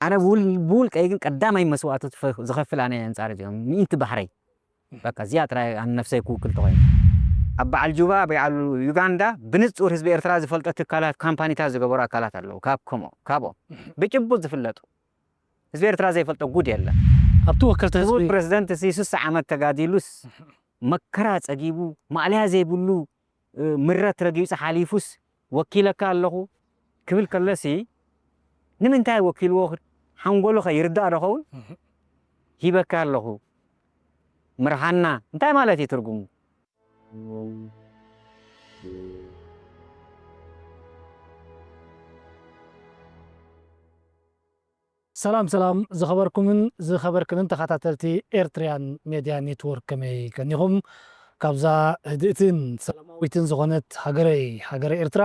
ኣነ ብውል- ብውልቀይ ግን ቀዳማይ መስዋእቲ ዝፈ- ዝኸፍል ኣነ ኣንጻር እዚኦም ምእንቲ ባሕረይ። በቃ እዚኣ ጥራይ ኣነ ነፍሰይ ክውክል ተኾይኑ። ኣብ በዓል ጁባ፣ በዓል ዩጋንዳ ብንጹር ህዝቢ ኤርትራ ዝፈልጦ ትካላት፣ ካምፓኒታት ዝገበሩ ኣካላት ኣለዉ። ካብ ከምኡ ካብኦም ብጭቡጥ ዝፍለጡ፣ ህዝቢ ኤርትራ ዘይፈልጦ ጉድ የለን። ኣብቲ ወከልቲ ህዝቢ ክቡር ፕረዚደንት እዚ ስሳ ዓመት ተጋዲሉስ፣ መከራ ጸጊቡ፣ ማእለያ ዘይብሉ ምረት ረጊጹ ሓሊፉስ፣ ወኪለካ ኣለኹ ክብል ከለሲ፣ ንምንታይ ወኪልዎ? ሓንጎሉ ከ ይርዳእ ዶ ኸውን? ሂበካ ኣለኹ፣ ምርሓና እንታይ ማለት እዩ ትርጉሙ? ሰላም ሰላም፣ ዝኸበርኩምን ዝኸበርክንን ተኸታተልቲ ኤርትሪያን ሜድያ ኔትወርክ፣ ከመይ ቀኒኹም? ካብዛ ህድእትን ሰላማዊትን ዝኾነት ሃገረይ፣ ሃገረ ኤርትራ፣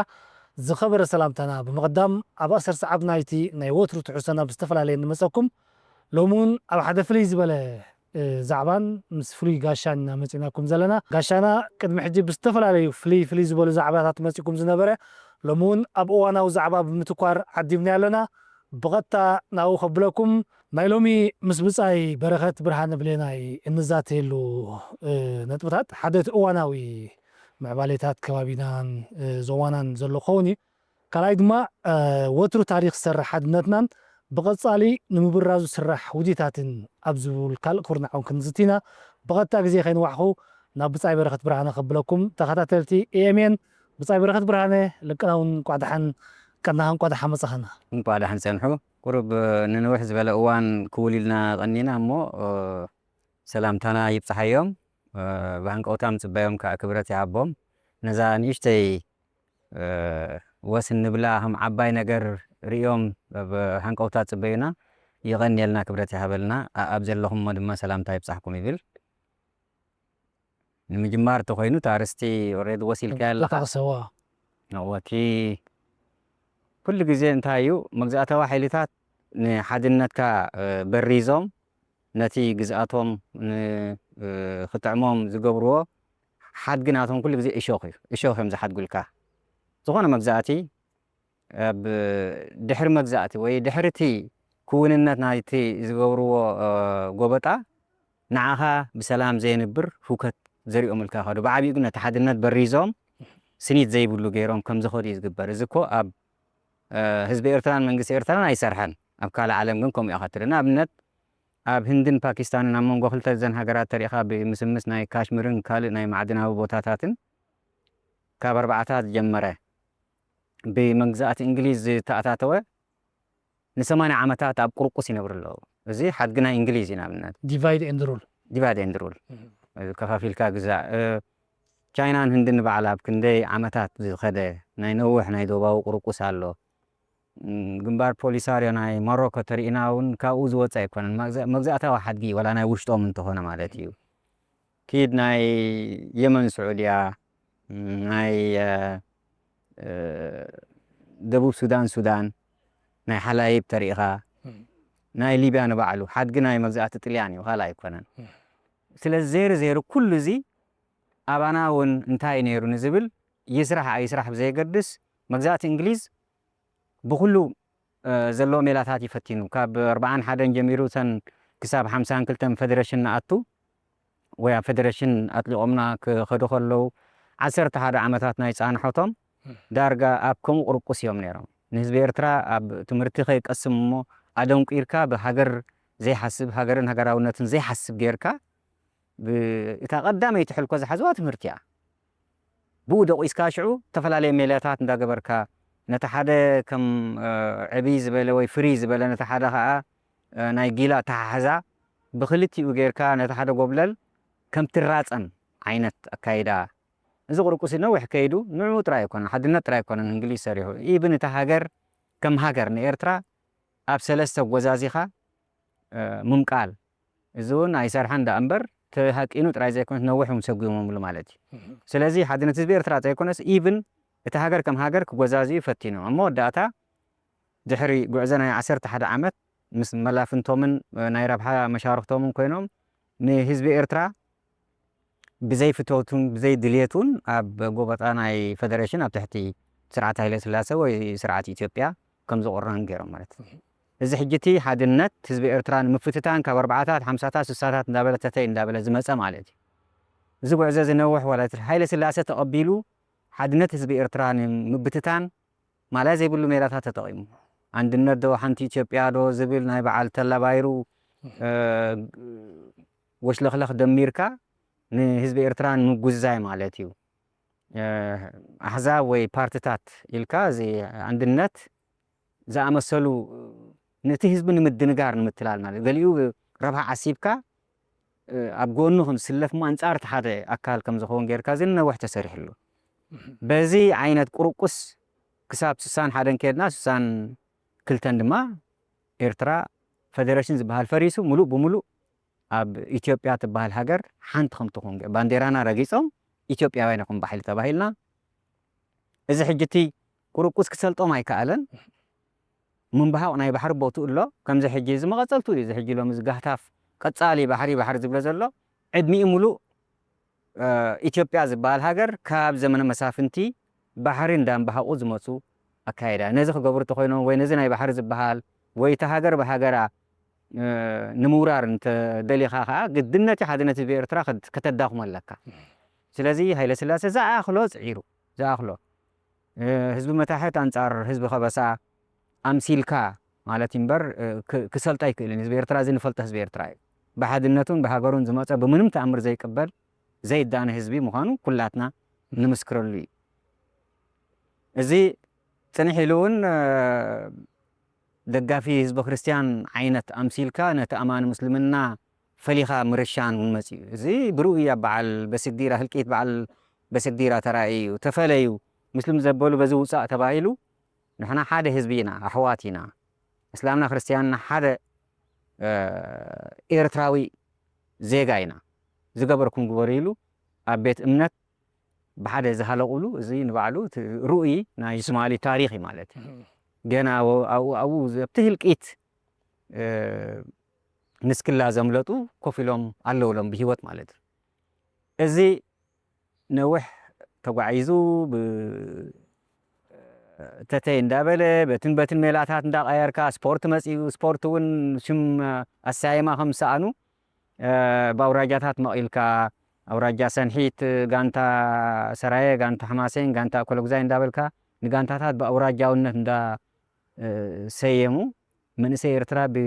ዝኸበረ ሰላምታና ብምቕዳም፣ ኣብ ኣሰር ሰዓብ ናይቲ ናይ ወትሩ ትሕዝቶና ብዝተፈላለየ ንመጸኩም። ሎሚ እውን ኣብ ሓደ ፍልይ ዝበለ እ፣ ዛዕባን ምስ ፍሉይ ጋሻን ኢና መጺናኩም ዘለና። ጋሻና ቅድሚ ሕጂ ብዝተፈላለዩ ፍልይ ፍልይ ዝበሉ ዛዕባታት መጺኩም ዝነበረ፣ ሎሚ እውን ኣብ እዋናዊ ዛዕባ ብምትኳር ዓዲምና ኣለና። ብቐጥታ ናብኡ ከብለኩም። ናይ ሎሚ ምስ ብጻይ በረኸት ብርሃነ ብሌናይ እንዛተየሉ፣ እ፣ ነጥብታት ሓደ እቲ እዋናዊ ምዕባሌታት ከባቢናን፣ እ፣ ዞባናን ዘሎ ክኸውን እዩ። ካልኣይ ድማ፣ እ፣ ወትሩ ታሪኽ ዝሰርሕ ሓድነትናን ብቐጻሊ ንምብራዙ ዝስራሕ ውዲታትን ኣብ ዝብል ካልእ ኩርናዕ እውን ክንዝቲ ኢና። ብቐጥታ ግዜ ከይንዋሕኹ ናብ ብጻይ በረኸት ብርሃነ ከብለኩም። ተኸታተልቲ ኤ ኤም ኤን፣ ብጻይ በረኸት ብርሃነ፣ ልቅና እውን እንቋዕ ደሓን ቀናኻ፣ እንቋዕ ደሓን መጻኻና። እንቋዕ ደሓን ጸንሑ። ቁሩብ ንንውሕ ዝበለ እዋን ክውል ኢልና ቀኒና እሞ፣ እ፣ ሰላምታና ይብጽሓዮም። እ፣ ብሃንቀውታ ምጽበዮም ከኣ ክብረት ይሃቦም። ነዛ ንእሽተይ፣ እ፣ ወስ እንብላ ከም ዓባይ ነገር ርእዮም ብሃንቀውታ ጽበዩና። የቐንየልና፣ ክብረት ይሃበልና። ኣ-፣ ኣብ ዘለኹሞ ድማ ሰላምታ ይብጻሕኩም ይብል። ንምጅማር እንተኾይኑ፣ እታ ኣርእስቲ ኦሬዲ ወሲልካያ ኣለኻ። ተጠቕሰዋ። እወ፣ እቲ ኩሉ ግዜ እንታይ እዩ፣ መግዛእታዊ ሓይልታት ንሓድነትካ፣ እ፣ በሪዞም ነቲ ግዝኣቶም ን-፣ እ፣ ክጥዕሞም ዝገብርዎ ሓድጊ ናቶም ኩሉ ግዜ እሾኽ እዩ። እሾኽ እዮም ዝሓድጉልካ። ዝኾነ መግዛእቲ ኣብ ድሕሪ መግዛእቲ ወይ ድሕሪ እቲ ክውንነት ናይቲ ዝገብርዎ፣ እ፣ ጎበጣ ንዓኻ ብሰላም ዘየንብር ህውከት ዘሪኦምልካ ይኸዱ። ብዓቢኡ ግን ነቲ ሓድነት በሪዞም ስኒት ዘይብሉ ገይሮም ከም ዝኸዱ እዩ ዝግበር። እዚ እኮ ኣብ፣ እ፣ ህዝቢ ኤርትራን መንግስቲ ኤርትራን ኣይሰርሐን። ኣብ ካልእ ዓለም ግን ከምኡ ኢኻ ትርኢ። ንኣብነት ኣብ ህንድን ፓኪስታንን ኣብ መንጎ ክልተ ዘን ሃገራት ተሪእኻ ብምስምስ ናይ ካሽሚርን ካልእ ናይ ማዕድናዊ ቦታታትን ካብ ኣርባዓታት ዝጀመረ ብመግዛእቲ እንግሊዝ ዝተኣታተወ ንሰማንያ ዓመታት ኣብ ቁርቁስ ይነብሩ ኣለዉ። እዚ ሓድጊ ናይ እንግሊዝ እዩ። ንኣብነት ዲቫይድ ኤንድ ሩል። ዲቫይድ ኤንድ ሩል። እህ። ከፋፊልካ ግዛእ። እ፣ ቻይናን ህንድን ንባዕላ ኣብ ክንደይ ዓመታት ዝኸደ ናይ ነዊሕ ናይ ዶባዊ ቁርቁስ ኣሎ። እም፣ ግንባር ፖሊሳርዮ ናይ ሞሮኮ ተሪእና እውን ካብኡ ዝወፀ ኣይኮነን። መግዛ-፣ መግዛእታዊ ሓድጊ ዋላ ናይ ውሽጦም እንተኾነ ማለት እዩ። ኪድ ናይ የመን ስዑድያ፣ እም፣ ናይ፣ እ፣ እ፣ ደቡብ ሱዳን፣ ሱዳን፣ ናይ ሓላይብ ተሪእኻ፣ እም። ናይ ሊብያ ንባዕሉ ሓድጊ ናይ መግዛእቲ ጥልያን እዩ፣ ካልእ ኣይኮነን። እም። ስለዚ ዘይሩ ዘይሩ ኩሉ እዚ ኣባና እውን እንታይ ነይሩ ንዝብል ይስራሕ ኣይስራሕ ብዘየገድስ መግዛእቲ እንግሊዝ ብኹሉ፣ እ፣ ዘለዎ ሜላታት እዩ ፈቲኑ። ካብ ኣርብዓን ሓደን ጀሚሩ እተን ክሳብ ሓምሳን ክልተን ፈደረሽን ንኣቱ ወይ ኣብ ፈደረሽን ኣጥሊቖምና ክኸዱ ከለዉ ዓሰርተ ሓደ ዓመታት ናይ ጻንሖቶም ዳርጋ ኣብ ከምኡ ቁርቁስ እዮም ነይሮም። ንህዝቢ ኤርትራ ኣብ ትምህርቲ ከይቀስም እሞ ኣደንቂርካ ብሃገር ዘይሓስብ፣ ሃገርን ሃገራውነትን ዘይሓስብ ጌርካ ብ-፣ እታ ቀዳመይቲ ሕልኮ ዝሓዝዋ ትምህርቲ እያ። ብኡ ደቂስካ ሽዑ ዝተፈላለየ ሜላታት እንዳገበርካ ነቲ ሓደ ከም፣ እ፣ ዕብይ ዝበለ ወይ ፍርይ ዝበለ ነቲ ሓደ ኸኣ፣ እ፣ ናይ ጊላ ኣተሓሕዛ ብክልቲኡ ጌርካ ነቲ ሓደ ጎብለል ከም ትራጸም ዓይነት ኣካይዳ። እዚ ቁርቁስ ነዊሕ ከይዱ ንዕኡ ጥራይ ኣይኮነን፣ ሓድነት ጥራይ ኣይኮነን እንግሊዝ ሰሪሑ። ኢብን እታ ሃገር ከም ሃገር ንኤርትራ ኣብ ሰለስተ ጎዛዚኻ፣ እ፣ ምምቃል። እዚ እውን ኣይሰርሐን ደኣ እምበር ተሃቂኑ ጥራይ ዘይኮነስ ነዊሕ እውን ሰጒሞምሉ ማለት እዩ። እህ። ስለዚ ሓድነት ህዝቢ ኤርትራ ዘይኮነስ ኢብን እቲ ሃገር ከም ሃገር ክጎዛዝዩ ፈቲኖም። ኣብ መወዳእታ ድሕሪ ጉዕዞ ናይ ዓሰርተ ሓደ ዓመት ምስ መላፍንቶምን፣ እ፣ ናይ ረብሓ መሻርኽቶምን ኮይኖም ንህዝቢ ኤርትራ ብዘይ ፍትወቱን ብዘይ ድልየቱን ኣብ ጎበጣ ናይ ፈደረሽን ኣብ ትሕቲ ስርዓት ሃይለ ስላሰ ወይ ስርዓት ኢትዮጵያ ከም ዝቑረን ገይሮም ማለት እዩ። እዚ ሕጂ እቲ ሓድነት ህዝቢ ኤርትራ ንምፍትታን ካብ ኣርባዓታት፣ ሓምሳታት፣ ስሳታት እንዳበለ ተተይ እንዳበለ ዝመጸ ማለት እዩ። እዚ ጉዕዞ እዚ ነውሕ ዋላ እቲ ሃይለ ስላሴ ተቐቢሉ ሓድነት ህዝቢ ኤርትራ ንምብትታን ማልያ ዘይብሉ ሜላታት ተጠቒሙ። ኣንድነት ዶ ሓንቲ ኢትዮጵያ ዶ ዝብል ናይ በዓል ተላባይሩ፣ እ፣ ወሽለኽለኽ ደሚርካ ንህዝቢ ኤርትራ ንምጉዝዛይ ማለት እዩ። እ፣ ኣሕዛብ ወይ ፓርትታት ኢልካ እዚ ኣንድነት ዝኣመሰሉ ነቲ ህዝቢ ንምድንጋር ንምትላል ማለት ገሊኡ ረብሓ ዓሲብካ፣ እ፣ ኣብ ጎኑ ከም ዝስለፍ እሞ ኣንጻር እቲ ሓደ ኣካል ከም ዝኸውን ጌርካ እዚ ነውሕ ተሰሪሕሉ። በዚ ዓይነት ቁርቁስ ክሳብ ስሳን ሓደን ከድና ስሳን ክልተን ድማ ኤርትራ ፈደረሽን ዝበሃል ፈሪሱ ምሉእ ብምሉእ ኣብ ኢትዮጵያ ትበሃል ሃገር ሓንቲ ከም ትኹን ገ-፣ ባንዴራና ረጊጾም ኢትዮጵያውያን ኢኹም ባሕሊ ተባሂልና። እዚ ሕጂ እቲ ቁርቁስ ክሰልጦም ኣይከኣለን። ምንባሃቕ ናይ ባሕሪ ቦትኡ ኣሎ። ከምዚ ሕጂ እዚ መቐጸልቱ እዩ። እዚ ሕጂ ሎሚ እዚ ጋህታፍ ቀጻሊ ባሕሪ፣ ባሕሪ ዝብሎ ዘሎ ዕድሚኡ ምሉእ፣ እ፣ ኢትዮጵያ ዝበሃል ሃገር ካብ ዘመነ መሳፍንቲ ባሕሪ እንዳንባሃቑ ዝመጹ ኣካይዳ። ነዚ ክገብሩ እንተኾይኖም ወይ ነዚ ናይ ባሕሪ ዝበሃል ወይ እታ ሃገር ብሃገራ፣ እ፣ ንምውራር እንተደሊኻ ከኣ ግድነት እዩ ሓድነት ህዝቢ ኤርትራ ከት-፣ ከተዳኽሞ ኣለካ። ስለዚ ሃይለ ስላሴ ዝኣኽሎ ጽዒሩ፣ ዝኣኽሎ፣ እ፣ ህዝቢ መታሕት ኣንጻር ህዝቢ ከበሳ ኣምሲልካ ማለት እዩ እምበር፣ እ፣ ክ-፣ ክሰልጦ ኣይክእልን። ህዝቢ ኤርትራ እዚ ንፈልጦ ህዝቢ ኤርትራ እዩ። ብሓድነቱን ብሃገሩን ዝመጸ ብምንም ተኣምር ዘይቅበል ዘይዳነ ህዝቢ ምዃኑ ኩላትና ንምስክረሉ እዩ። እዚ ጽንሕ ኢሉ እውን፣ እ፣ ደጋፊ ህዝቢ ክርስትያን ዓይነት ኣምሲልካ ነቲ ኣማኒ ምስልምና ፈሊኻ ምርሻን እውን መጺኡ። እዚ ብርኡ እዩ ኣብ በዓል በስግዲራ፣ ህልቂት በዓል በስግዲራ ተራእዩ እዩ። ተፈለዩ፣ ምስልም ዘበሉ በዚ ውጻእ ተባሂሉ፣ ንሕና ሓደ ህዝቢ ኢና፣ ኣሕዋት ኢና። እስላምና ክርስትያንና ሓደ፣ እ፣ ኤርትራዊ ዜጋ ኢና። ዝገበርኩም ግበሩ ኢሉ ኣብ ቤት እምነት ብሓደ ዝሃለቑሉ፣ እዚ ንባዕሉ እቲ ርኡይ ናይ ትማሊ ታሪኽ እዩ ማለት እዩ። እም። ገና ኣብ-፣ ኣብኡ፣ ኣብኡ፣ ኣብቲ ህልቂት፣ እ፣ ንስክላ ዘምለጡ ኮፍ ኢሎም ኣለዉ ሎም ብህይወት ማለት እዩ። እዚ ነዊሕ ተጓዒዙ ብ-፣ ተተይ እንዳበለ በትን በትን ሜላታት እንዳቀየርካ ስፖርት መጺኡ፣ ስፖርት እውን ሽም ኣሰያይማ ከም ዝሰኣኑ፣ እ፣ ብኣውራጃታት መቒልካ፣ ኣውራጃ ሰንሒት፣ ጋንታ ሰራየ፣ ጋንታ ሕማሴን፣ ጋንታ ኮለጉዛይ እንዳበልካ ንጋንታታት ብኣውራጃውነት እንዳ፣ እ፣ ሰየሙ መንእሰይ ኤርትራ ብ-፣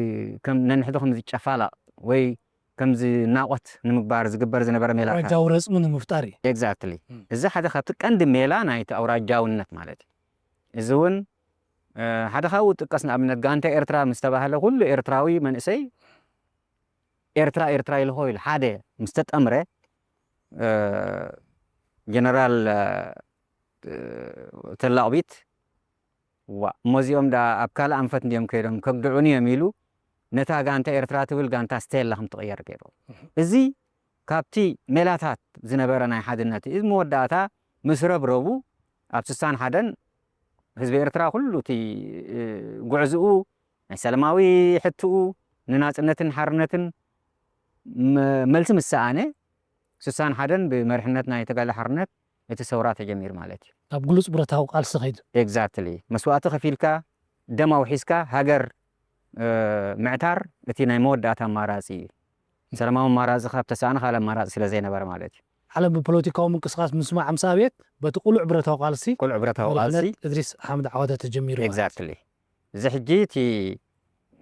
ከም ነንሕዱ ከም ዝጨፋላቕ ወይ ከም ዝናቖት ንምግባር ዝግበር ዝነበረ ሜላታት። ኣውራጃዊ ረጽሚ ንምፍጣር እዩ። ኤግዛክትሊ። እም። እዚ ሓደ ካብቲ ቀንዲ ሜላ ናይቲ ኣውራጃውነት ማለት እዩ። እዚ እውን፣ እ፣ ሓደ ካብኡ ጥቀስ ንኣብነት ጋንታ ኤርትራ ምስ ተባህለ ኩሉ ኤርትራዊ መንእሰይ ኤርትራ፣ ኤርትራ ኢልኾ ኢሉ ሓደ ምስ ተጠምረ፣ እ፣ ጀነራል፣ እ፣ ተላቕቢት፣ ዋእ፣ እሞ እዚኦም ደኣ ኣብ ካልእ ኣንፈት እንድዮም ከይዶም ከግድዑኒ እዮም ኢሉ ነታ ጋንታ ኤርትራ ትብል ጋንታ ስቴላ ከም ትቕየር ገይሩ። እህ። እዚ ካብቲ ሜላታት ዝነበረ ናይ ሓድነት እዩ። መወዳእታ ምስ ረብረቡ ኣብ ስሳን ሓደን ህዝቢ ኤርትራ ኩሉ እቲ፣ እ፣ ጉዕዝኡ ናይ ሰላማዊ ሕትኡ ንናጽነትን ሓርነትን መ-፣ መልሲ ምስ ሰኣነ፣ ስሳን ሓደን ብመሪሕነት ናይ ተጋድሎ ሓርነት እቲ ሰውራ ተጀሚሩ ማለት እዩ። ናብ ግሉጽ ብረታዊ ቃልሲ ከይዱ። ኤግዛክትሊ። መስዋእቲ ከፊልካ፣ ደም ኣውሒስካ፣ ሃገር፣ እ፣ ምዕታር እቲ ናይ መወዳእታ ኣማራጺ እዩ። ሰላማዊ ኣማራጺ ካብ ተሳእነ ካልእ ኣማራጺ ስለ ዘይነበረ ማለት እዩ። ዓለም ብፖለቲካዊ ምንቅስቃስ ምስማዕ ምስ ኣብየት፣ በቲ ቅሉዕ ብረታዊ ቃልሲ ቅሉዕ ብረታዊ ቃልሲ መሪሕነት እድሪስ ሓምድ ዓዋተ ተጀሚሩ ማለት እዩ። ኤግዛክትሊ። እዚ ሕጂ እቲ፣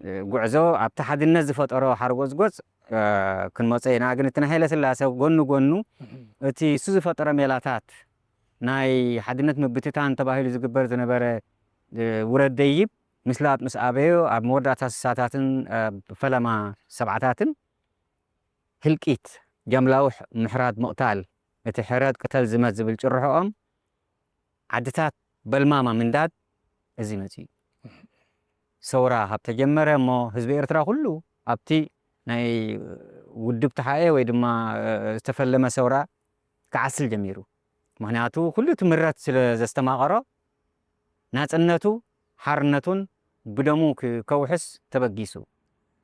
እ፣ ጉዕዞ ኣብቲ ሓድነት ዝፈጠሮ ሓርጎጽጎጽ፣ እ፣ ክንመጾ ኢና። ግን እቲ ናይ ሃይለ ስላሴ ጎኒ ጎኑ እህ። እቲ እሱ ዝፈጠሮ ሜላታት ናይ ሓድነት ምብትታን ተባሂሉ ዝግበር ዝነበረ፣ እ፣ ውረድ ደይብ ምስላጥ ምስ ኣበዮ ኣብ መወዳእታ ስሳታትን ኣብ ፈለማ ሰብዓታትን ህልቂት፣ ጃምላዊ ሕ-፣ ምሕራድ ምቕታል፣ እቲ ሕረድ ቅተል ዝመት ዝብል ጭርሖኦም ዓድታት በልማማ ምንዳድ እዚ መጺኡ። ሰውራ ካብ ተጀመረ እሞ ህዝቢ ኤርትራ ኩሉ ኣብቲ ናይ ውድብ ተሓኤ ወይ ድማ፣ እ፣ ዝተፈለመ ሰውራ ክዓስል ጀሚሩ። ምኽንያቱ ኩሉ እቲ ምረት ስለ ዘስተማቐሮ ናጽነቱ ሓርነቱን ብደሙ ክ-፣ ከውሕስ ተበጊሱ።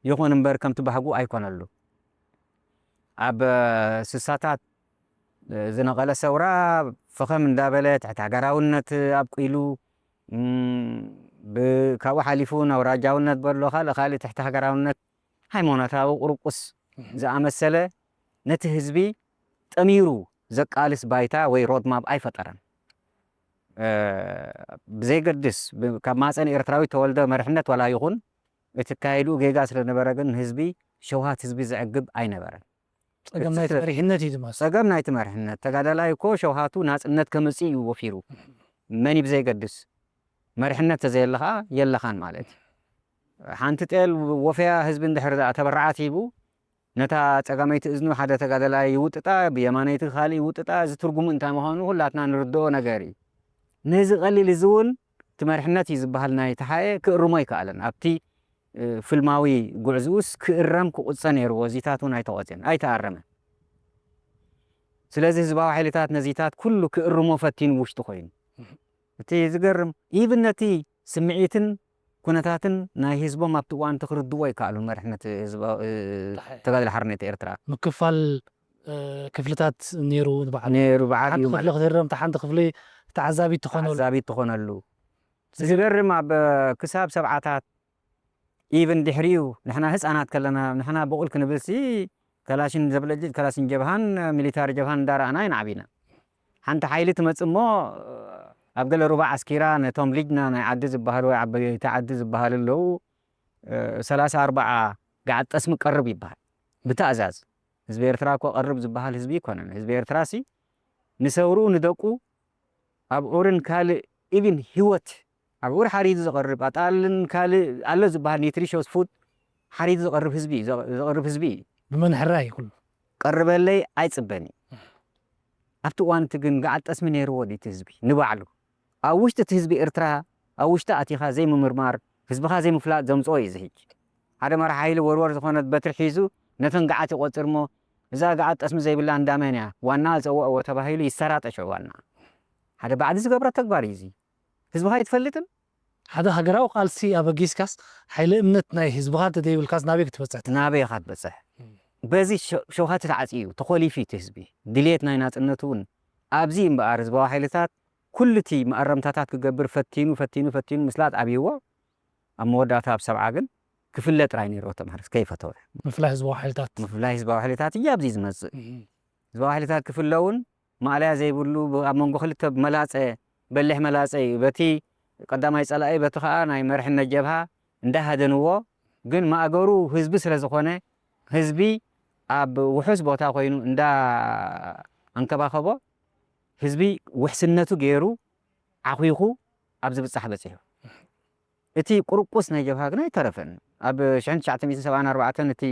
ይኹን እምበር ከምቲ ባህጉ ኣይኮነሉ። ኣብ፣ እ፣ ስሳታት፣ እ፣ ዝነቐለ ሰውራ ፈኸም እንዳበለ ትሕቲ ሃገራውነት ኣብቂሉ እም፣ ብ-፣ ካብኡ ሓሊፉ ናውራጃውነት በሎ፣ ካልእ ካልእ ትሕቲ ሃገራውነት፣ ሃይማኖታዊ ቁርቁስ ዝኣመሰለ ነቲ ህዝቢ ጠሚሩ ዘቃልስ ባይታ ወይ ሮድማፕ ኣይፈጠረን። እ፣ ብዘይገድስ፣ ብ-፣ ካብ ማፀን ኤርትራዊ ተወልደ መርሕነት ዋላ ይኹን፣ እቲ ኣካይድኡ ጌጋ ስለነበረ ግን ንህዝቢ፣ ሸውሃት ህዝቢ ዘዕግብ ኣይነበረን። ጸገም ናይቲ መሪሕነት እዩ ድማ። ጸገም ናይቲ መሪሕነት። ተጋዳላይ እኮ ሸውሃቱ ናጽነት ከምጽእ እዩ ወፊሩ። መን እዩ ብዘይገድስ። መሪሕነት ተዘየለ ኸኣ የለኻን ማለት እዩ። ሓንቲ ጤል ወፈያ ህዝቢ እንድሕር ደኣ ተበራዓት ሂቡ፣ ነታ ጸጋመይቲ እዝኑ ሓደ ተጋዳላይ ይውጥጣ፣ ብየማነይቲ ካልእ ይውጥጣ፣ እዚ ትርጉሙ እንታይ ምዃኑ ኩላትና ንርድኦ ነገር እዩ። ነዚ ቀሊል እዚ እውን እቲ መሪሕነት እዩ ዝበሃል ናይ ተሓኤ ክእርሞ ኣይከኣለን። ኣብቲ፣ እ፣ ፍልማዊ ጉዕዝኡስ ክእረም ክቑጸ ነይርዎ። እዚታት እውን ኣይተቖጽየን፣ ኣይተኣረመን። ስለዚ ህዝባዊ ሓይልታት ነዚታት ኩሉ ክእርሞ ፈቲኑ ውሽጡ ኮይኑ። እቲ ዝገርም፣ ኢቭን ነቲ ስምዒትን ኩነታትን ናይ ህዝቦም ኣብቲ እዋን እቲ ክርድዎ ኣይከኣሉን መሪሕነት ህዝባ-፣ እ፣ ተሓኤ። ተጋድሎ ሓርነት ኤርትራ። ምክፋል፣ እ፣ ክፍልታት ነይሩ ንበዓል። ነይሩ፣ በዓል ሓንቲ እዩ ክፍሊ ማለት። ክትህረም፣ እታ ሓንቲ ክፍሊ ተዓዛቢት ትኾነሉ። ተዓዛቢት ትኾነሉ። ዝገርም ኣብ ክሳብ ሰብዓታት ኢቭን ድሕሪኡ ንሕና ህፃናት ከለና ንሕና ብቑል ክንብልሲ ከላሽን ዘብለጅ ከላሽን ጀብሃን ሚሊታሪ ጀብሃን እንዳረኣና ኢና ዓቢና። ሓንቲ ሓይሊ ትመጽእ እሞ ኣብ ገለ ሩባ ዓስኪራ ነቶም ልጅና ናይ ዓዲ ዝበሃሉ ወይ ዓበይቲ ዓዲ ዝበሃሉ ኣለዉ፣ እ፣ ሰላሳ ኣርብዓ ገዓት ጠስሚ ቀርብ ይበሃል ብትእዛዝ። ህዝቢ ኤርትራ እኮ ቀርብ ዝበሃል ህዝቢ ኣይኮነን። ህዝቢ ኤርትራሲ ንሰውርኡ ንደቁ ኣብ ዑርን ካልእ ኢቭን ህይወት ኣብ ዑር ሓሪዱ ዝቐርብ ኣጣልን ካልእ ኣሎ ዝበሃል ኒትሪሾስ ፉድ ሓሪዱ ዝቐርብ ህዝቢ እዩ፣ ዘ-፣ ዘቕርብ ህዝቢ እዩ። ብመን ሕራይ ኩሉ? ቀርበለይ ኣይጽበን እዩ። ኣብቲ እዋን እቲ ግን ገዓት ጠስሚ ነይርዎ ድዩ እቲ ህዝቢ ንባዕሉ? ኣብ ውሽጢ እቲ ህዝቢ ኤርትራ፣ ኣብ ውሽጢ ኣቲኻ ዘይምምርማር፣ ህዝብኻ ዘይምፍላጥ ዘምጽኦ እዩ እዚ ሕጂ። ሓደ መራሒ ሓይሊ ወርወር ዝኾነት በትሪ ሒዙ ነተን ገዓት ይቖጽር እሞ፣ እዛ ገዓት ጠስሚ ዘይብላ እንዳ መን እያ? ዋና ዝጸውዕዎ ተባሂሉ ይሰራጠ ሽዑ ዋና። ሓደ ባዕዲ ዝገብሮ ተግባር እዩ እዚ። ህዝብኻ ኣይትፈልጥን? ሓደ ሃገራዊ ቃልሲ ኣበጊስካስ፣ ሓይሊ እምነት ናይ ህዝብኻ እንተዘይብልካስ ናበይ ክትበጽሕ? ናበይ ኢኻ ትበጽሕ? እም። በዚ ሸ-፣ ሸውሃት ተዓጽዩ እዩ፣ ተኾሊፉ እዩ እቲ ህዝቢ። ድልየት ናይ ናጽነቱ እውን ኣብዚ እምበኣር ህዝባዊ ሓይልታት ኩሉ እቲ መኣረምታታት ክገብር ፈቲኑ፣ ፈቲኑ፣ ፈቲኑ ምስላጥ ኣብይዎ፣ ኣብ መወዳእታ ኣብ ሰብዓ ግን ክፍለ ጥራይ ነይርዎ ተማሃርስ ከይፈተወ። ምፍላይ ህዝባዊ ሓይልታት። ምፍላይ ህዝባዊ ሓይልታት እዩ ኣብዚ ዝመጽእ። እም። ህዝባዊ ሓይልታት ክፍለ እውን ማእለያ ዘይብሉ ብ-፣ ኣብ መንጎ ክልተ መላጸ፣ በሊሕ መላጸ እዩ። በቲ ቀዳማይ ጸላኢ፣ በቲ ኸኣ ናይ መሪሕነት ጀብሃ እንዳሃደንዎ፣ ግን ማእገሩ ህዝቢ ስለ ዝኾነ፣ ህዝቢ ኣብ ውሑስ ቦታ ኮይኑ እንዳ ኣንከባኸቦ፣ ህዝቢ ውሕስነቱ ገይሩ ዓኺኹ ኣብ ዝብጻሕ በጺሑ። እቲ ቁርቁስ ናይ ጀብሃ ግን ኣይተረፈን። ኣብ ሽሕን ትሽዓተ ሚእትን ሰብዓን ኣርባዕተን እቲ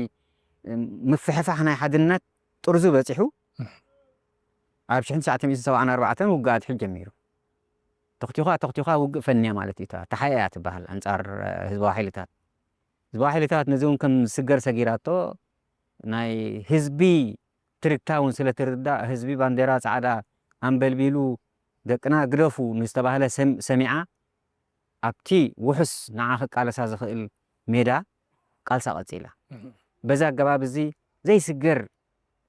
ምፍሕፋሕ ናይ ሓድነት ጥርዙ በጺሑ፣ ኣብ ሽሕን ትሽዓተ ሚእትን ሰብዓን ኣርባዕተን ውግእ ኣድሒ ጀሚሩ። ተኽቲዃ፣ ተኽቲዃ ውግእ ፈንያ ማለት እዩ። እታ ተሓኤ እያ ትበሃል ኣንጻር፣ እ፣ ህዝባዊ ሓይልታት። ህዝባዊ ሓይልታት ነዚ እውን ከም ዝስገር ሰጊራቶ፣ ናይ ህዝቢ ትርግታ እውን ስለ ትርዳእ፣ ህዝቢ ባንዴራ ጻዕዳ ኣንበልቢሉ፣ ደቅና ግደፉ ንዝተባህለ ሰም-፣ ሰሚዓ፣ ኣብቲ ውሑስ ንዓ ክቃለሳ ዝኽእል ሜዳ ቃልሳ ቀጺላ። እህ። በዚ ኣገባብ እዚ ዘይስገር፣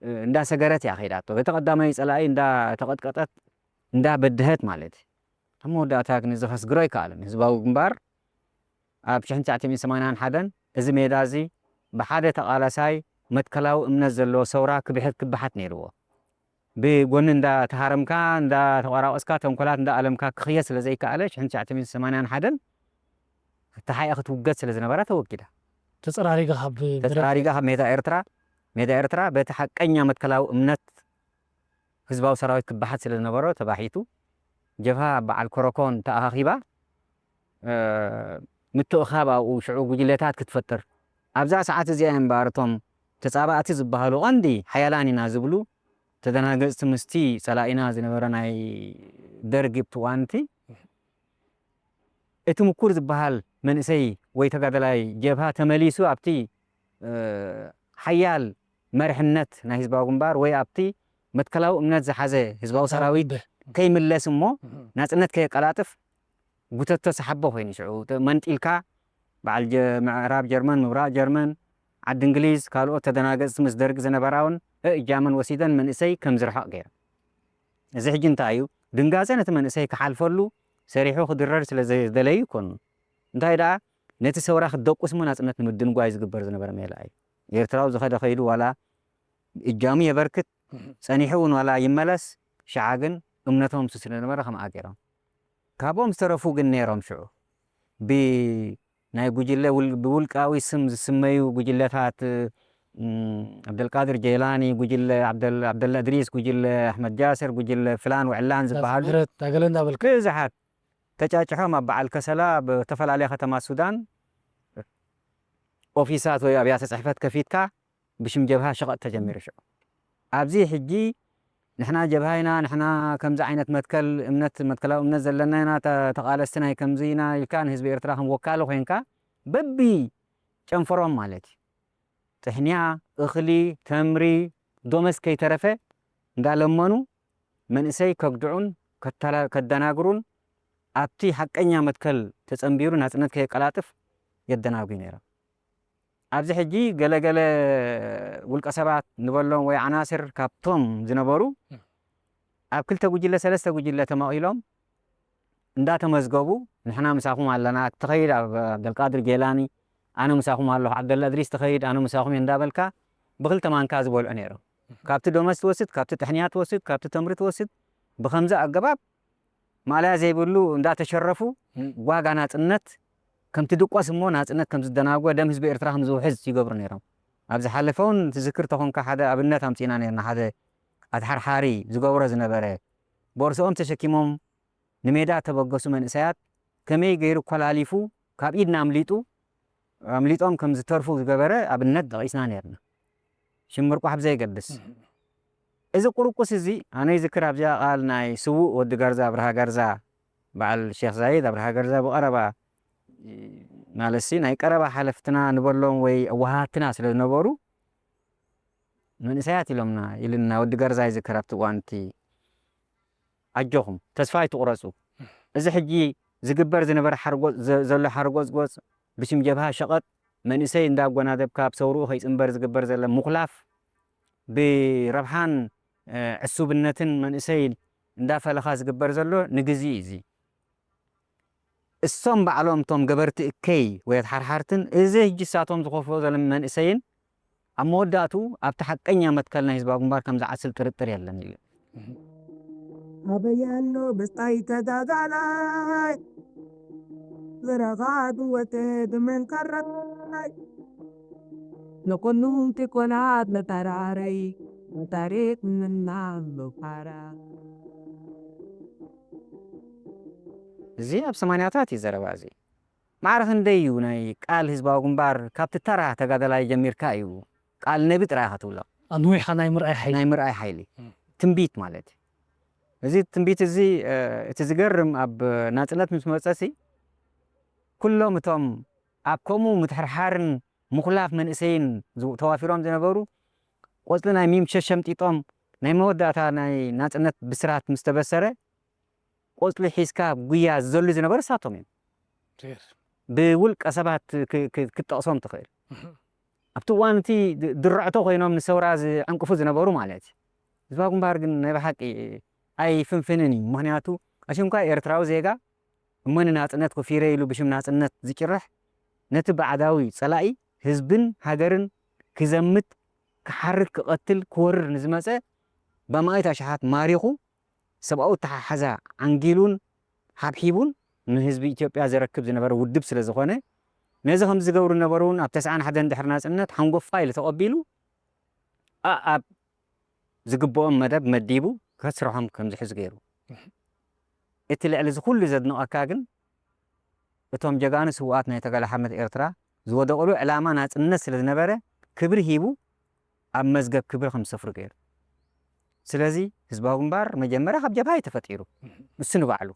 እ፣ እንዳሰገረት እያ ከይዳቶ። በቲ ቀዳማይ ጸላኢ እንዳተቐጥቀጠት፣ እንዳበድሀት ማለት እዩ። ኣብ መወዳእታ ግን እዚ ከስግሮ ኣይከኣለን። ህዝባዊ ግንባር ኣብ ሽሕን ትሽዓተ ሚእትን ሰማንያን ሓደን እዚ ሜዳ እዚ ብሓደ ተቓላሳይ መትከላዊ እምነት ዘለዎ ሰውራ ክብሕት፣ ክበሓት ነይርዎ። ብጎኒ እንዳተሃረምካ፣ እንዳተቆራቆስካ፣ ተንኮላት እንዳኣለምካ ክኽየድ ስለ ዘይከኣለ፣ ሽሕን ትሽዓተ ሚእትን ሰማንያን ሓደን ተሓኤ ክትውገድ ስለ ዝነበራ ተወጊዳ። ተጸራሪጋ ካብ ተጸራሪጋ ካብ ሜዳ ኤርትራ፣ ሜዳ ኤርትራ በቲ ሓቀኛ መትከላዊ እምነት ህዝባዊ ሰራዊት ክበሓት ስለ ዝነበሮ ተባሒቱ፣ ጀብሃ በዓል ኮረኮን ተኣኻኺባ፣ እ፣ ምትእኻብ ኣብኡ ሽዑ ጉጅለታት ክትፈጥር። ኣብዛ ሰዓት እዚኣ እዮም እምበኣር እቶም ተጻባእቲ ዝበሃሉ ቀንዲ ሓያላን ኢና ዝብሉ ተደናገጽቲ ምስቲ ጸላኢና ዝነበረ ናይ ደርግ ኣብቲ እዋን እቲ እቲ ምኩር ዝበሃል መንእሰይ ወይ ተጋዳላይ ጀብሃ ተመሊሱ ኣብቲ፣ እ፣ ሓያል መርሕነት ናይ ህዝባዊ ግንባር ወይ ኣብቲ መትከላዊ እምነት ዝሓዘ ህዝባዊ ሰራዊት እምበር። ከይምለስ እሞ እህ። ናጽነት ከየቀላጥፍ ጉተቶ ሰሓቦ ኮይኑ ሽዑ ተ-፣ መንጢልካ በዓል ጀ-፣ ምዕራብ ጀርመን፣ ምብራቕ ጀርመን፣ ዓዲ እንግሊዝ፣ ካልኦት ተደናገጽቲ ምስ ደርጊ ዝነበራ እውን እእጃመን ወሲደን መንእሰይ ከም ዝርሕቕ ገይረን። እዚ ሕጂ እንታይ እዩ? ድንጋጸ ነቲ መንእሰይ ክሓልፈሉ ሰሪሑ ክድረር ስለ ዘይደለዩ ይኮኑ። እንታይ ደኣ፣ ነቲ ሰውራ ክትደቁስ እሞ ናጽነት ንምድንጓይ ዝግበር ዝነበረ ሜላ እዩ። ኤርትራዊ ዝኸደ ከይዱ ዋላ እጃሙ የበርክት፣ ጸኒሑ እውን ዋላ ይመለስ፣ ሽዓ ግን እምነቶም እሱ ስለ ነበረ ከምኣ ገይሮም። ካብኦም ዝተረፉ ግን ነይሮም ሽዑ። ብ-፣ ናይ ጉጅለ ውል-፣ ብውልቃዊ ስም ዝስመዩ ጉጅለታት፣ እም፣ ዓብደልቃድር ጀይላኒ፣ ጉጅለ ዓብደል-፣ ዓብደላ እድሪስ፣ ጉጅለ ኣሕመድ ጃስር፣ ጉጅለ ፍላን ወዕላን ዝበሃሉ ምህረት፣ ኣገለ እንዳበልካ። ብዙሓት ተጫጭሖም ኣብ በዓል ከሰላ፣ ኣብ ዝተፈላለያ ከተማ ሱዳን ኦፊሳት ወይ ኣብያተ ጽሕፈት ከፊትካ ብሽም ጀብሃ ሸቐጥ ተጀሚሩ ሽዑ። ኣብዚ ሕጂ ንሕና ጀብሃ ኢና፣ ንሕና ከምዚ ዓይነት መትከል እምነት፣ መትከላዊ እምነት ዘለና ኢና፣ ተ-፣ ተቓለስቲ ናይ ከምዚ ኢና ኢልካ ንህዝቢ ኤርትራ ከም ወካሊ ኮይንካ በቢ ጨንፈሮም ማለት እዩ። ጥሕንያ፣ እኽሊ፣ ተምሪ፣ ዶመስ ከይተረፈ እንዳለመኑ መንእሰይ ከግድዑን ከተላ-፣ ከደናግሩን ኣብቲ ሓቀኛ መትከል ተጸንቢሩ ናጽነት ከየቀላጥፍ የደናጉ ነይሮም። ኣብዚ ሕጂ ገለገለ ውልቀ ሰባት ንበሎም ወይ ዓናስር ካብቶም ዝነበሩ እም። ኣብ ክልተ ጉጅለ፣ ሰለስተ ጉጅለ ተመቒሎም እንዳተመዝገቡ፣ "ንሕና ምሳኹም ኣለና፣ ትኸይድ ኣብ-፣ ኣብደልቃድር ጌላኒ፣ ኣነ ምሳኹም ኣለኹ፣ ዓብደላ እድሪስ ትኸይድ፣ ኣነ ምሳኹም እየ" እንዳበልካ ብክልተ ማንካ ዝበልዑ ነይሮም። እም። ካብቲ ዶመስ ትወስድ፣ ካብቲ ጥሕንያ ትወስድ፣ ካብቲ ተምሪ ትወስድ፣ ብኸምዚ ኣገባብ ማእለያ ዘይብሉ እንዳተሸረፉ እም። ዋጋ ናጽነት ከም ትድቆስ እሞ ናጽነት ከም ዝደናጎ ደም ህዝቢ ኤርትራ ከም ዝውሕዝ ይገብሩ ነይሮም። ኣብ ዝሓለፈ እውን ትዝክር ተኾንካ ሓደ ኣብነት ኣምጺእና ነይርና። ሓደ ኣትሓርሓሪ ዝገብሮ ዝነበረ ቦርሶኦም ተሸኪሞም ንሜዳ ተበገሱ መንእሰያት ከመይ ገይሩ ኮላሊፉ ካብ ኢድና ኣምሊጡ ኣምሊጦም ከም ዝተርፉ ዝገበረ ኣብነት ጠቒስና ነይርና። ሽም ምርቋሕ ብዘይገድስ። እም። እዚ ቁርቁስ እዚ ኣነ ይዝክር ኣብዚኣ ቃል ናይ ስዉእ ወዲ ገርዛ፣ ኣብርሃ ገርዛ፣ በዓል ሼኽ ዛይድ ኣብርሃ ገርዛ ብቐረባ፣ ማለትሲ ናይ ቀረባ ሓለፍትና ንበሎም ወይ ኣወሃሃድትና ስለ ዝነበሩ መንእሰያት ኢሎምና፣ ኢሉና ወዲ ገርዛ ይዝክር ኣብቲ እዋን እቲ። ኣጆኹም፣ ተስፋ ኣይትቑረጹ። እዚ ሕጂ ዝግበር ዝነበረ ሓርጎጽ-፣ ዘ-፣ ዘሎ ሓርጎጽጎጽ ብሽም ጀብሃ ሸቐጥ መንእሰይ እንዳጎናደብካ ኣብ ሰውርኡ ከይጽንበር ዝግበር ዘሎ ምኹላፍ ብረብሓን፣ እ፣ ዕሱብነትን መንእሰይ እንዳፈለኻ ዝግበር ዘሎ ንግዚ እዩ እዚ። እሶም ባዕሎም እቶም ገበርቲ እከይ ወይ ኣትሓርሓርትን እዚ ሕጂ እሳቶም ዝኸፍዎ ዘሎ መንእሰይን ኣብ መወዳእትኡ ኣብቲ ሓቀኛ መትከል ናይ ህዝባዊ ግንባር ከም ዝዓስል ጥርጥር የለን ኢሉ። ኣበይ ኣሎ ብጻይ ተጋዳላይ ዝረኻዱ ወተድ መንከረይ ንኹሉም ቲኮናት መጠራረይ መታሪክ ምናም ምፋራ። እዚ ኣብ ሰማንያታት እዩ ዘረባ እዚ። ማዕረ ክንደይ እዩ ናይ ቃል ህዝባዊ ግንባር ካብቲ ተራ ተጋዳላይ ጀሚርካ እዩ ቃል ነቢ ጥራይ ኢኻ ትብሎ። ኣንዊሕካ ናይ ምርኣይ ሓይሊ። ናይ ምርኣይ ሓይሊ። እም። ትንቢት ማለት እዩ። እዚ ትንቢት እዚ፣ እ፣ እቲ ዝገርም ኣብ ናጽነት ምስ መጸሲ ኩሎም እቶም ኣብ ከምኡ ምትሕርሓርን ምኹላፍ መንእሰይን ዝ-፣ ተዋፊሮም ዝነበሩ ቆጽሊ ናይ ሚም ሸሸምጢጦም ናይ መወዳእታ ናይ ናጽነት ብስራት ምስ ተበሰረ ቆጽሊ ሒዝካ ጉያ ዝዘሉ ዝነበሩ እሳቶም እዮም። ትክክል። ብውልቀ ሰባት ክ-፣ ክ-፣ ክትጠቕሶም ትኽእል። እህ። ኣብቲ እዋን እቲ ድ-፣ ድርዕቶ ኮይኖም ንሰውራ ዝዕንቅፉ ዝነበሩ ማለት እዩ። ህዝባዊ ግንባር ግን ናይ ብሓቂ ኣይፍንፍንን እዩ። ምኽንያቱ፣ ኣሽንኳይ ኤርትራዊ ዜጋ እሞ ንናጽነት ኮፊረ ኢሉ ብሽም ናጽነት ዝጭርሕ፣ ነቲ ባዕዳዊ ጸላኢ ህዝብን ሃገርን ክዘምት፣ ክሓርድ፣ ክቐትል፣ ክወርር ንዝመጸ በማኢት ኣሽሓት ማሪኹ፣ ሰብኣዊ ኣተሓሕዛ ዓንጊሉን ሓብሒቡን ንህዝቢ ኢትዮጵያ ዘረክብ ዝነበረ ውድብ ስለ ዝኾነ፣ ነዚ ከም ዝገብሩ ዝነበሩ እውን ኣብ ተስዓን ሓደን ድሕሪ ናጽነት ሓንጎፋ ኢሉ ተቐቢሉ፣ ኣኣብ ዝግብኦም መደብ መዲቡ ከስርሖም ከም ዝሕዝ ገይሩ። እቲ ልዕሊ እዚ ኩሉ ዘድንቐካ ግን፣ እቶም ጀጋኑ ስውኣት ናይ ተጋድሎ ሓርነት ኤርትራ ዝወደቕሉ ዕላማ ናጽነት ስለ ዝነበረ፣ ክብሪ ሂቡ ኣብ መዝገብ ክብሪ ከም ዝሰፍሩ ገይሩ። ስለዚ ህዝባዊ ግንባር መጀመርያ ካብ ጀብሃ እዩ ተፈጢሩ። ንሱ ንባዕሉ።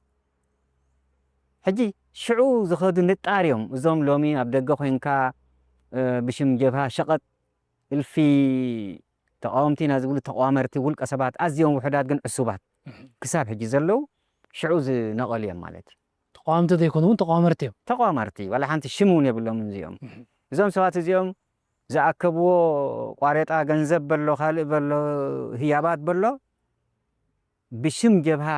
ሕጂ ሽዑ ዝኸዱ ንጣር እዮም። እዞም ሎሚ ኣብ ደገ ኮይንካ፣ እ፣ ብሽም ጀብሃ ሸቐጥ እልፊ ተቃወምቲ ኢና ዝብሉ ተቃዋመርቲ ውልቀ ሰባት ኣዝዮም ውሑዳት ግን ዕሱባት እህ። ክሳብ ሕጂ ዘለዉ ሽዑ ዝነቐሉ እዮም ማለት እዩ። ተቃወምቲ ዘይኮኑ እውን ተቃዋመርቲ እዮም። ተቃዋመርቲ ዋላ ሓንቲ ሽም እውን የብሎምን እዚኦም። እህ። እዞም ሰባት እዚኦም ዝኣከብዎ ቋሬጣ ገንዘብ በሎ ካልእ በሎ ህያባት በሎ ብሽም ጀብሃ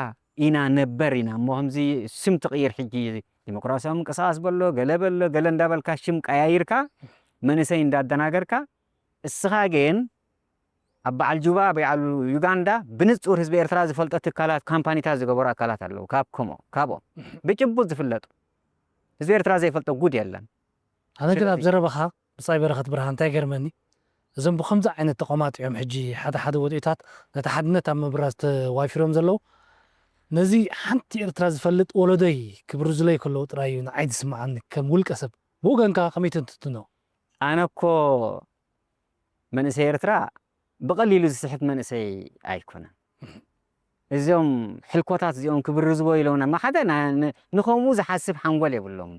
ኢና ነበር ኢና እሞ ከምዚ ስም ትቕይር ሕጂ ዲሞክራሲያዊ ምንቅስቃስ በሎ ገለ በሎ ገለ እንዳበልካ ሽም ቀያይርካ መንእሰይ እንዳደናገርካ እስኻ ግን ኣብ በዓል ጁባ በዓል ዩጋንዳ ብንጹር ህዝቢ ኤርትራ ዝፈልጦ ትካላት ካምፓኒታት ዝገበሩ ኣካላት ኣለዉ ካብ ኮሞ ካብኦም ብጭቡጥ ዝፍለጡ ህዝቢ ኤርትራ ዘይፈልጦ ጉድ የለን። ኣነ ግን ኣብ ዘረባኻ ብጻይ በረኸት ብርሃን እንታይ ገርመኒ እዞም ብከምዚ ዓይነት ተቋማት እዮም ሕጂ ሓደ ሓደ ወዲታት ነቲ ሓድነት ኣብ ምብራዝ ተዋፊሮም ዘለዉ ነዚ ሓንቲ ኤርትራ ዝፈልጥ ወለዶይ ክብርዙለይ ከለዉ ጥራይ እዩ ንዓይ ዝስምዓኒ ከም ውልቀ ሰብ ብወገንካ ከመይ ትንትኖ ኣነ እኮ መንእሰይ ኤርትራ ብቐሊሉ ዝስሕት መንእሰይ ኣይኮነን። እዞም ሕልኮታት እዚኦም ክብርዝቦ ኢሎም እማ ሓደ ንኸምኡ ዝሓስብ ሓንጎል የብሎም።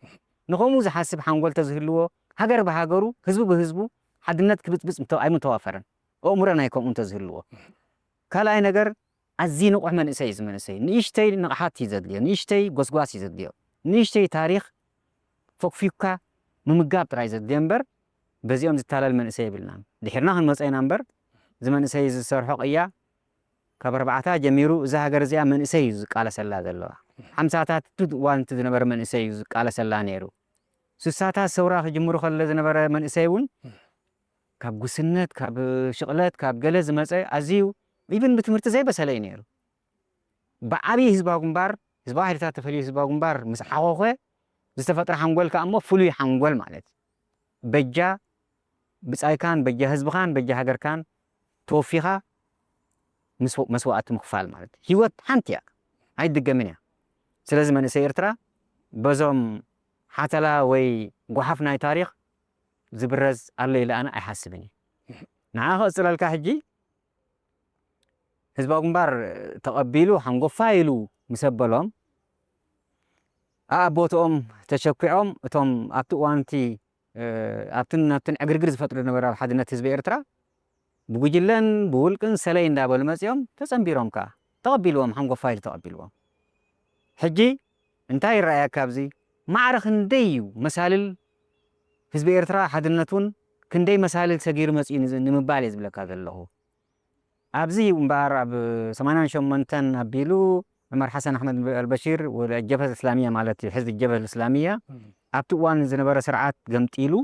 ንኸምኡ ዝሓስብ ሓንጎል ተዝህልዎ ሃገር ብሃገሩ ህዝቡ ብህዝቡ ሓድነት ክብፅብፅ ኣይምተዋፈረን። ኣእምሮ ናይ ከምኡ እንተዝህልዎ ካልኣይ ነገር ኣዝዩ ንቑሕ መንእሰይ እዩ። ዝመንእሰይ ንእሽተይ ንቕሓት እዩ ዘድልዮ፣ ንእሽተይ ጎስጓስ እዩ ዘድልዮ፣ ንእሽተይ ታሪኽ ፈኩፊኩካ ምምጋብ ጥራይ ዘድልዮ እምበር በዚኦም ዝታለል መንእሰይ የብልናን። ድሒርና ክንመፀ ኢና እምበር እዚ መንእሰይ ዝሰርሖ ቅያ ካብ ኣርባዕታ ጀሚሩ እዛ ሃገር እዚኣ መንእሰይ እዩ ዝቃለሰላ ዘለዋ። ሓምሳታት እዋን ዝነበረ መንእሰይ እዩ ዝቃለሰላ ነይሩ። ስሳታት ሰውራ ክጅምሩ ከለ ዝነበረ መንእሰይ እውን ካብ ጉስነት ካብ ሽቕለት ካብ ገለ ዝመፀ ኣዝዩ ኢቭን ብትምህርቲ ዘይበሰለ እዩ ነይሩ። ብዓብዪ ህዝባዊ ግንባር ህዝባዊ ሓይልታት ተፈልዩ ህዝባዊ ግንባር ምስ ሓኾኸ ዝተፈጥረ ሓንጎል ከዓ እሞ ፍሉይ ሓንጎል ማለት በጃ ብጻይካን በጃ ህዝብኻን በጃ ሃገርካን ተወፊኻ መስዋእቲ ምኽፋል ማለት ህይወት ሓንቲ እያ ኣይትድገምን እያ። ስለዚ መንእሰይ ኤርትራ በዞም ሓተላ ወይ ጓሓፍ ናይ ታሪኽ ዝብረዝ ኣሎ ኢለ ኣነ ኣይሓስብን እየ። ንዓ ክቕፅለልካ ሕጂ ህዝባዊ ግንባር ተቐቢሉ ሓንጎፋ ኢሉ ምስ ኣበሎም ኣኣቦትኦም ተሸኪዖም እቶም ኣብቲ እዋንቲ ኣብትን ኣብትን ዕግርግር ዝፈጥሩ ዝነበረ ኣብ ሓድነት ህዝቢ ኤርትራ ብጉጅለን ብውልቅን ሰለይ እንዳበሉ መፂኦም ተፀንቢሮም ከዓ ተቐቢልዎም ሓንጎፋ ኢሉ ተቐቢልዎም። ሕጂ እንታይ ይረኣየካ ኣብዚ ማዕረ ክንደይ እዩ መሳልል ህዝቢ ኤርትራ ሓድነት እውን ክንደይ መሳልል ሰጊሩ መፂኡ ንምባል እየ ዝብለካ ዘለኹ። ኣብዚ እምበኣር ኣብ ሰማንያን ሸሞንተን ኣቢሉ ዑመር ሓሰን ኣሕመድ ኣልበሺር ወደ ጀብሀት እስላሚያ ማለት እዩ ሕዝቢ ጀብሀት እስላሚያ ኣብቲ እዋን ዝነበረ ስርዓት ገምጢሉ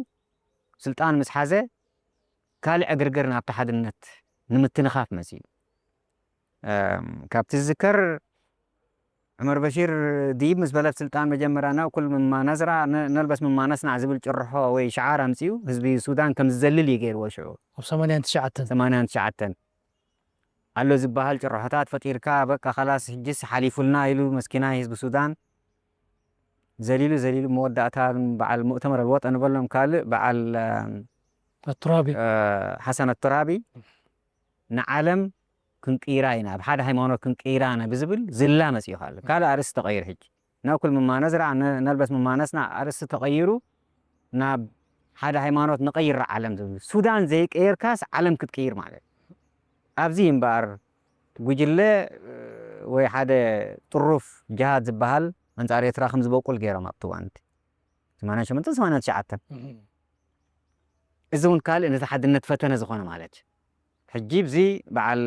ስልጣን ምስ ሓዘ ካልእ ዕግርግር ናብቲ ሓድነት ንምትንኻፍ መፂኡ። ካብቲ ዝዝከር ዑመር በሺር ድይብ ምስ በለት ስልጣን መጀመርያ ናእኩል ምማ ነዝራ ነልበስ ምማ ነስናዕ ዝብል ጭርሖ ወይ ሽዓር ኣምፂኡ ህዝቢ ሱዳን ከም ዝዘልል እዩ ገይርዎ ሽዑ ኣብ ሰማንያን ትሽዓተን ሰማንያን ትሽዓተን ኣሎ ዝበሃል ጭርሖታት ፈጢርካ በቃ ካላስ ሕጅስ ሓሊፉልና ኢሉ መስኪናይ ህዝቢ ሱዳን ዘሊሉ ዘሊሉ መወዳእታ በዓል ሙእተመር ኣልወጠ ንበሎም ካልእ በዓል ኣቱራቢ ሓሰን ኣቱራቢ ንዓለም ክንቅይራ ኢና ኣብ ሓደ ሃይማኖት ክንቅይራ ኢና ብዝብል ዝላ መፂኡ ካለ ካልእ ኣርእስቲ ተቐይሩ ሕጂ ናኩል ምማነዝራ ነልበስ ምማነስና ኣርእስቲ ተቐይሩ ናብ ሓደ ሃይማኖት ንቐይራ ዓለም ዝብል ሱዳን ዘይቀየርካስ ዓለም ክትቅይር ማለት ኣብዚ እምበኣር ጉጅለ ወይ ሓደ ጥሩፍ ጅሃድ ዝበሃል ኣንፃር ኤርትራ ከም ዝበቁል ገይሮም ኣብቲ እዋን እቲ ሰማንያን ሸሞንተን ሰማንያን ትሽዓተን እዚ እውን ካልእ ነቲ ሓድነት ፈተነ ዝኾነ ማለት እዩ ሕጂ ብዚ በዓል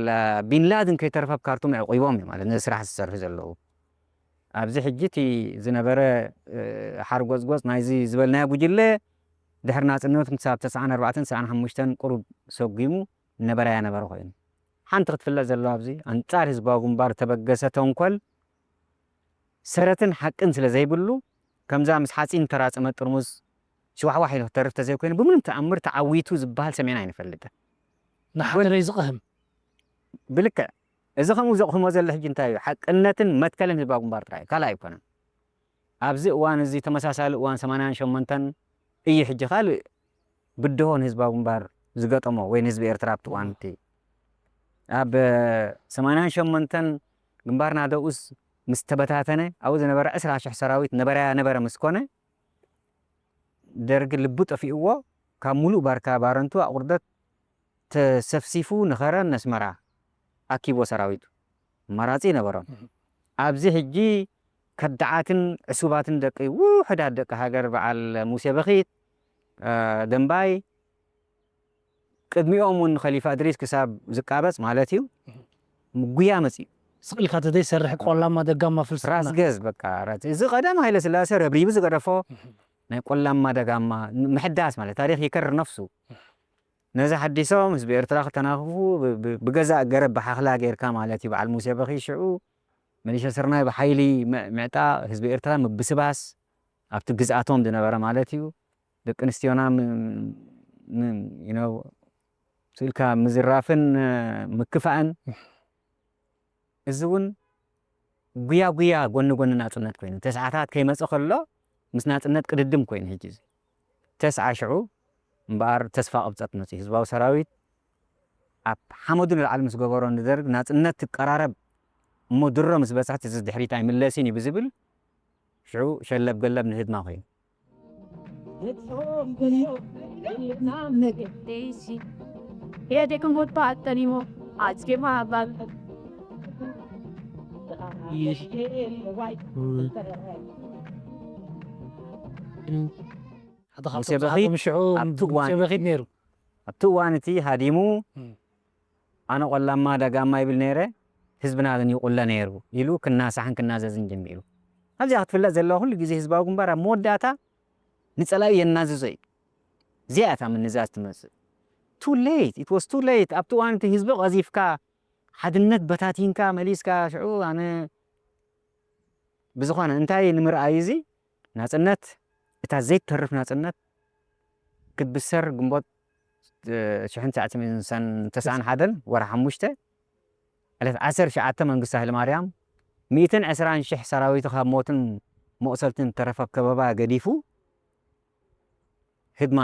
ቢንላድን ከይተረፈ ኣብ ካርቱም ዕቑቦም እዩ ማለት ነዚ ስራሕ ዝሰርሑ ዘለዉ ኣብዚ ሕጂ እቲ ዝነበረ ሓርጎፅጎፅ ናይዚ ዝበልናዮ ጉጅለ ድሕሪ ናፅነት ክሳብ ተስዓን ኣርባዕተን ተስዓን ሓሙሽተን ቁሩብ ሰጒሙ ነበረ ያነበረ ኮይኑ ሓንቲ ክትፍለጥ ዘለዋ ኣብዚ ኣንፃር ህዝባዊ ግንባር ተበገሰ ተንኮል ሰረትን ሓቅን ስለ ዘይብሉ ከምዛ ምስ ሓፂን ተራፀመ ጥርሙዝ ሽዋሕዋሕ ኢሉ ክተርፍ ተዘይኮይኑ ብምንም ተኣምር ተዓዊቱ ዝበሃል ሰሚዕና ኣይንፈልጥን ንሓደረይ ዝቕህም ብልክዕ እዚ ከምኡ ዘቕህሞ ዘሎ ሕጂ እንታይ እዩ ሓቅነትን መትከልን ህዝባዊ ግንባር ጥራይ ካልእ ኣይኮነን ኣብዚ እዋን እዚ ተመሳሳሊ እዋን ሰማንያን ሸሞንተን እዩ ሕጂ ካልእ ብድሆ ንህዝባዊ ግንባር ዝገጠሞ ወይ ንህዝቢ ኤርትራ ኣብቲ እዋን እቲ ኣብ ሰማንያን ሸሞንተን ግንባር ናደኡስ ምስ ተበታተነ ኣብኡ ዝነበረ ዕስራ ሽሕ ሰራዊት ነበረያ ነበረ ምስ ኮነ ደርጊ ልቡ ጠፊእዎ ካብ ሙሉእ ባርካ ባረንቱ ኣቑርደት ተሰፍሲፉ ንኸረን ነስመራ ኣኪቦ ሰራዊቱ ኣማራፂ ነበሮም ኣብዚ ሕጂ ከዳዓትን ዕሱባትን ደቂ ውሕዳት ደቂ ሃገር በዓል ሙሴ በኺት ደንባይ ቅድሚኦም እውን ኸሊፋ እድሪስ ክሳብ ዝቃበፅ ማለት እዩ ጉያ መፅኡ ስቕ ኢልካ ተዘይሰርሕ ቆላማ ደጋማ ፍልስፍና። ራስ ገዝ በቃ። እዚ ቀደም ሃይለ ስላሴ ረብሪቡ ዝገደፎ ናይ ቆላማ ደጋማ ምሕዳስ ማለት ታሪክ ይከርር ነፍሱ። ነዚ ሓዲሶም ህዝቢ ኤርትራ ክተናኽፉ ብገዛእ ገረብ ብሓኽላ ጌርካ ማለት እዩ። በዓል ሙሴ በኺ ሽዑ መሊሻ ስርናይ ብሓይሊ ምዕጣ ህዝቢ ኤርትራ ምብስባስ ኣብቲ ግዝኣቶም ዝነበረ ማለት እዩ። ደቂ ኣንስትዮና ስኢልካ ምዝራፍን ምክፋእን እዚ እውን ጉያ ጉያ ጎኒ ጎኒ ናፅነት ኮይኑ ተስዓታት ከይመፀ ከሎ ምስ ናፅነት ቅድድም ኮይኑ ሕጂ እዚ ተስዓ ሽዑ እምበኣር ተስፋ ቅብፀት መፅኡ ህዝባዊ ሰራዊት ኣብ ሓመዱ ንላዕሊ ምስ ገበሮ ንደርግ ናፅነት ትቀራረብ እሞ ድሮ ምስ በፅሐት እዚ ድሕሪት ኣይምለስን እዩ ብዝብል ሽዑ ሸለብ ገለብ ንህድማ ኮይኑ Io ti comporto attenimo, aske ma bal. ሓደ ካብቶም ዝሃቶም ሽዑ ሙሴ በኺት ነይሩ። ኣብቲ እዋን እቲ ሃዲሙ ኣነ ቆላማ ደጋማ ይብል ነይረ፣ ህዝብና ግን ይቑለ ነይሩ ኢሉ ክናሳሕን ክናዘዝን ጀሚሩ። ኣብዚኣ ክትፍለጥ ዘለዋ ኩሉ ግዜ ህዝባዊ ግንባር ኣብ መወዳእታ ንጸላኢ የናዝዞ እዩ። እዚኣ እታ ምንዛዝ ትመስል። Too late, it was too late። ኣብቲ እዋን እቲ ህዝቢ ቀዚፍካ፣ ሓድነት በታቲንካ፣ መሊስካ፣ ሽዑ ኣነ ብዝኾነ እንታይ ንምርኣይ እዚ ናጽነት እታ ዘይትተርፍ ናጽነት ክትብሰር ግንቦት ሽሕን ትሽዓተ ሚእትን ተስዓን ሓደን ወርሒ ሓሙሽተ ዕለት ዓሰርተ ትሽዓተ መንግስቱ ሃይለማርያም ሚእትን ዕስራን ሽሕ ሰራዊቱ ካብ ሞትን መቑሰልትን ተረፈ ከበባ ገዲፉ ህድማ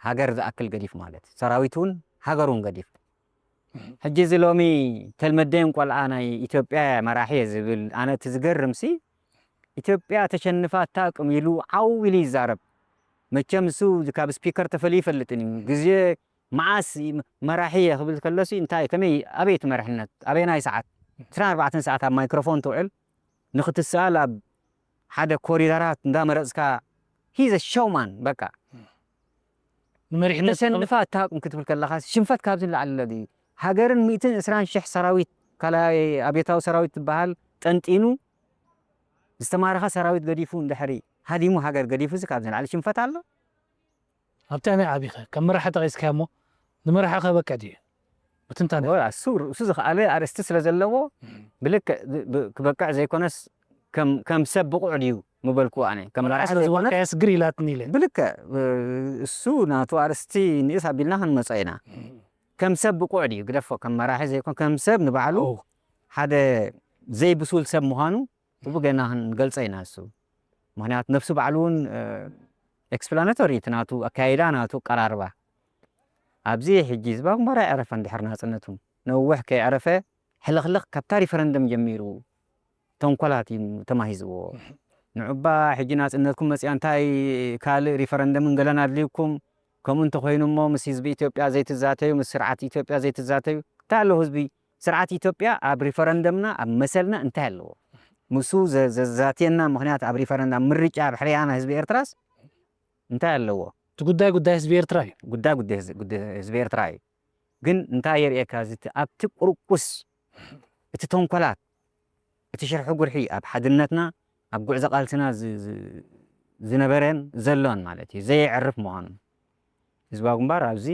ሃገር ዝኣክል ገዲፉ ማለት ሰራዊቱን ሃገሩን ገዲፉ ሕጂ እዚ ሎሚ ተልመደን ቆልዓ ናይ ኢትዮጵያ መራሒ እየ ዝብል ኣነ እቲ ዝገርም ሲ ኢትዮጵያ ተሸንፋ ኣታቅም ኢሉ ዓው ኢሉ ይዛረብ መቸም እሱ ካብ ስፒከር ተፈልዩ ይፈልጥን እዩ ግዜ መዓስ መራሒ እየ ክብል ከሎሲ እንታይ ከመይ ኣበይ እቲ መርሕነት ኣበየናይ ሰዓት 24 ሰዓት ኣብ ማይክሮፎን ትውዕል ንክትሰኣል ኣብ ሓደ ኮሪደራት እንዳመረፅካ he's a showman በቃ ንመሪሕነት ተሸንፋ ኣታቅም ክትብል ከለካ ሽንፈት ካብዚ ንላዕሊ ኣሎ ድዩ ሃገርን ሚእትን ዕስራን ሽሕ ሰራዊት ካልኣይ ኣብዮታዊ ሰራዊት ትበሃል ጠንጢኑ ዝተማረኸ ሰራዊት ገዲፉ እንድሕሪ ሃዲሙ ሃገር ገዲፉ እዚ ካብዚ ንላዕሊ ሽንፈት ኣሎ ኣብቲ ኣመይ ዓቢኸ ከም መራሒ ጠቒስካዮ እሞ ንመራሒ ከበቅዕ ድዩ ብትንታነ እሱ ዝኸኣለ ኣርእስቲ ስለ ዘለዎ ብልክዕ ክበቅዕ ዘይኮነስ ከም ሰብ ብቑዕ ድዩ ምበልኩ ኣነ ከም መራሒ ስለዝኾነ ከየስግር ኢላትኒ ኢለ ብልክዕ እሱ ናቱ ኣርእስቲ ንእስ ኣቢልና ክንመጾ ኢና ከም ሰብ ብቑዕ ድዩ ግደፎ ከም መራሒ ዘይኮን ከም ሰብ ንባዕሉ ሓደ ዘይብሱል ሰብ ምዃኑ ብገና ክንገልጾ ኢና እሱ ምክንያቱ ነፍሱ ባዕሉ እውን explanatory እቲ ናቱ ኣካይዳ ናቱ ኣቀራርባ ኣብዚ ሕጂ ህዝባዊ ግንባር ኣይዕረፈን ድሕሪ ናፅነቱ ነዊሕ ከይዕረፈ ሕልኽልኽ ካብታ ሪፈረንደም ጀሚሩ ተንኮላት እዩ ተማሂዝዎ ንዑባ ሕጂ ናፅነትኩም መፅያ እንታይ ካልእ ሪፈረንደምን ገለን ኣድልዩኩም ከምኡ እንተኮይኑ እሞ ምስ ህዝቢ ኢትዮጵያ ዘይትዛተዩ ምስ ስርዓት ኢትዮጵያ ዘይትዛተዩ እንታይ ኣሎ ህዝቢ ስርዓት ኢትዮጵያ ኣብ ሪፈረንደምና ኣብ መሰልና እንታይ ኣለዎ? ምስኡ ዘዛትየና ምኽንያት ኣብ ሪፈረንደም ኣብ ምርጫ ኣብ ሕርያና ህዝቢ ኤርትራስ እንታይ ኣለዎ? እቲ ጉዳይ ጉዳይ ህዝቢ ኤርትራ እዩ። ጉዳይ ጉዳይ ህዝቢ ኤርትራ እዩ። ግን እንታይ የርእየካ እዚ ኣብቲ ቁርቁስ እቲ ተንኮላት እቲ ሽርሒ ጉርሒ ኣብ ሓድነትና ኣብ ጉዕዞ ቃልስና ዝነበረን ዘሎን ማለት እዩ ዘየዕርፍ ምዃኑ ህዝባዊ ግንባር ኣብዚ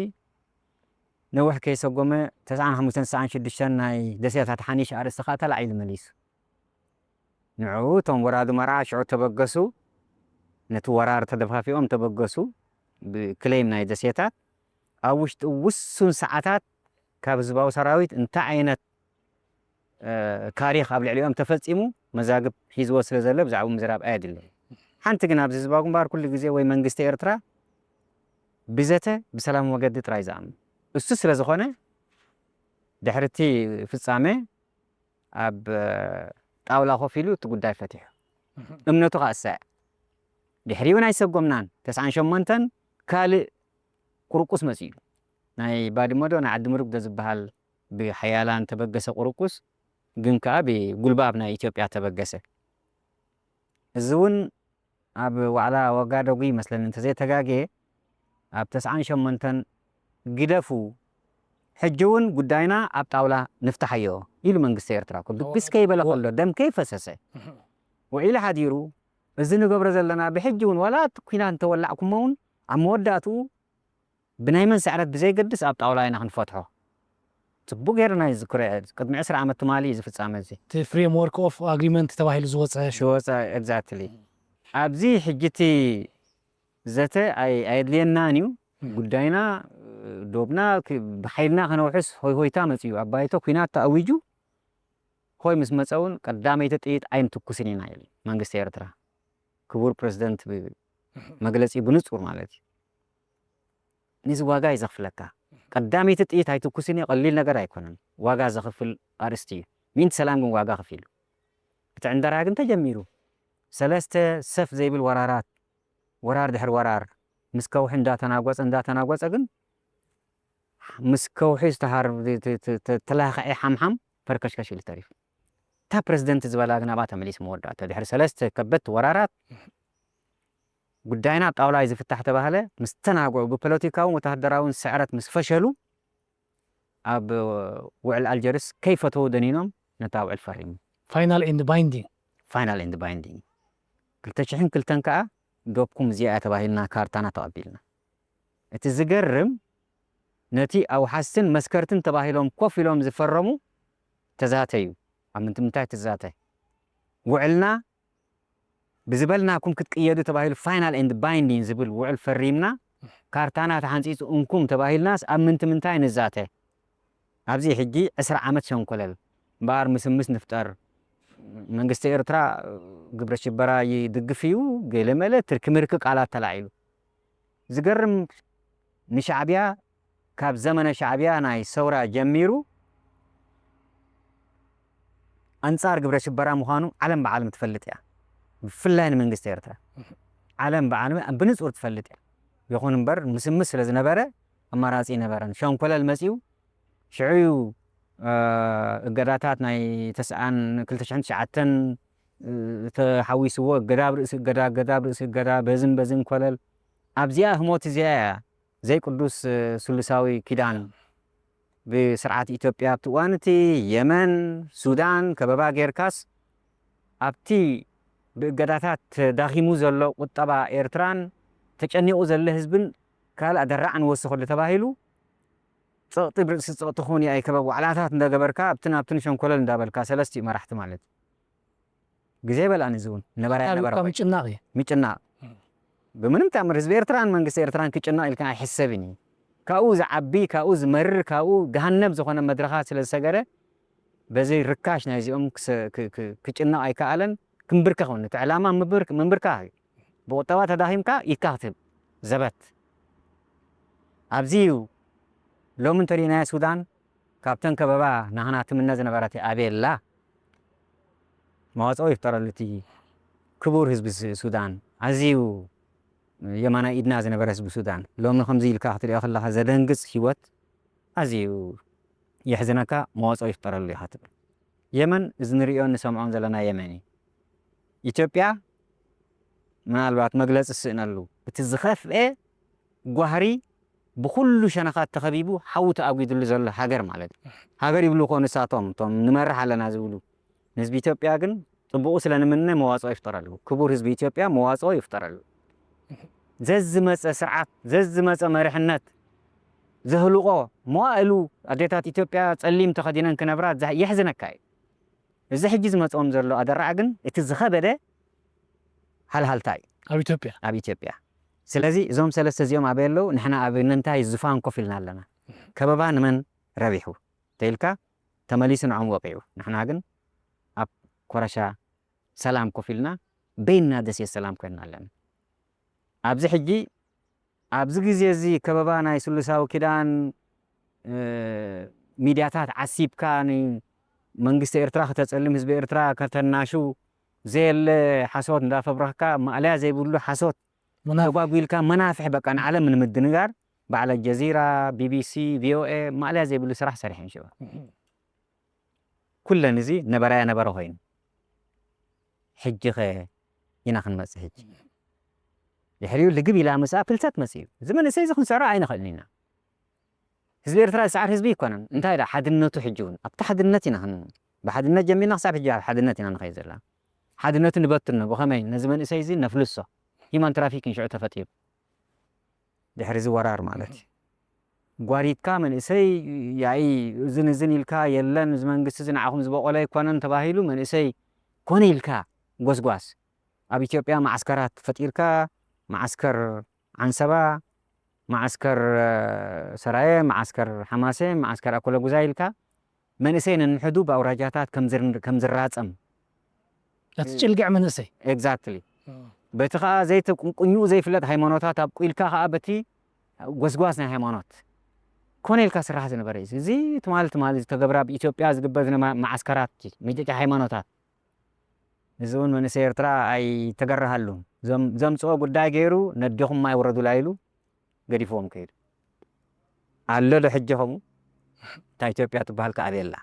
ነዊሕ ከይሰጎመ ተስዓን ሓሙሽተን ተስዓን ሽዱሽተን ናይ ደሴታት ሓኒሽ ኣርእስቲ ከዓ ተላዒሉ መሊሱ። ንዕኡ እቶም ወራዲ መርዓ ሽዑ ተበገሱ፣ ነቲ ወራር ተደፋፊኦም ተበገሱ ብክሌም ናይ ደሴታት። ኣብ ውሽጢ ውሱን ሰዓታት ካብ ህዝባዊ ሰራዊት እንታይ ዓይነት ታሪኽ ኣብ ልዕሊኦም ተፈፂሙ መዛግብ ሒዝዎ ስለ ዘሎ ብዛዕባኡ ምዝራብ ኣየድልን። ሓንቲ ግን ኣብዚ ህዝባዊ ግንባር ኩሉ ግዜ ወይ መንግስቲ ኤርትራ ብዘተ ብሰላም መገዲ ጥራይ ዝኣምን እሱ ስለ ዝኾነ ድሕሪ እቲ ፍጻመ ኣብ ጣውላ ኮፍ ኢሉ እቲ ጉዳይ ፈቲሑ እምነቱ ከኣ ኣሳየ ድሕሪኡ ናይ ሰጎምናን ተስዓን ሸሞንተን ካልእ ቁርቁስ መጺኡ ናይ ባድመ ዶ ናይ ዓዲ ምሩግ ዶ ዝበሃል ብሓያላን ተበገሰ ቁርቁስ ግን ከኣ ብጉልባብ ናይ ኢትዮጵያ ተበገሰ እዚ እውን ኣብ ዋዕላ ወጋደጉ ይመስለኒ እንተዘይተጋግየ ኣብ ተስዓን ሸሞንተን ግደፉ ሕጂ እውን ጉዳይና ኣብ ጣውላ ንፍታሓዮ ኢሉ መንግስቲ ኤርትራ እኮ ብግስ ከይበለ ከሎ፣ ደም ከይፈሰሰ ውዒሉ ሓዲሩ፣ እዚ ንገብሮ ዘለና ብሕጂ እውን ዋላ እቲ ኩናት እንተወላዕኩሞ እውን ኣብ መወዳእትኡ ብናይ መን ስዕረት ብዘይገድስ ኣብ ጣውላ ኢና ክንፈትሖ። ጽቡቅ ጌርና እዩ ዝዝክሮ እየ። ቅድሚ ዕስራ ዓመት ትማሊ እዩ ዝፍጻመ እዚ። እቲ ፍሬምወርክ ኦፍ ኣግሪመንት ተባሂሉ ዝወፀ ሽዑ። ዝወፀ፣ ኤግዛክትሊ። ኣብዚ ሕጂ እቲ ዘተ ኣይ-፣ ኣየድልየናን እዩ። ጉዳይና፣ ዶብና ክ-፣ ብሓይልና ከነውሕስ ሆይ ሆይታ መፅዩ። ኣብ ባይቶ ኩናት ተኣዊጁ። ሆይ ምስ መፀ እውን ቀዳመይቲ ጥይት ኣይንትኩስን ኢና ኢሉ መንግስቲ ኤርትራ። ክቡር ፕረዚደንት ብ-፣ መግለፂ ብንፁር ማለት እዩ። ነዚ ዋጋ እዩ ዘኽፍለካ። ቀዳመይቲ ጥይት ኣይትኩስን እዩ፣ ቀሊል ነገር ኣይኮነን። ዋጋ ዘኽፍል ኣርእስቲ እዩ። ምእንቲ ሰላም ግን ዋጋ ከፊሉ። እቲ ዕንደራ ግን ተጀሚሩ። ሰለስተ ሰፍ ዘይብል ወራራት፣ ወራር ድሕሪ ወራር፣ ምስ ከውሒ እንዳተናጎጸ፣ እንዳተናጎጸ ግን ምስ ከውሒ ዝተሃር-፣ ተ-፣ ተ-፣ ተ-፣ ተላኽዐ ሓምሓም ፈርከሽከሽ ኢሉ ተሪፉ። እታ ፕረዚደንት ዝበላ ግን ኣብኣ ተመሊሱ መወዳእታ። ድሕሪ ሰለስተ ከበድቲ ወራራት ጉዳይና ኣብ ጣውላ እዩ ዝፍታሕ ተባህለ። ምስ ተናግዑ፣ ብፖለቲካውን ወተሃደራውን ስዕረት ምስ ፈሸሉ፣ ኣብ ውዕል ኣልጀርስ ከይፈተዉ ደኒኖም ነታ ውዕል ፈሪሙ። ፋይናል ኤንድ ባይንዲንግ። ፋይናል ኤንድ ባይንዲንግ። ክልተ ሽሕን ክልተን ከኣ ዶብኩም እዚኣ እያ ተባሂልና ካርታና ተቐቢልና። እቲ ዝገርም፣ ነቲ ኣውሓስትን መስከርትን ተባሂሎም ኮፍ ኢሎም ዝፈረሙ ተዛተዩ። ኣብ ምንትምንታይ ትዛተ? ውዕልና ብዝበልናኩም ክትቅየዱ ተባሂሉ ፋይናል ኤንድ ባይንዲንግ ዝብል ውዕል ፈሪምና፣ ካርታና ተሓንጺጹ እንኩም ተባሂልናስ ኣብ ምንትምንታይ ንዛተ? ኣብዚ ሕጂ ዕስራ ዓመት ሸንኮለል እምበኣር ምስምስ ንፍጠር። መንግስቲ ኤርትራ ግብረ ሽበራ ይድግፍ እዩ፣ ገለ መለ ትርኪ ምርኪ ቃላት ተላዒሉ። ዝገርም፣ ንሻዕብያ ካብ ዘመነ ሻዕብያ ናይ ሰውራ ጀሚሩ ኣንጻር ግብረ ሽበራ ምዃኑ ዓለም ብዓለም ትፈልጥ እያ። ብፍላይ ንመንግስቲ ኤርትራ ዓለም ብዓለም ብንጹር ትፈልጥ እያ። ይኹን እምበር ምስምስ ስለ ዝነበረ ኣማራጺ ነበረን። ሸንኮለል መጺኡ ሽዑ እዩ፣ እ፣ እገዳታት ናይ ተስዓን ክልተ ሽሕን ትሽዓተን፣ እ፣ ተሓዊስዎ እገዳ ኣብ ርእሲ እገዳ፣ እገዳ ኣብ ርእሲ እገዳ፣ በዝን በዝን ኮለል። ኣብዚኣ ህሞት እዚኣ እያ ዘይቅዱስ፣ እ፣ ስሉሳዊ ኪዳን ብስርዓት ኢትዮጵያ ኣብቲ እዋን እቲ የመን፣ ሱዳን ከበባ ጌርካስ ኣብቲ ብእገዳታት ተዳኺሙ ዘሎ ቁጠባ ኤርትራን ተጨኒቑ ዘሎ ህዝብን ካልእ ኣደራዕ ንወስኸሉ ተባሂሉ ጸቕጢ ብርእሲ ጸቕጢ ክውን ይኣይከበብ ዋዕላታት እንዳገበርካ ኣብትን ኣብትን ሸንኮለል እንዳበልካ ሰለስቲኡ መራሕቲ ማለት እዩ። ግዜ በልኣን እዚ እውን ነበራያ ካብ ነበረ ካብ ኮይኑ። ምጭናቕ እዩ። ምጭናቕ። እም። ብምንም ተኣምር ህዝቢ ኤርትራን መንግስቲ ኤርትራን ክጭነቕ ኢልካ ኣይሕሰብን እዩ። ካብኡ ዝዓቢ፣ ካብኡ ዝመርር፣ ካብኡ ገሃነብ ዝኾነ መድረኻት ስለ ዝሰገረ በዚ ርካሽ ናይዚኦም ክሰ-፣ ክ-፣ ክ-፣ ክጭነቕ ኣይከኣለን። ክምብርከኽ እውን እቲ ዕላማ ምብር-፣ ምንብርካኽ እዩ። ብቁጠባ ተዳኺምካ ኢድካ ክትህብ ዘበት። ኣብዚ እዩ ሎሚ እንተሪእናዮ ሱዳን ካብተን ከበባ ናህና ትምነ ዝነበረት ኣበይ ኣላ? መዋጽኦ ይፍጠረሉ እቲ ክቡር ህዝቢ ስ-፣ ሱዳን። ኣዝዩ የማናይ ኢድና ዝነበረ ህዝቢ ሱዳን። ሎሚ ከምዚ ኢልካ ክትሪኦ ከለኻ ዘደንግጽ ህይወት ኣዝዩ የሕዝነካ፣ መዋጽኦ ይፍጠረሉ ኢኻ ትብል። የመን እዚ ንሪኦን ንሰምዖን ዘለና የመን እዩ። ኢትዮጵያ ምናልባት መግለጺ ዝስእነሉ እቲ ዝኸፍኤ ጓህሪ ብኹሉ ሸነኻት ተኸቢቡ ሓዊ ተኣጒድሉ ዘሎ ሃገር ማለት እዩ። ሃገር ይብሉ እኮ ንሳቶም፣ እቶም ንመርሕ ኣለና ዝብሉ። ንህዝቢ ኢትዮጵያ ግን ጽቡቑ ስለ ንምነ መዋጽኦ ይፍጠረሉ። ክቡር ህዝቢ ኢትዮጵያ መዋጽኦ ይፍጠረሉ። ዘዝመጸ ስርዓት፣ ዘዝመጸ መሪሕነት ዘህልቆ መዋእሉ ኣዴታት ኢትዮጵያ ጸሊም ተኸዲነን ክነብራ ዘ-፣ የሕዝነካ እዩ። እዚ ሕጂ ዝመጽኦም ዘሎ ኣደራዕ ግን እቲ ዝኸበደ ሃልሃልታ እዩ። ኣብ ኢትዮጵያ። ኣብ ኢትዮጵያ። ስለዚ እዞም ሰለስተ እዚኦም ኣበይ ኣለዉ? ንሕና ኣብ ነንታይ ዝፋን ኮፍ ኢልና ኣለና? ከበባ ንመን ረቢሑ? ተኢልካ ተመሊሱ ንዖም ወቂዑ። ንሕና ግን ኣብ ኮረሻ ሰላም ኮፍ ኢልና በይንና ደሴት ሰላም ኮይንና ኣለና። ኣብዚ ሕጂ፣ ኣብዚ ግዜ እዚ ከበባ ናይ ስሉሳዊ ኪዳን፣ እ፣ ሚድያታት ዓሲብካ ንመንግስቲ ኤርትራ ከተጸልም፣ ህዝቢ ኤርትራ ከተናሹ፣ ዘየለ ሓሶት እንዳፈብረኽካ፣ ማእለያ ዘይብሉ ሓሶት መናፍሕ። ተጓጒልካ መናፍሕ በቃ ንዓለም ንምድንጋር በዓል ኣልጀዚራ፣ ቢቢሲ፣ ቪኦኤ ማእለያ ዘይብሉ ስራሕ ሰሪሐን ሽዑ። እህ። ኩለን እዚ ነበራያ ነበረ ኮይኑ። ሕጂ ኸ ኢና ክንመጽእ ሕጂ። ድሕሪኡ ልግብ ኢላ ምስኣ ፍልሰት መጽኡ። እዚ መንእሰይ እዚ ክንስዕሮ ኣይንኽእልን ኢና። ህዝቢ ኤርትራ ዝሰዓር ህዝቢ ኣይኮነን። እንታይ ደኣ ሓድነቱ ሕጂ እውን ኣብቲ ሓድነት ኢና ን-፣ ብሓድነት ጀሚርና ክሳብ ሕጂ ኣብ ሓድነት ኢና ንኸይድ ዘለና። ሓድነቱ ንበትኖ ብኸመይ ነዚ መንእሰይ እዚ ነፍልሶ፣ ሂማን ትራፊኪን ሽዑ ተፈጢሩ። ድሕሪ እዚ ወራር ማለት እዩ። ጓሪትካ መንእሰይ ያኢ እዝን እዝን ኢልካ የለን፣ እዚ መንግስቲ እዚ ንዓኹም ዝበቆለ ኣይኮነን ተባሂሉ መንእሰይ ኮነ ኢልካ ጎስጓስ። ኣብ ኢትዮጵያ መዓስከራት ፈጢርካ፣ መዓስከር ዓንሰባ፣ መዓስከር ሰራየ፣ መዓስከር ሓማሴን፣ መዓስከር ኣኮለጉዛይ ኢልካ መንእሰይ ነንሕዱ ብኣውራጃታት ከም ዝር-፣ ከም ዝራጸም። እቲ ጭልግዕ መንእሰይ። ኤግዛክትሊ። በቲ ኸኣ ዘይተ-፣ ቁንቁኝኡ ዘይፍለጥ ሃይማኖታት ኣብቁኢልካ ኸኣ በቲ ጎስጓስ ናይ ሃይማኖት ኮነ ኢልካ ስራሕ ዝነበረ እዩ። እዚ ትማሊ ትማሊ ዝተገብረ ኣብ ኢትዮጵያ ዝግበር ዝነበረ መዓስከራት ሚጢጢ ሃይማኖታት። እዚ እውን መንእሰይ ኤርትራ ኣይተገረሃሉን። ዘም-፣ ዘምጽኦ ጉዳይ ገይሩ ነዲኹም ማይ ውረዱላ ኢሉ ገዲፍዎም ከይዱ። ኣሎ ዶ ሕጂ ከምኡ? እታ ኢትዮጵያ ትበሃል ከኣ ኣበይ ኣላ?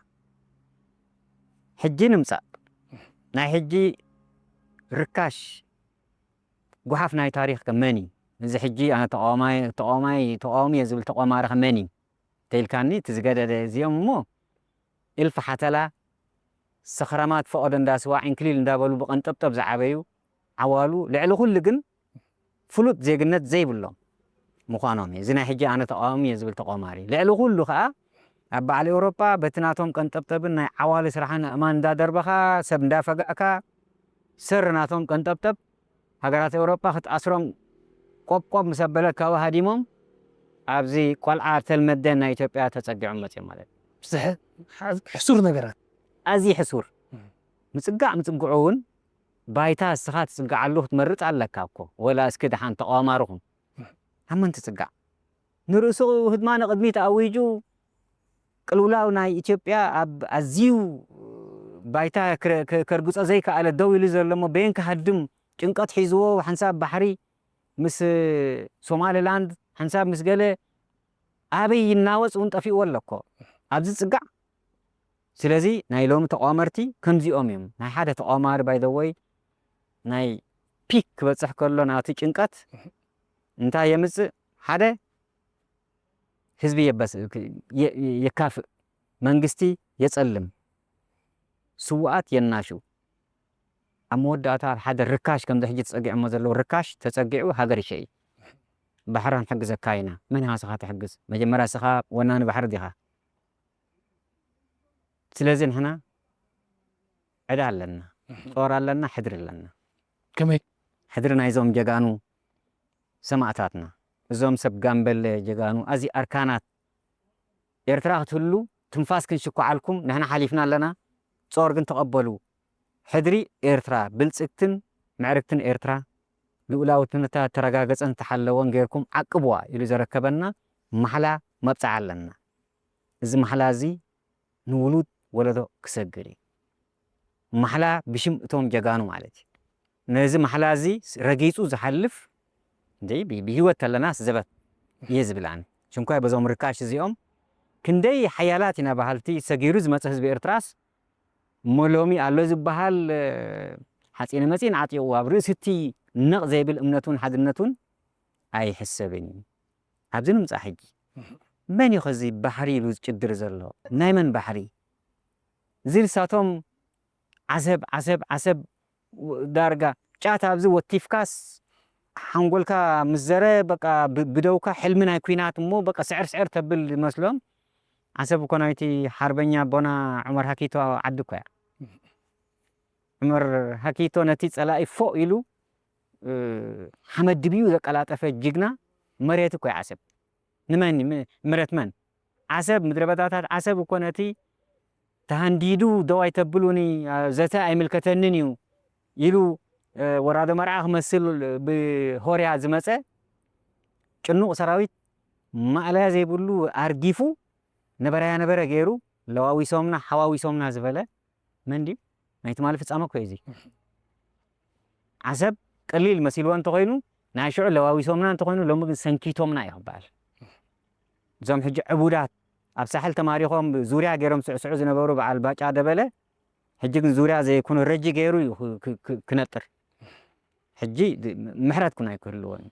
ሕጂ ንምጻእ። ናይ ሕጂ ርካሽ ጓሓፍ ናይ ታሪኽ ከ መን እዩ? እዚ ሕጂ ኣነ ተቃዋማይ፣ ተቃዋማይ፣ ተቃዋሚ እየ ዝብል ተቋማሪ ከ መን እዩ? ተኢልካኒ እቲ ዝገደደ እዚኦም እሞ እልፊ ሓተላ ሰኽራማት ፈቐዶ እንዳስዋ ዕንክሊል እንዳበሉ ብቐንጠብጠብ ዝዓበዩ ዓዋሉ ልዕሊ ኩሉ ግን ፍሉጥ ዜግነት ዘይብሎም ምዃኖም እዩ። እዚ ናይ ሕጂ ኣነ ተቃዋሚ እየ ዝብል ተቋማሪ። ልዕሊ ኩሉ ከኣ ኣብ በዓል ኤውሮጳ በቲ ናቶም ቀንጠብጠብን ናይ ዓዋሊ ስራሕን ኣእማን እንዳደርበኻ ሰብ እንዳፈጋእካ ሰር ናቶም ቀንጠብጠብ ሃገራት ኤውሮጳ ክትኣስሮም ቆብቆብ ምስ ኣበለካ ሃዲሞም ኣብዚ ቆልዓ ተልመደን ናይ ኢትዮጵያ ተጸጊዖም መጽዮም ማለት እዩ። ብዝሕ-፣ ሓ-፣ ሕሱር ነገራት። ኣዝዩ ሕሱር። እም። ምጽጋዕ ምጽግዑ እውን ባይታ እስኻ ትጽግዓሉ ክትመርጽ ኣለካ እኮ። ወላ እስኪ ደሓን ተቃዋማሪ ኩን። ኣብ መን ትጽጋዕ? ንርእሱ ህድማ ንቕድሚት ኣዊጁ ቅልውላው ናይ ኢትዮጵያ ኣብ ኣዝዩ ባይታ ክረ-፣ ከ-፣ ከርግጾ ዘይከኣለ ደው ኢሉ ዘሎ እሞ በየን ክሃድም ጭንቀት ሒዝዎ ሓንሳብ ባሕሪ ምስ ሶማሊላንድ ሓንሳብ ምስ ገለ ኣበይ ይናወጽ እውን ጠፊእዎ ኣሎ እኮ። ኣብዚ ዝጽጋዕ ስለዚ ናይ ሎሚ ተቋመርቲ ከምዚኦም እዮም። ናይ ሓደ ተቋማሪ ባይ ዘ ወይ ናይ ፒክ ክበጽሕ ከሎ ናቲ ጭንቀት እንታይ የምጽእ? ሓደ ህዝቢ የበስ-፣ የ-፣ የካፍእ፣ መንግስቲ የጸልም፣ ስውኣት የናሹ። ኣብ መወዳእታ ሓደ ርካሽ ከምዚ ሕጂ ተጸጊዖሞ ዘለዉ ርካሽ ተጸጊዑ ሃገር ይሸኢ። ባሕሪ ክንሕግዘካ ኢና። መን ኢኻ ንስኻ ትሕግዝ? መጀመርያ ንስኻ ወናኒ ባሕሪ ዲኻ? ስለዚ ንሕና ዕዳ ኣለና፣ ጦር ኣለና፣ ሕድሪ ኣለና። ከመይ? ሕድሪ ናይዞም ጀጋኑ ሰማእታትና፣ እዞም ሰብ ጋምበለ ጀጋኑ፣ ኣዚ ኣርካናት ኤርትራ ክትህሉ ትንፋስ ክንሽኩዓልኩም ንሕና ሓሊፍና ኣለና። ጾር ግን ተቐበሉ። ሕድሪ ኤርትራ ብልጽግትን ምዕርግትን ኤርትራ ልኡላውነታ ተረጋገጸን ዝተሓለወን ጌርኩም ዓቅብዋ ኢሉ ዘረከበና ማሕላ መብጽዓ ኣለና። እዚ ማሕላ እዚ ንውሉድ ወለዶ ክሰግር እዩ። ማሕላ ብሽም እቶም ጀጋኑ ማለት እዩ። ነዚ ማሕላ እዚ ረጊጹ ዝሓልፍ እንደ ብ-፣ ብህይወት ተለናስ ዘበት እየ ዝብል ኣነ። ሽንኳይ በዞም ርካሽ እዚኦም ክንደይ ሓያላት ኢና በሃልቲ ሰጊሩ ዝመጸ ህዝቢ ኤርትራስ እሞ ሎሚ ኣሎ ዝበሃል፣ እ፣ ሓጺነ መጺን ዓጢቑ ኣብ ርእሲ እቲ ነቕ ዘይብል እምነቱን ሓድነቱን ኣይሕሰብን እዩ። ኣብዚ ንምጻእ ሕጂ መን እዩ ኸዚ ባሕሪ ኢሉ ዝጭድር ዘሎ? ናይ መን ባሕሪ? እዚ ንሳቶም ዓሰብ፣ ዓሰብ፣ ዓሰብ ዳርጋ ጫት ኣብዚ ወቲፍካስ ሓንጎልካ ምስ ዘረ በቃ ብ-፣ ብደውካ ሕልሚ ናይ ኲናት እሞ በቃ ስዕር ስዕር ተብል ዝመስሎም። ዓሰብ እኮ ናይቲ ሓርበኛ ኣቦና ዑመር ሃኪቶ ዓዲ እኮ እያ። ዑመር ሃኪቶ ነቲ ጸላኢ ፎእ ኢሉ፣ እ፣ ሓመድ ድብዩ ዘቀላጠፈ ጅግና መሬት እኮ እያ ዓሰብ። ንመን ም-፣ መሬት መን? ዓሰብ፣ ምድረ በዳታት ዓሰብ እኮ ነቲ ተሃንዲዱ ደው ኣይተብሉኒ፣ አ፣ ዘተ ኣይምልከተንን እዩ ኢሉ፣ እ፣ ወራዶ መርዓ ክመስል ብሆርያ ዝመጸ ጭኑቕ ሰራዊት ማእለያ ዘይብሉ ኣርጊፉ ነበረያ ነበረ ገይሩ ለዋዊሶምና፣ ሓዋዊሶምና ዝበለ መን ድዩ? ናይ ትማሊ ፍጻመ እኮ እዩ እዚ። ዓሰብ ቀሊል መሲልዎ እንተኾይኑ፣ ናይ ሽዑ ለዋዊሶምና እንተኾይኑ፣ ሎሚ ግን ሰንኪቶምና እዩ ክበሃል። እዞም ሕጂ ዕቡዳት ኣብ ሳሕል ተማሪኾም ዙርያ ገይሮም ስዕስዑ ዝነበሩ በዓል ባጫ ደበለ፣ ሕጂ ግን ዙርያ ዘይኮኑ ረጂ ገይሩ እዩ ክ-፣ ክ-፣ ክ-፣ ክነጥር። ሕጂ ድ-፣ ምሕረት ኩን ኣይክህልዎን እዩ።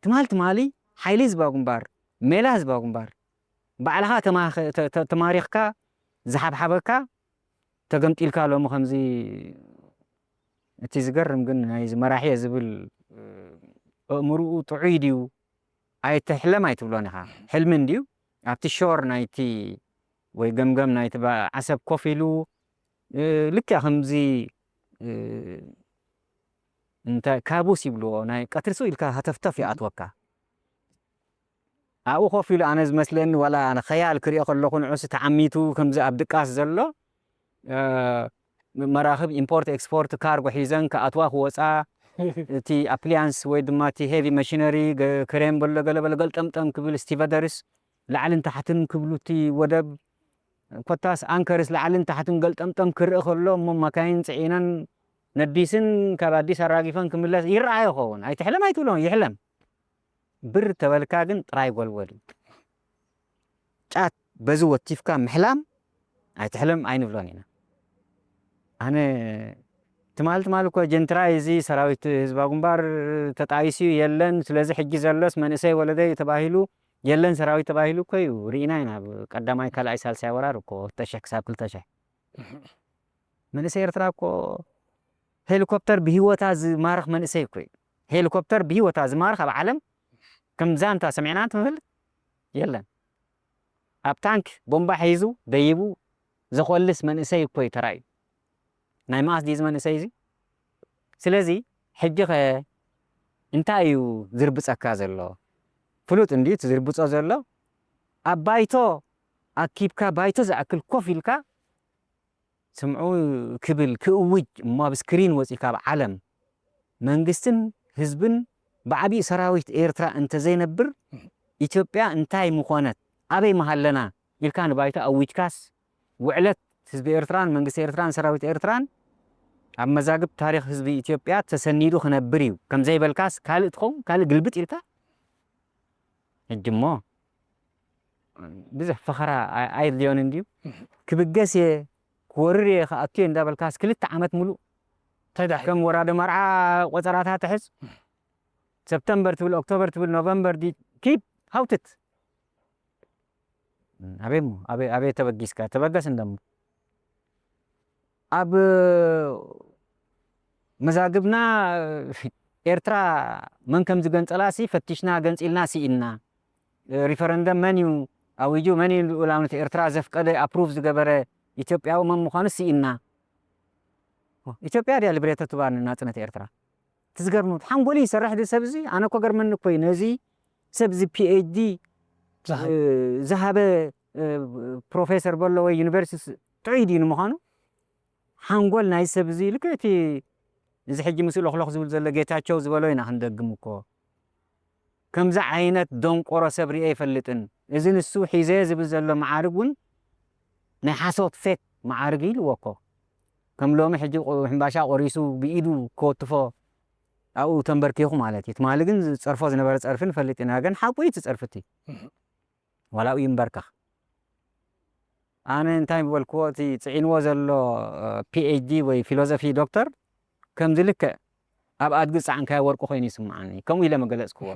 ትማል ትማሊ ሓይሊ ህዝባዊ ግንባር፣ ሜላ ህዝባዊ ግንባር፣ ባዕልኻ ተማኸ- ተ- ተ- ተማሪኽካ ዝሓብሓበካ ተገምጢልካ ሎሚ ከምዚ እቲ ዝገርም ግን ናይዚ መራሒ እየ ዝብል ኣእምርኡ ጥዑይ ድዩ ኣይትሕለም ኣይትብሎን ኢኻ። ሕልሚ እንድዩ ኣብቲ ሾር ናይቲ ወይ ገምገም ናይቲ ባ- ዓሰብ ኮፍ ኢሉ ልክዕ ከምዚ እንታይ ካቡስ ይብልዎ ናይ ቀትሪ ስቕ ኢልካ ሃተፍተፍ ይኣትወካ። ኣብኡ ኮፍ ኢሉ ኣነ ዝመስለኒ ዋላ ኣነ ኸያል ክሪኦ ከለኹ ንዑስ ተዓሚቱ ከምዚ ኣብ ድቃስ ዘሎ መራኽብ ኢምፖርት ኤክስፖርት ካርጎ ሒዘን ክኣትዋ ክወፃ እቲ ኣፕሊያንስ ወይ ድማ እቲ ሄቪ መሽነሪ ክሬን በሎ ገለበለ ገልጠምጠም ክብል ስቲቨደርስ ላዕልን ታሕትን ክብሉ እቲ ወደብ ኮታስ ኣንከርስ ላዕልን ታሕትን ገልጠምጠም ክርኢ ከሎ እሞ መካይን ፅዒነን ነዲስን ካብ ኣዲስ ኣራጊፈን ክምለስ ይረኣዮ ይኸውን። ኣይትሕለም ኣይትብሎ ይሕለም ብር ተበልካ ግን ጥራይ ጎልጎል እዩ። ጫት በዚ ወቲፍካ ምሕላም ኣይትሕለም ኣይንብሎን ኢና። ኣነ ትማል ትማል እኮ ጀንትራይ እዚ ሰራዊት ህዝባዊ ግንባር ተጣይሱ የለን። ስለዚ ሕጂ ዘሎስ መንእሰይ ወለደይ ተባሂሉ የለን ሰራዊት ተባሂሉ እኮ እዩ ርኢና ኢና። ኣብ ቀዳማይ ካልኣይ ሳልሳይ ወራር እኮ ክልተ ሽሕ ክሳብ ክልተ ሽሕ መንእሰይ ኤርትራ እኮ ሄሊኮፕተር ብህይወታ ዝማርኽ መንእሰይ እኮ እዩ። ሄሊኮፕተር ብህይወታ ዝማርኽ ኣብ ዓለም ከም ዛንታ ሰሚዕና ትንፈልጥ የለን። ኣብ ታንክ ቦምባ ሒዙ ደይቡ ዘኾልስ መንእሰይ እኮ እዩ ተራእዩ። ናይ መኣስ ድዩ እዚ መንእሰይ እዚ? ስለዚ ሕጂ ኸ እንታይ እዩ ዝርብጸካ ዘሎ? ፍሉጥ እንድዩ እቲ ዝርብጾ ዘሎ። ኣብ ባይቶ ኣኪብካ ባይቶ ዝኣክል ኮፍ ኢልካ ስምዑ ክብል ክእውጅ እሞ ኣብ ስክሪን ወጺእካ ኣብ ዓለም መንግስትን ህዝብን ብዓቢኡ ሰራዊት ኤርትራ እንተዘይነብር ኢትዮጵያ እንታይ ምኾነት ኣበይ ምሃለና ኢልካ ንባይቶ ኣዊጅካስ ውዕለት ህዝቢ ኤርትራን መንግስቲ ኤርትራን ሰራዊት ኤርትራን ኣብ መዛግብ ታሪኽ ህዝቢ ኢትዮጵያ ተሰኒዱ ክነብር እዩ ከምዘይበልካስ ካልእ ትኸውን ካልእ ግልብጥ ኢልካ ሕጂ እሞ ብዙሕ ፈኸራ ኣየድልዮን እንድዩ ክብገስ እየ ክወርር እየ ክኣቱ እየ እንዳበልካስ ክልተ ዓመት ሙሉእ እንታይ ዳሕ ከም ወራደ መርዓ ቆፀራታ ትሕዝ ሰፕተምበር ትብል ኦክቶበር ትብል ኖቨምበር ዲ ኪድ ሃውትት ኣበይ እሞ ኣበይ ኣበይ ተበጊስካ ተበገስ እንደሞ ኣብ መዛግብና ኤርትራ መን ከም ዝገንጸላ ሲ ፈቲሽና ገንጺልና ስኢንና ሪፈረንደም መን እዩ ኣዊጁ መን እዩ ልኡላውነት ኤርትራ ዘፍቀደ ኣፕሩቭ ዝገበረ ኢትዮጵያዊ መን ምዃኑ ስኢንና ኢትዮጵያ ድያ ልብሬቶ ትባኒ ናጽነት ኤርትራ ትዝገርሙ ሓንጎል ይሰርሕ ድ ሰብ እዚ ኣነ እኮ ገርመኒ እኮ እዩ ነዚ ሰብ እዚ ፒኤችዲ ዝሃበ ፕሮፌሰር በሎ ወይ ዩኒቨርሲቲ ጥዑይ ድዩ ንምዃኑ ሓንጎል ናይ ሰብ እዚ ልክዕ እቲ እዚ ሕጂ ምስ ሎኽሎኽ ዝብል ዘሎ ጌታቸው ዝበሎ ኢና ክንደግም እኮ ከምዚ ዓይነት ደንቆሮ ሰብ ሪኤ ይፈልጥን እዚ ንሱ ሒዘ ዝብል ዘሎ መዓርግ እውን ናይ ሓሶት ፌክ መዓርግ ኢልዎ እኮ ከም ሎሚ ሕጂ ሕምባሻ ቆሪሱ ብኢዱ ክወትፎ ኣብኡ ተንበርኪኹ ማለት እዩ ትማሊ ግን ዝፀርፎ ዝነበረ ፀርፊ ንፈልጥ ኢና ግን ሓቁ እዩ ትፀርፊ እቲ ዋላ ኣብኡ ይንበርከኽ ኣነ እንታይ ምበልክዎ እቲ ፅዒንዎ ዘሎ ፒኤችዲ ወይ ፊሎዞፊ ዶክተር ከምዚ ልክዕ ኣብ ኣድጊ ዝፀዓንካዮ ወርቂ ኮይኑ ይስምዓኒ ከምኡ ኢለ መገለፅክዎ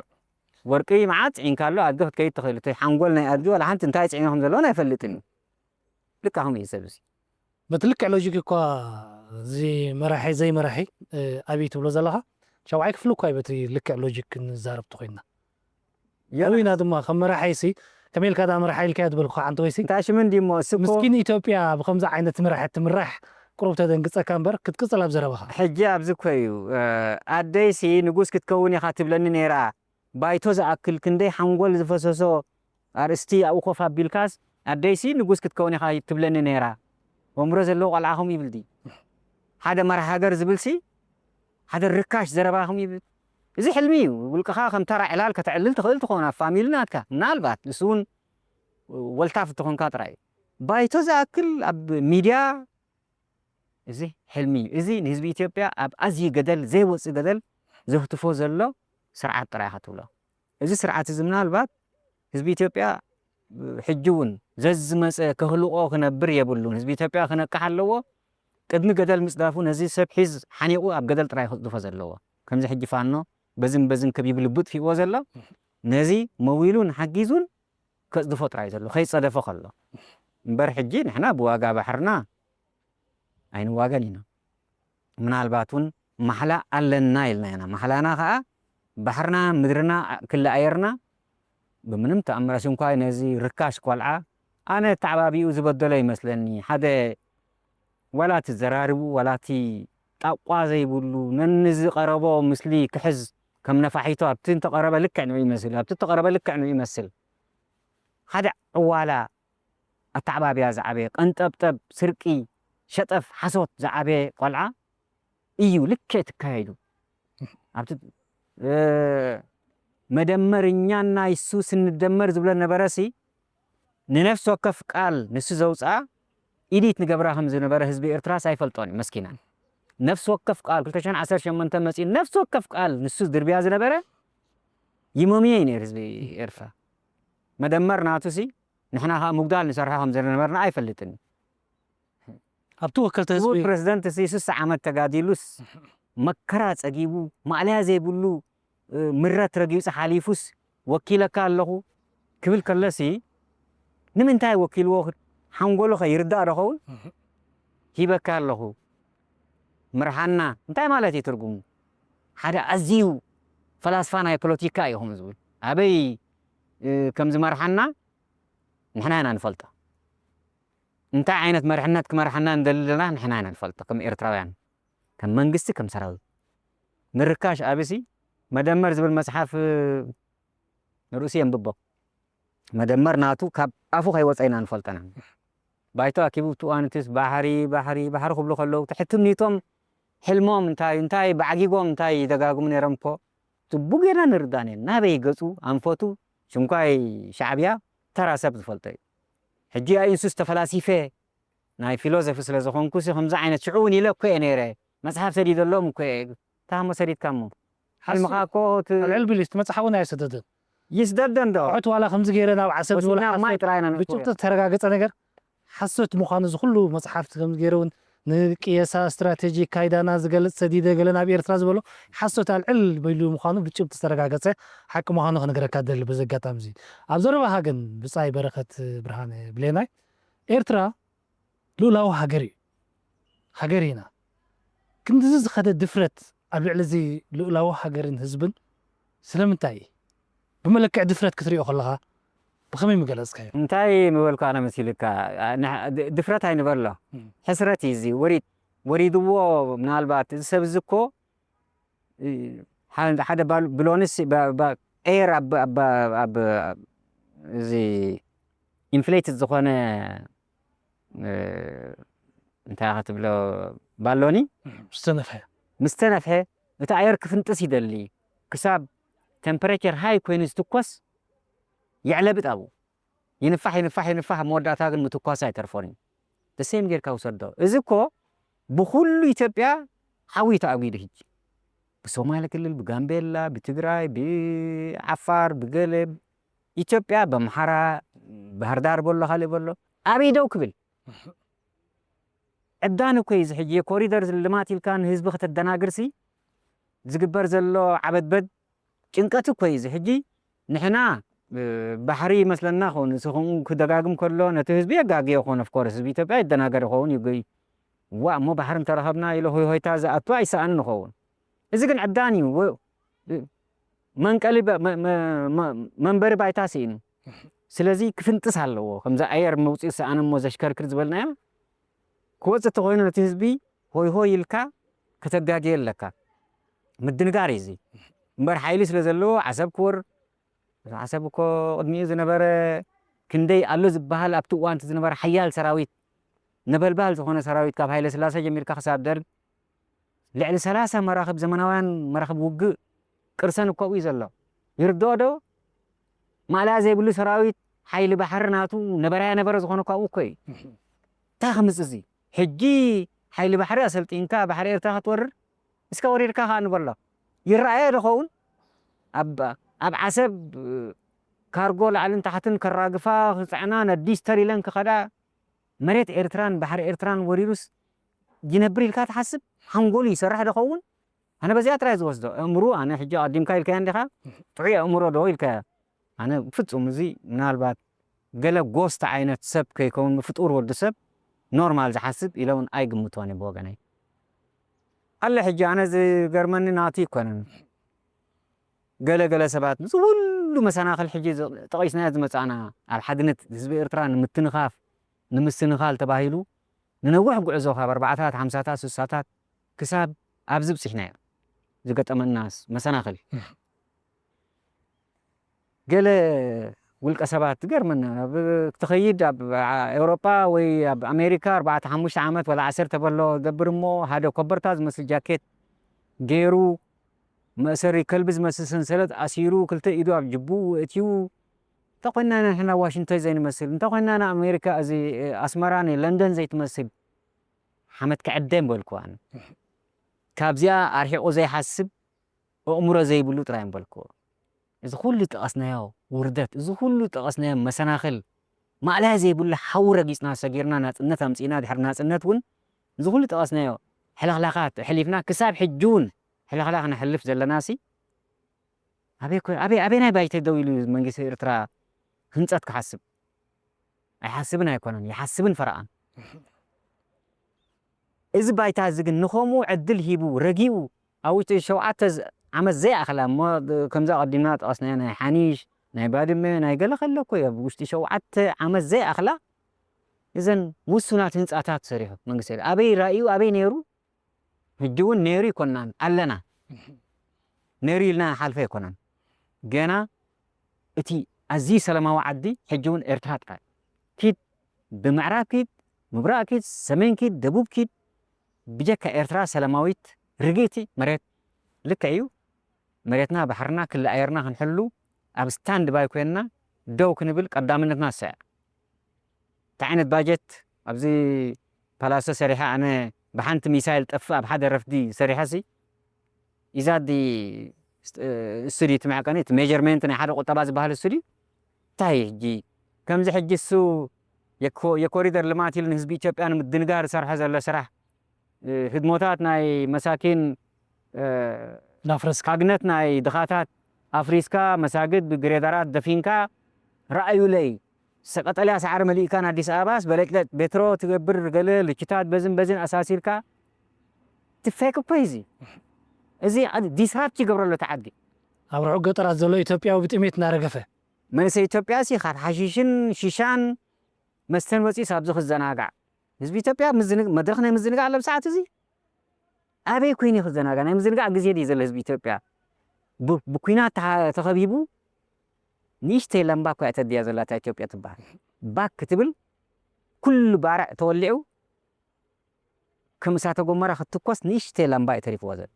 ወርቂ መዓት ፅዒንካ ኣሎ ኣድጊ ክትከይድ ትኽእል እቲ ሓንጎል ናይ ኣድጊ ዋላ ሓንቲ እንታይ ፅዒኑ ከም ዘለዎን ኣይፈልጥን እዩ ልካ ከምኡ እዩ ሰብ እዚ በቲ ልክዕ ሎጂክ እኳ እዚ መራሒ ዘይመራሒ ኣብይ ትብሎ ዘለኻ ሻውዓይ ክፍሊ እኳ እዩ በቲ ልክዕ ሎጂክ ክንዛረብ ተኮይንና ኣበይና ድማ ከም መራሒ ሲ ከመይ ኢልካ ዳ መራሒ ኢልካ ትብል እኳ ሓንቲ ወይሲ እንታይ ሽም እንዲ እሞ እስኮ ምስኪን ኢትዮጵያ ብከምዚ ዓይነት መራሒ ትምራሕ ቁሩብ ተደንግጸካ እምበር ክትቅጽል ኣብ ዘረባኻ ሕጂ ኣብዚ እኮ እዩ ኣደይሲ ንጉስ ክትከውን ኢኻ ትብለኒ ነይራ ባይቶ ዝኣክል ክንደይ ሓንጎል ዝፈሰሶ ኣርእስቲ ኣብኡ ኮፍ ኣቢልካስ ኣደይሲ ንጉስ ክትከውን ኢኻ ትብለኒ ነይራ። ኣእምሮ ዘለዎ ቆልዓ ከምኡ ይብል ድዩ? ሓደ መራሒ ሃገር ዝብልሲ ሓደ ርካሽ ዘረባ ከምኡ ይብል። እዚ ሕልሚ እዩ። ውልቅኻ ከም ተራ ዕላል ከተዕልል ትኽእል ትኸውን ኣብ ፋሚሊ ናትካ ምናልባት ንሱ እውን ወልታፍ እንትኾንካ ጥራይ እዩ። ባይቶ ዝኣክል ኣብ ሚድያ እዚ ሕልሚ እዩ። እዚ ንህዝቢ ኢትዮጵያ ኣብ ኣዝዩ ገደል ዘይወፅእ ገደል ዘህትፎ ዘሎ ስርዓት ጥራይ ኢኻ ትብሎ። እዚ ስርዓት እዚ ምናልባት ህዝቢ ኢትዮጵያ ሕጂ እውን ዘዝመፀ ከህልቆ ክነብር የብሉን። ህዝቢ ኢትዮጵያ ክነቅሕ ኣለዎ። ቅድሚ ገደል ምፅዳፉ ነዚ ሰብ ሒዝ ሓኒቑ ኣብ ገደል ጥራይ ክፅድፎ ዘለዎ። ከምዚ ሕጂ ፋኖ በዝን በዝን ከቢቡ ልቡ ጥፊእዎ ዘሎ ነዚ መዊሉን ሓጊዙን ከጽድፎ ጥራይ ዘሎ ከይጸደፎ ከሎ እምበር ሕጂ ንሕና ብዋጋ ባሕርና ኣይንዋገን ኢና። ምናልባት እውን ማሕላ ኣለና ኢልና ኢና። ማሕላና ከዓ ባሕርና ምድርና ክሊ ኣየርና ብምንም ተኣምር ኣሽንኳይ ነዚ ርካሽ ቆልዓ ኣነ ተዓባቢኡ ዝበደሎ ይመስለኒ። ሓደ ዋላ እቲ ዘራርቡ ዋላ እቲ ጣቋ ዘይብሉ ነንዝቐረቦ ምስሊ ክሕዝ ከም ነፋሒቶ ኣብቲ እንተቐረበ ልክዕ ንኡ ይመስል ኣብቲ እተቐረበ ልክዕ ንኡ ይመስል ሓደ ዕዋላ ኣተዓባብያ ዝዓበየ ቀንጠብጠብ ስርቂ ሸጠፍ ሓሶት ዝዓበየ ቆልዓ እዩ ልክዕ ትካየዱ ኣብቲ መደመር እኛና ይሱ ስንደመር ዝብለ ነበረሲ ንነፍሲ ወከፍ ቃል ንሱ ዘውፅኣ ኢዲት ንገብራ ከም ዝነበረ ህዝቢ ኤርትራስ ኣይፈልጦን እዩ መስኪናን ነፍሲ ወከፍ ቃል ክልተ ሽሕን ዓሰርተ ሸሞንተን መፂኡ ነፍሲ ወከፍ ቃል ንሱ ዝድርብያ ዝነበረ ይመምዮ እዩ ነይሩ ህዝቢ ኤርትራ መደመር ናቱ ሲ ንሕና ከዓ ምጉዳል ንሰርሖ ከም ዝነበርና ኣይፈልጥን ኣብቲ ወከልቲ ህዝቢ ክቡር ፕረዚደንት ሲ ስሳ ዓመት ተጋዲሉስ መከራ ፀጊቡ ማእለያ ዘይብሉ ምረት ረጊፁ ሓሊፉስ ወኪለካ ኣለኹ ክብል ከለሲ ንምንታይ ወኪልዎ ሓንጎሉ ከይርዳእ ዶ ኸውን ሂበካ ኣለኹ ምርሓና እንታይ ማለት እዩ ትርጉሙ ሓደ ኣዝዩ ፈላስፋ ናይ ፖለቲካ እዩ ከም ዝብል ኣበይ ከም ዝመርሓና ንሕና ኢና ንፈልጦ እንታይ ዓይነት መርሕነት ክመርሓና እንደሊ ዘለና ንሕና ኢና ንፈልጦ ከም ኤርትራውያን ከም መንግስቲ ከም ሰራዊት ንርካሽ ኣብሲ መደመር ዝብል መጽሓፍ ንርእሲ የንብቦ መደመር ናቱ ካብ ኣፉ ከይወፀ ኢና ንፈልጠና ባይቶ ኣኪቡ ትዋንትስ ባሕሪ ባሕሪ ባሕሪ ክብሉ ከለዉ ትሕትምኒቶም ሕልሞም እንታይ እንታይ ባዕጊጎም እንታይ ይደጋግሙ ነይሮም እኮ ጽቡቅ ጌርና ንርዳእ ነና ናበይ ገጹ ኣንፈቱ ሽንኳይ ሻዕብያ ተራ ሰብ ዝፈልጦ እዩ ሕጂ ኣኢንሱስ ተፈላሲፈ ናይ ፊሎዞፊ ስለ ዝኾንኩ ሲ ከምዚ ዓይነት ሽዑ እውን ኢለ እኮ እየ ነይረ መጽሓፍ ሰዲደሎም እኮ እየ ታሞ ሰዲድካ እሞ ሕልምኻ እኮ እቲ ኣልዕል ቢሉ እቲ መጽሓፍ እውን ኣይሰደደን ይስደደ እንዶ ኣዑት ዋላ ከምዚ ገይረ ናብ ዓሰብ ዝበሎ ወሲድና ማይ ሓሶት ጥራይ ኢና ንእትዎ። ብጭብጢ ዝተረጋገጸ ነገር ሓሶት ምዃኑ እዚ ኩሉ መጽሓፍቲ ከምዚ ገይረ እውን ንቅየሳ ስትራቴጂ ካይዳና ዝገልጽ ሰዲደ ገለ ናብ ኤርትራ ዝበሎ ሓሶት ኣልዕል በይሉ ምዃኑ ብጭብጢ ዝተረጋገጸ ሓቂ ምዃኑ ክነግረካ ደሊ በዚ ኣጋጣሚ እዚ ኣብ ዘረባኻ ግን ብጻይ በረኸት ብርሃነ ብሌናይ ኤርትራ ልኡላዊ ሃገር እዩ ሃገር ኢና ክንድዚ ዝኸደ ድፍረት ኣብ ልዕሊ እዚ ልኡላዊ ሃገርን ህዝብን ስለምንታይ እዩ ብመለክዕ ድፍረት ክትሪኦ ከለኻ ብኸመይ ምገለጽካዮ እንታይ ምበልኩ ኣነ መሲልካ ድፍረት ኣይንበሎ ሕስረት እዩ እዚ ወሪድ ወሪድዎ ምናልባት እዚ ሰብ እዚ እኮ ሓደ ብሎንስ ኤር ኣብ እዚ ኢንፍሌትድ ዝኾነ እንታይ ክትብሎ ባሎኒ ዝተነፍሐ ምስ ተነፍሐ እቲ ኣየር ክፍንጥስ ይደሊ ክሳብ ቴምፐሬቸር ሃይ ኮይኑ ዝትኮስ የዕለብጥ ኣብኡ ይንፋሕ ይንፋሕ ይንፋሕ መወዳእታ ግን ምትኳስ ኣይተርፎን እዩ ተሴም ጌርካ ውሰዶ እዚ እኮ ብኩሉ ኢትዮጵያ ሓዊ ተኣጒዱ ሕጂ ብሶማሊ ክልል ብጋምቤላ ብትግራይ ብዓፋር ብገለ ኢትዮጵያ በምሓራ ባህርዳር በሎ ካልእ በሎ ኣበይ ደው ክብል ዕብዳን እኮ እዩ እዚ ሕጂ ኮሪደር ልማት ኢልካ ንህዝቢ ከተደናግርሲ ዝግበር ዘሎ ዓበድበድ ጭንቀት እኮ እዩ እዚ ሕጂ ንሕና ባሕሪ ይመስለና ኸውን ንስኹም ክደጋግም ከሎ ነቲ ህዝቢ የጋግዮ ኾን ኦፍኮርስ ህዝቢ ኢትዮጵያ ይደናገር ይኸውን ይጎይ ዋ እሞ ባሕሪ እንተረኸብና ኢለ ሆይ ሆይታ ዝኣቱ ኣይሰኣን ንኸውን እዚ ግን ዕብዳን እዩ መንቀሊ መንበሪ ባይታ ስኢኑ ስለዚ ክፍንጥስ ኣለዎ ከምዚ ኣየር መውፅኢ ዝሰኣነ እሞ ዘሽከርክር ዝበልናዮ ክወፅእ ተኮይኑ ነቲ ህዝቢ ሆይ ሆይ ኢልካ ከተጋግየ ኣለካ ምድንጋር እዩ እዚ እምበር ሓይሊ ስለ ዘለዎ ዓሰብ ክወር ዓሰብ እኮ ቅድሚኡ ዝነበረ ክንደይ ኣሎ ዝበሃል ኣብቲ እዋንቲ ዝነበረ ሓያል ሰራዊት ነበልባል ዝኾነ ሰራዊት ካብ ሃይለ ስላሴ ጀሚርካ ክሳብ ደርግ ልዕሊ ሰላሳ መራኽብ ዘመናውያን መራኽብ ውግእ ቅርሰን እኮ ኣብኡ እዩ ዘሎ ይርድኦ ዶ ማእለያ ዘይብሉ ሰራዊት ሓይሊ ባሕሪ ናቱ ነበራያ ነበረ ዝኾነ እኮ ኣብኡ እኮ እዩ እንታይ ከምፅእ እዚ ሕጂ ሓይሊ ባሕሪ ኣሰልጢንካ ባሕሪ ኤርትራ ክትወርር እስከ ወሪድካ ከዓ ንበሎ ይረኣየ ዶ ኸውን ኣብ ዓሰብ ካርጎ ላዕልን ታሕትን ከራግፋ ክፅዕና ነዲስ ተር ኢለን ክኸዳ መሬት ኤርትራን ባሕሪ ኤርትራን ወሪሩስ ይነብር ኢልካ ትሓስብ ሓንጎሉ ይሰርሕ ዶ ኸውን ኣነ በዚኣ ጥራይ ዝወስዶ እምሩ ኣነ ሕጂ ኣዲምካ ኢልካያ እንዲኻ ጥዑይ ኣእምሮ ዶ ኢልካያ ኣነ ፍጹም እዚ ምናልባት ገለ ጎስት ዓይነት ሰብ ከይከውን፣ ፍጡር ወዲ ሰብ ኖርማል ዝሓስብ ኢለ እውን ኣይግምቶን እየ ብወገነይ። ኣለ ሕጂ ኣነ ዝገርመኒ ናቱ ይኮነን። ገለ ገለ ሰባት እዚ ኩሉ መሰናኽል ሕጂ ዝ-፣ ጠቒስናዮ ዝመጻእና ኣብ ሓድነት ህዝቢ ኤርትራ ንምትንኻፍ፣ ንምስንኻል ተባሂሉ ንነዊሕ ጉዕዞ ካብ ኣርባዓታት፣ ሓምሳታት፣ ስሳታት ክሳብ ኣብዚ ብጺሕናዮ። ዝገጠመናስ መሰናኽል። ገለ ውልቀ ሰባት ትገርመና፣ ኣብ ትኸይድ ኣብ ኤውሮጳ ወይ ኣብ ኣሜሪካ ኣርባዕተ ሓሙሽተ ዓመት ወላ ዓሰርተ በሎ ገብር እሞ ሓደ ኮበርታ ዝመስል ጃኬት ገይሩ መእሰሪ ከልቢ ዝመስል ሰንሰለት ኣሲሩ ክልተ ኢዱ ኣብ ጅቡኡ እትዩ እንተ ኮይና ንሕና ዋሽንግተን ዘይንመስል፣ እንተ ኮይና ንኣሜሪካ እዚ ኣስመራ ንለንደን ዘይትመስል ሓመት ክዕደም በልኩ ኣነ። ካብዚኣ ኣርሒቑ ዘይሓስብ ኣእምሮ ዘይብሉ ጥራይ እምበልክዎ። እዚ ኩሉ ጠቐስናዮ ውርደት፣ እዚ ኩሉ ጠቐስናዮ መሰናኽል፣ ማእለያ ዘይብሉ ሓዊ ረጊጽና ሰጊርና ናጽነት ኣምጺእና፣ ድሕሪ ናጽነት እውን እዚ ኩሉ ጠቐስናዮ ሕልኽላኻት ኣሕሊፍና፣ ክሳብ ሕጂ እውን ሕልኽላኽ ነሕልፍ ዘለናሲ፣ ኣበይ ኮ-፣ ኣበይ፣ ኣበየናይ ባይተ ደው ኢሉ መንግስቲ ኤርትራ ህንጸት ክሓስብ? ኣይሓስብን ኣይኮነን፣ ይሓስብን ፈረቓን። እዚ ባይታ እዚ ግን ንኸምኡ ዕድል ሂቡ ረጊኡ ኣብ ውሽጢ ሸውዓተ ዝ-፣ ዓመት ዘይኣኽላ እሞ፣ ከምዛ ኣቐዲምና ጠቐስናዮ ናይ ሓኒሽ፣ ናይ ባድመ፣ ናይ ገለ ከሎ እኮ እዩ። ኣብ ውሽጢ ሸውዓተ ዓመት ዘይኣኽላ እዘን ውሱናት ህንጻታት ሰሪሑ መንግስቲ ኤርትራ። ኣበይ ራእዩ፣ ኣበይ ነይሩ? ሕጂ እውን ነይሩ ይኮናን ኣለና። ነይሩ ኢልና ንሓልፎ ኣይኮነን። ገና እቲ ኣዝዩ ሰላማዊ ዓዲ ሕጂ እውን ኤርትራ ጥራይ። ኪድ ብምዕራብ ኪድ፣ ምብራቕ ኪድ፣ ሰሜን ኪድ፣ ደቡብ ኪድ፣ ብጀካ ኤርትራ ሰላማዊት ርግእቲ መሬት ልክዕ እዩ። መሬትና ባሕርና ክሊ ኣየርና ክንሕሉ ኣብ ስታንድ ባይ ኮይንና ደው ክንብል ቀዳምነትና ንሳ እያ። እንታይ ዓይነት ባጀት ኣብዚ ፓላሶ ሰሪሐ ኣነ ብሓንቲ ሚሳይል ጠፍእ ኣብ ሓደ ረፍዲ ሰሪሐ ሲ ኢዛዲ ስቱዲ እቲ መዕቀኒ እቲ ሜጀርሜንት ናይ ሓደ ቁጠባ ዝበሃል ስቱዲ እንታይ እዩ ሕጂ ከምዚ ሕጂ እሱ የኮ-፣ የኮሪደር ልማት ኢሉ ንህዝቢ ኢትዮጵያ ንምድንጋር ዝሰርሖ ዘሎ ስራሕ እ፣ ህድሞታት ናይ መሳኪን እ፣ ናፍረስካ። ካግነት ናይ ድኻታት ኣፍሪስካ መሳግድ ብግሬደራት ደፊንካ ረኣዩለይ ሰቀጠልያ ሳዕሪ መሊእካ ንኣዲስ ኣበባስ በለጭለጭ ቤትሮ ትገብር ገለ ልችታት በዝን በዝን ኣሳሲልካ ትፌክ እኮ እዩ እዚ። እዚ ዲስራፕት ይገብረሎ እቲ ዓዲ። ኣብ ርሑቕ ገጠራት ዘሎ ኢትዮጵያዊ ብጥሜት እናረገፈ። መንእሰይ ኢትዮጵያ ሲ ካብ ሓሺሽን ሺሻን መስተን ወፂስ ኣብዚ ክዘናጋዕ ህዝቢ ኢትዮጵያ ምዝንግ-፣ መድረኽ ናይ ምዝንጋዕ ኣለብ ሰዓት እዚ ኣበይ ኮይኑ ክዘናጋዕ? ናይ ምዝንጋዕ ግዜ ድዩ ዘሎ ህዝቢ ኢትዮጵያ? ብ-፣ ብኲናት ተሃ-፣ ተኸቢቡ ንእሽተይ ላምባ እኮ እያ ተድያ ዘላ እታ ኢትዮጵያ ትበሃል። ባክ ክትብል ኩሉ ባርዕ ተወሊዑ ከም እሳተ ጎመራ ክትትኮስ ንእሽተይ ላምባ እዩ ተሪፍዎ ዘሎ።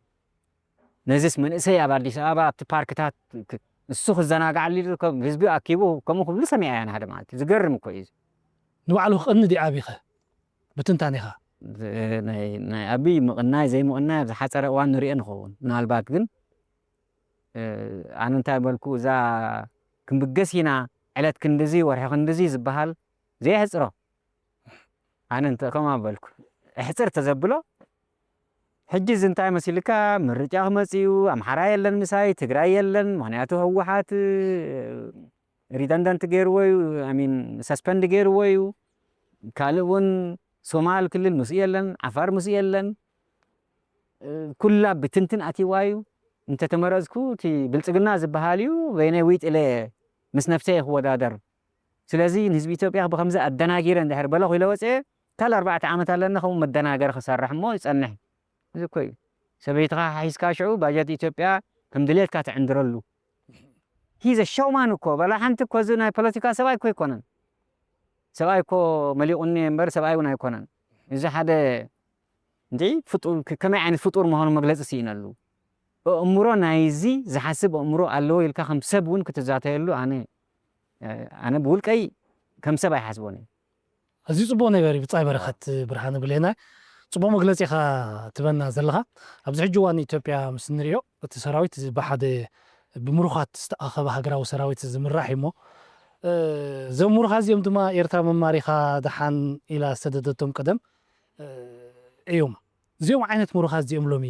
ነዚስ መንእሰይ ኣብ ኣዲስ ኣበባ ኣብቲ ፓርክታት ክ-፣ እሱ ክዘናጋዓሉ ኢሉ ከም ህዝቢ ኣኪቡ ከምኡ ክብሉ ሰሚዐ እያ ንሓደ መዓልቲ። ዝገርም እኮ እዩ። ንባዕሉ ክቕኒ ድዩ ዓቢኸ? ብትንታኔኻ። ዝ-፣ ናይ፣ ናይ ኣቢ ምቕናይ ዘይምቕናይ ኣብ ዝሓጸረ እዋን ንሪኦ ንኸውን። ምናልባት ግን፣ እ፣ ኣነ እንታይ በልኩ፣ እዛ ክንብገስ ኢና፣ ዕለት ክንድዚ፣ ወርሒ ክንድዚ ዝበሃል ዘየሕጽሮ። ኣነ እንተ ከምኣ በልኩ፣ እሕጽር ተዘብሎ፣ ሕጂ እዚ እንታይ መሲልካ፣ ምርጫ ክመጽእ እዩ፣ ኣምሓራ የለን ምሳይ፣ ትግራይ የለን፣ ምኽንያቱ ህወሓት፣ እ፣ ሪደንደንት ገይርዎ እዩ፣ I mean፣ ሰስፐንድ ገይርዎ እዩ። ካልእ እውን ሶማል ክልል ምስኡ የለን፣ ዓፋር ምስኡ የለን። እ፣ ኩላ ብትንትን ኣትይዋ እዩ። እንተተመረጽኩ፣ እቲ ብልጽግና ዝበሃል እዩ፣ በይነይ ዊጥ ኢለ ምስ ነፍሰይ እየ ክወዳደር። ስለዚ ንህዝቢ ኢትዮጵያ ብኸምዚ ኣደናጊረ እንድሕር በለኹ ኢለ ወፅኤ፣ ካልእ ኣርባዕተ ዓመት ኣለና፣ ከምኡ መደናገሪ ክሰርሕ እሞ ይጸንሕ። እዚ እኮ እዩ። ሰበይትኻ ሓሒዝካ ሽዑ ባጀት ኢትዮጵያ ከም ድሌትካ ትዕንድረሉ። ሂዘ ሸውማን እኮ፣ በላ ሓንቲ እኮ እዚ ናይ ፖለቲካ ሰብኣይ እኮ ኣይኮነን። ሰብኣይ እኮ መሊቑኒ እምበር ሰብኣይ እውን ኣይኮነን። እዚ ሓደ እንዲ ፍጡር፣ ከ-፣ ከመይ ዓይነት ፍጡር ምዃኑ መግለጺ ስኢነሉ። ኣእምሮ ናይዚ ዝሓስብ ኣእምሮ ኣለዎ ኢልካ ከም ሰብ እውን ክትዛተየሉ ኣነ፣ ኣነ ብውልቀይ ከም ሰብ ኣይሓስቦን እየ። ኣዝዩ ጽቡቕ ነገር እዩ ብጻይ በረኸት ብርሃነ ብሌና። ጽቡቕ መግለጺ ኢኻ ትበና ዘለኻ። ኣብዚ ሕጂ እዋን ኢትዮጵያ ምስ እንሪኦ፣ እቲ ሰራዊት ብሓደ ብምሩኻት ዝተኣኸበ ሃገራዊ ሰራዊት ዝምራሕ እዩ እሞ፣ እ፣ እዞም ምሩኻት እዚኦም ድማ ኤርትራ መማሪኻ ደሓን ኢላ ዝሰደደቶም ቀደም፣ እ፣ እዮም። እዚኦም ዓይነት ምሩኻት እዚኦም ሎሚ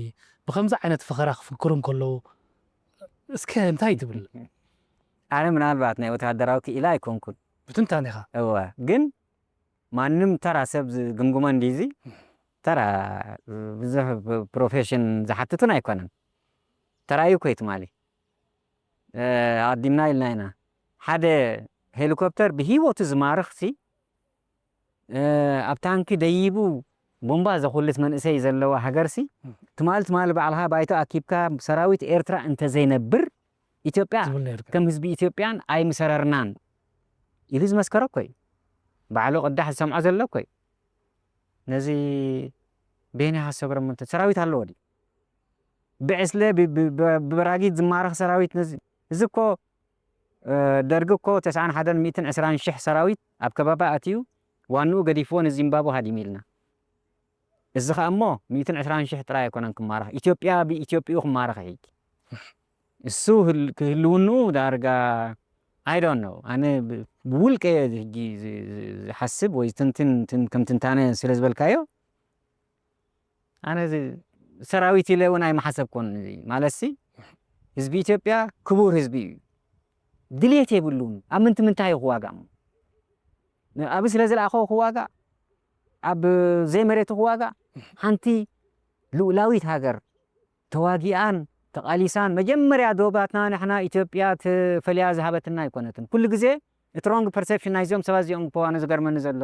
ብኸምዚ ዓይነት ፈኸራ ክፍክሩ እንከለዉ፣ እስከ እንታይ ትብል? ኣነ ምናልባት ናይ ወተሃደራዊ ክኢላ ኣይኮንኩን። ብትንታኔኻ። እወ፣ ግን ማንም ተራ ሰብ ዝግምግሞ እንዲዚ ተራ ብዙሕ ፕሮፌሽን ዝሓትቱን ኣይኮነን። ተራዩ እኮ እዩ ትማሊ ኣዲምና ኢልና ኢና። ሓደ ሄሊኮፕተር ብሂወቱ ዝማርኽሲ ኣብ ታንኪ ደይቡ ቦምባ ዘኹልት መንእሰይ ዘለዋ ሃገርሲ ትማል ትማል ባዕልኻ ባይቶ ኣኪብካ ሰራዊት ኤርትራ እንተዘይነብር ኢትዮጵያ ከም ህዝቢ ኢትዮጵያን ኣይምሰረርናን ኢሉ ዝመስከረ እኮ እዩ። ባዕሉ ቅዳሕ ዝሰምዖ ዘሎ እኮ እዩ። ነዚ ቤንያ ሰብረም እንተ ሰራዊት ኣለዎ ድዩ? ብዕስለ ብበራጊድ ዝማረኽ ሰራዊት ነዚ እዚ እኮ ደርጊ እኮ ተስዓን ሓደን ሚእትን ዕስራን ሽሕ ሰራዊት ኣብ ከባቢ ኣትዩ ዋንኡ ገዲፍዎ ንዚምባብወ ሃዲሙ ኢልና። እዚ ኸኣ እሞ ሚእትን ዕስራን ሽሕ ጥራይ ኣይኮነን ክማረኽ፣ ኢትዮጵያ ብኢትዮጵይኡ ክማረኽ እዩ። እሱ ህልውንኡ ዳርጋ I don't know። ኣነ ብውልቀ ሕጂ ዝሓስብ ወይ ዝትንትን ከም ትንታነ ስለ ዝበልካዮ ኣነ ሰራዊት ኢለ እውን ኣይመሓሰብኩን። ማለትሲ ህዝቢ ኢትዮጵያ ክቡር ህዝቢ እዩ። ድልየት የብሉን። ኣብ ምንቲ ምንታይ እዩ ክዋጋእ? ኣብ ስለ ዝለኣኸው ክዋጋእ፣ ኣብ ዘይመሬቱ ክዋጋእ፣ ሓንቲ ልኡላዊት ሃገር ተዋጊኣን ተቓሊሳን መጀመርያ ዶባትና ንሕና ኢትዮጵያ ትፈልያ ዝሃበትና ኣይኮነትን። ኩሉ ግዜ እቲ ሮንግ ፐርሰፕሽን ናይዚኦም ሰባት እዚኦም እኮ ኣነ ዝገርመኒ ዘሎ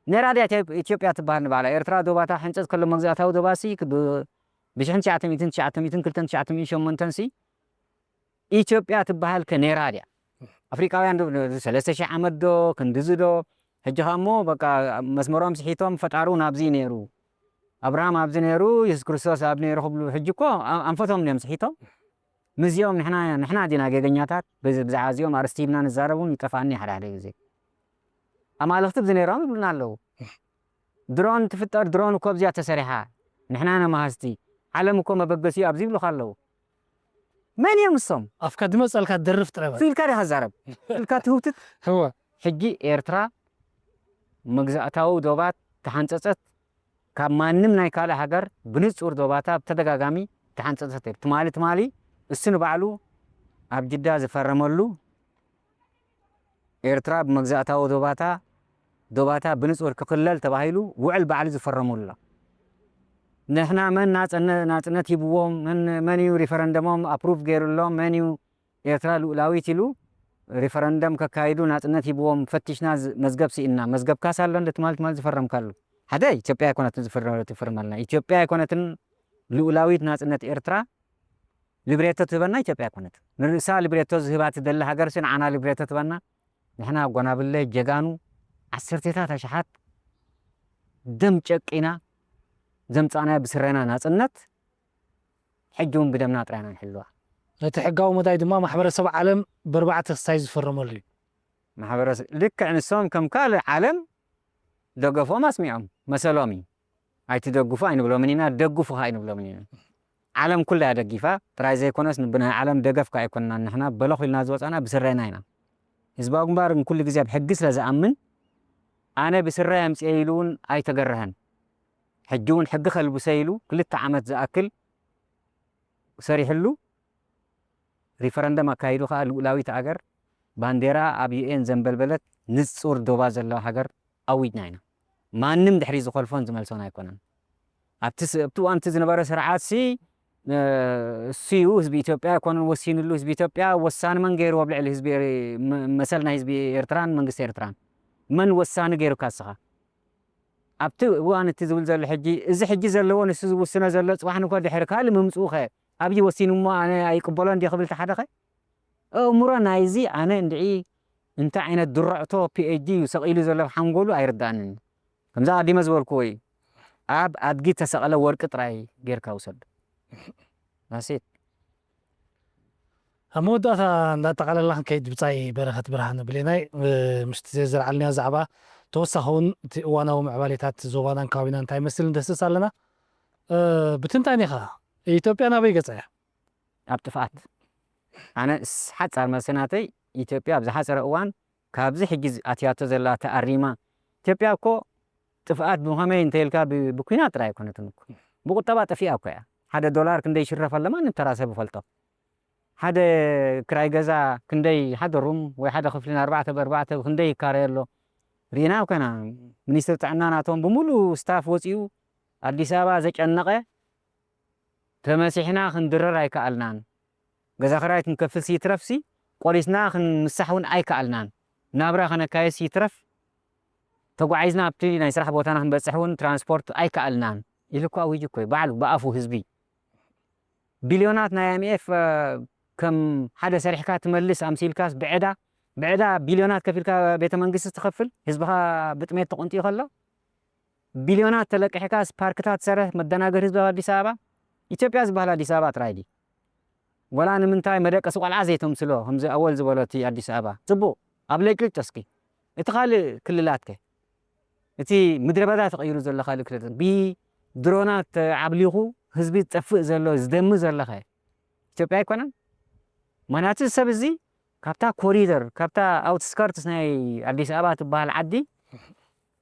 ኔራ ድያ ኢትዮጵያ ትበሃል ንባዕላ ኤርትራ ዶባታ ሕንፀት ከሎ መግዛእታዊ ዶባሲ ብሽሕን ትሽዓተ ሚእትን ትሽዓተ ሚእትን ክልተን ትሽዓተ ሚእትን ሸሞንተን ሲ ኢትዮጵያ ትበሃል ከ ኔራ ድያ? ኣፍሪቃውያን ዶ ሰለስተ ሺሕ ዓመት ዶ ክንድዚ ዶ ሕጂ ኸኣ እሞ በቃ መስመሮም ስሒቶም ፈጣሩ ናብዚ ነይሩ ኣብርሃም ኣብዚ ነይሩ የሱስ ክርስቶስ ኣብ ነይሩ ክብሉ ሕጂ እኮ ኣንፈቶም እዮም ስሒቶም ምስዚኦም ንሕና ንሕና ዲና ጌገኛታት ብዛዕባ እዚኦም ኣርስቲ ሂብና ንዛረብ እውን ይጠፍኣኒ ሓደ ሓደ ግዜ ኣማልኽቲ ብዚ ነይሮም ይብሉና ኣለዉ ድሮን ትፍጠር ድሮን እኮ ኣብዚኣ ተሰሪሓ ንሕና ኢና መሃዝቲ ዓለም እኮ መበገሲኡ ኣብዚ ይብሉኻ ኣለዉ መን እዮም እሶም ኣፍካ ድመፀልካ ደርፍ ጥረ በል ኢልካ ዲኻ ዛረብ ኢልካ ትህውትት እወ ሕጂ ኤርትራ መግዛእታዊ ዶባት ተሓንፀፀት ካብ ማንም ናይ ካልእ ሃገር ብንፁር ዶባታ ብተደጋጋሚ ተሓንፀፀት እያ ትማሊ ትማሊ እሱ ንባዕሉ ኣብ ጅዳ ዝፈረመሉ ኤርትራ ብመግዛእታዊ ዶባታ ዶባታ ብንጹር ክኽለል ተባሂሉ ውዕል ባዕሉ ዝፈረሙሉ ኣሎ። ንሕና መን ናጽነ- ናጽነት ሂብዎም መን መን እዩ ሪፈረንደሞም ኣፕሩቭ ገይሩሎም መን እዩ ኤርትራ ልኡላዊት ኢሉ ሪፈረንደም ከካይዱ ናጽነት ሂብዎም ፈቲሽና ዝ- መዝገብ ስኢንና መዝገብካስ ኣሎ እንደ ትማል ትማል ዝፈረምካሉ ሓደ ኢትዮጵያ ኣይኮነትን ዝፈረ- ትፍርመልና ኢትዮጵያ ኣይኮነትን ልኡላዊት ናጽነት ኤርትራ ሊብሬቶ ትህበና ኢትዮጵያ ኣይኮነትን። ንርእሳ ሊብሬቶ ዝህባ ትደሊ ሃገርሲ ንዓና ሊብሬቶ ትህበና። ንሕና ኣጎናብለ ጀጋኑ ዓሰርቴታት ኣሽሓት ደም ጨቂና ዘምጻእናዮ ብስረና ናጽነት ሕጂ እውን ብደምና ጥራይና ንሕልዋ። ነቲ ሕጋዊ መዳይ ድማ ማሕበረሰብ ዓለም ብኣርባዕተ ክሳይ ዝፈረመሉ እዩ። ማሕበረሰብ ልክዕ ንሶም ከም ካልእ ዓለም ደገፎም ኣስሚዖም መሰሎም እዩ። ኣይትደግፉ ኣይንብሎምን ኢና፣ ደግፉ ከኣ ኣይንብሎምን ኢና። ዓለም ኩላ እያ ደጊፋ፣ ጥራይ ዘይኮነስ ንብናይ ዓለም ደገፍ ከኣ ኣይኮንናን ንሕና በለኹ ኢልና ዝወጻና ብስረና ኢና። ህዝባዊ ግንባር ንኩሉ ግዜ ኣብ ሕጊ ስለ ዝኣምን ኣነ ብስረይ ኣምጽኤ ኢሉ እውን ኣይተገረሀን። ሕጂ እውን ሕጊ ከልብሰ ኢሉ ክልተ ዓመት ዝኣክል ሰሪሕሉ ሪፈረንደም ኣካይዱ ከኣ ልኡላዊት ኣገር ባንዴራ ኣብ ዩ ኤን ዘንበልበለት ንጹር ዶባ ዘለዋ ሃገር ኣዊጅና ኢና። ማንም ድሕሪ ዝኾልፎን ዝመልሶን ኣይኮነን። ኣብቲ ስ- ኣብቲ እዋን እቲ ዝነበረ ስርዓት ሲ እሱ እዩ ህዝቢ ኢትዮጵያ ኣይኮነን ወሲንሉ ህዝቢ ኢትዮጵያ ወሳኒ መን ገይርዎ ኣብ ልዕሊ ህዝቢ ኤሪ- መ- መሰል ናይ ህዝቢ ኤርትራን መንግስቲ ኤርትራን መን ወሳኒ ገይሩካ እስኻ ኣብቲ እዋን እቲ ዝብል ዘሎ ሕጂ እዚ ሕጂ ዘለዎ ንሱ ዝውስኖ ዘሎ ፅባሕ ንኮ ድሕሪ ካልእ ምምፅኡ ኸ ኣብይ ወሲኑ እሞ ኣነ ኣይቅበሎን ድየ ክብል እቲ ሓደ ኸ ኣእምሮ ናይዚ ኣነ እንድዒ እንታይ ዓይነት ድርዕቶ ፒኤችዲ እዩ ሰቒሉ ዘሎ ኣብ ሓንጎሉ ኣይርድኣንን እዩ። ከምዚ ኣቐዲመ ዝበልክዎ እዩ። ኣብ ኣድጊ ተሰቐለ ወርቂ ጥራይ ጌርካ ውሰዶ። That's it። ኣብ መወዳእታ እንዳጠቓለልና ክንከይድ ብጻይ በረኸት ብርሃነ ብሌናይ ምስቲ ዘዘልዓልናዮ ዛዕባ ተወሳኺ እውን እቲ እዋናዊ ምዕባሌታት ዞባናን ከባቢና እንታይ ይመስል ንደስስ ኣለና። ብትንታኔኻ ኢትዮጵያ ናበይ ገጻ እያ? ኣብ ጥፍኣት። ኣነ ሓጻር መልሲ ናተይ ኢትዮጵያ ኣብ ዝሓጸረ እዋን ካብዚ ሕጂ ኣትያቶ ዘላ ተኣሪማ ኢትዮጵያ እኮ ጥፍኣት ብኸመይ እንተ ኢልካ ብኩናት ጥራይ ኣይኮነትን እኮ ብቁጠባ ጠፊኣ እኮ እያ ሓደ ዶላር ክንደይ ይሽረፍ ኣለማ ንተራ ሰብ ይፈልጦ ሓደ ክራይ ገዛ ክንደይ፣ ሓደ ሩም ወይ ሓደ ክፍሊ ንኣርባዕተ ብኣርባዕተ ክንደይ ይካረይ ኣሎ ርኢና እኮ ኢና። ሚኒስትሪ ጥዕና ናቶም ብምሉእ ስታፍ ወፂኡ ኣዲስ ኣበባ ዘጨነቐ፣ ተመሲሕና ክንድረር ኣይከኣልናን። ገዛ ክራይ ክንከፍል ይትረፍሲ ቆሪስና ክንምሳሕ እውን ኣይከኣልናን። ናብራ ከነካየስ ይትረፍ ተጓዒዝና ኣብቲ ናይ ስራሕ ቦታና ክንበፅሕ እውን ትራንስፖርት ኣይከኣልናን ኢሉ እኮ ኣዊጁ እኮ እዩ ባዕሉ ብኣፉ ህዝቢ። ቢልዮናት ናይ ኣይ ኤም ኤፍ ከም ሓደ ሰሪሕካ ትመልስ ኣምሲልካስ ብዕዳ ብዕዳ ቢልዮናት ከፊልካ ቤተ መንግስቲ ትኸፍል ህዝብኻ ብጥሜት ተቆንጥዩ ከሎ ቢልዮናት ተለቂሕካስ ፓርክታት ትሰርሕ መደናገር ህዝቢ ኣብ ኣዲስ ኣበባ። ኢትዮጵያ ዝበሃል ኣዲስ ኣበባ ጥራይ ድዩ? ወላ ንምንታይ መደቀሲ ቆልዓ ዘይተምስሎ ከምዚ ኣወል ዝበሎ እቲ ኣዲስ ኣበባ? ጽቡቕ ኣብ ለጭልጭ እስኪ እቲ ካልእ ክልላት ከ እቲ ምድረ በዳ ተቐይሩ ዘሎ ካልእ ክልላት ብድሮናት ዓብሊኹ ህዝቢ ዝጠፍእ ዘሎ ዝደሚ ዘለኸ ኢትዮጵያ ኣይኮነን? ምኽንያቱ እዚ ሰብ እዚ ካብታ ኮሪደር ካብታ ኣውትስከርትስ ናይ ኣዲስ ኣበባ ትበሃል ዓዲ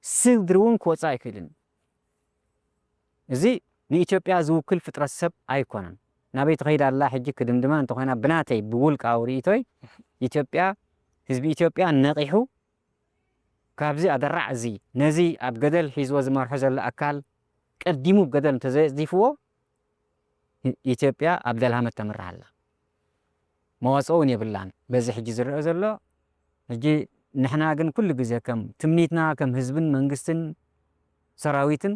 ስድሪ እውን ክወፅእ ኣይክእልን። እዚ ንኢትዮጵያ ዝውክል ፍጥረት ሰብ ኣይኮነን። ናበይ ትኸይድ ኣላ ሕጂ ክድምድማ እንተኾይና ብናተይ ብውልቃዊ ርእይቶይ ኢትዮጵያ ህዝቢ ኢትዮጵያ ነቒሑ ካብዚ ኣደራዕ እዚ ነዚ ኣብ ገደል ሒዝዎ ዝመርሖ ዘሎ ኣካል ቀዲሙ ብገደል እንተዘየፅዲፍዎ ኢትዮጵያ ኣብ ደልሃመት ተምርሕ ኣላ። መዋፅኦ እውን የብላን። በዚ ሕጂ ዝረአ ዘሎ ሕጂ ንሕና ግን ኩሉ ግዜ ከም ትምኒትና ከም ህዝብን መንግስትን ሰራዊትን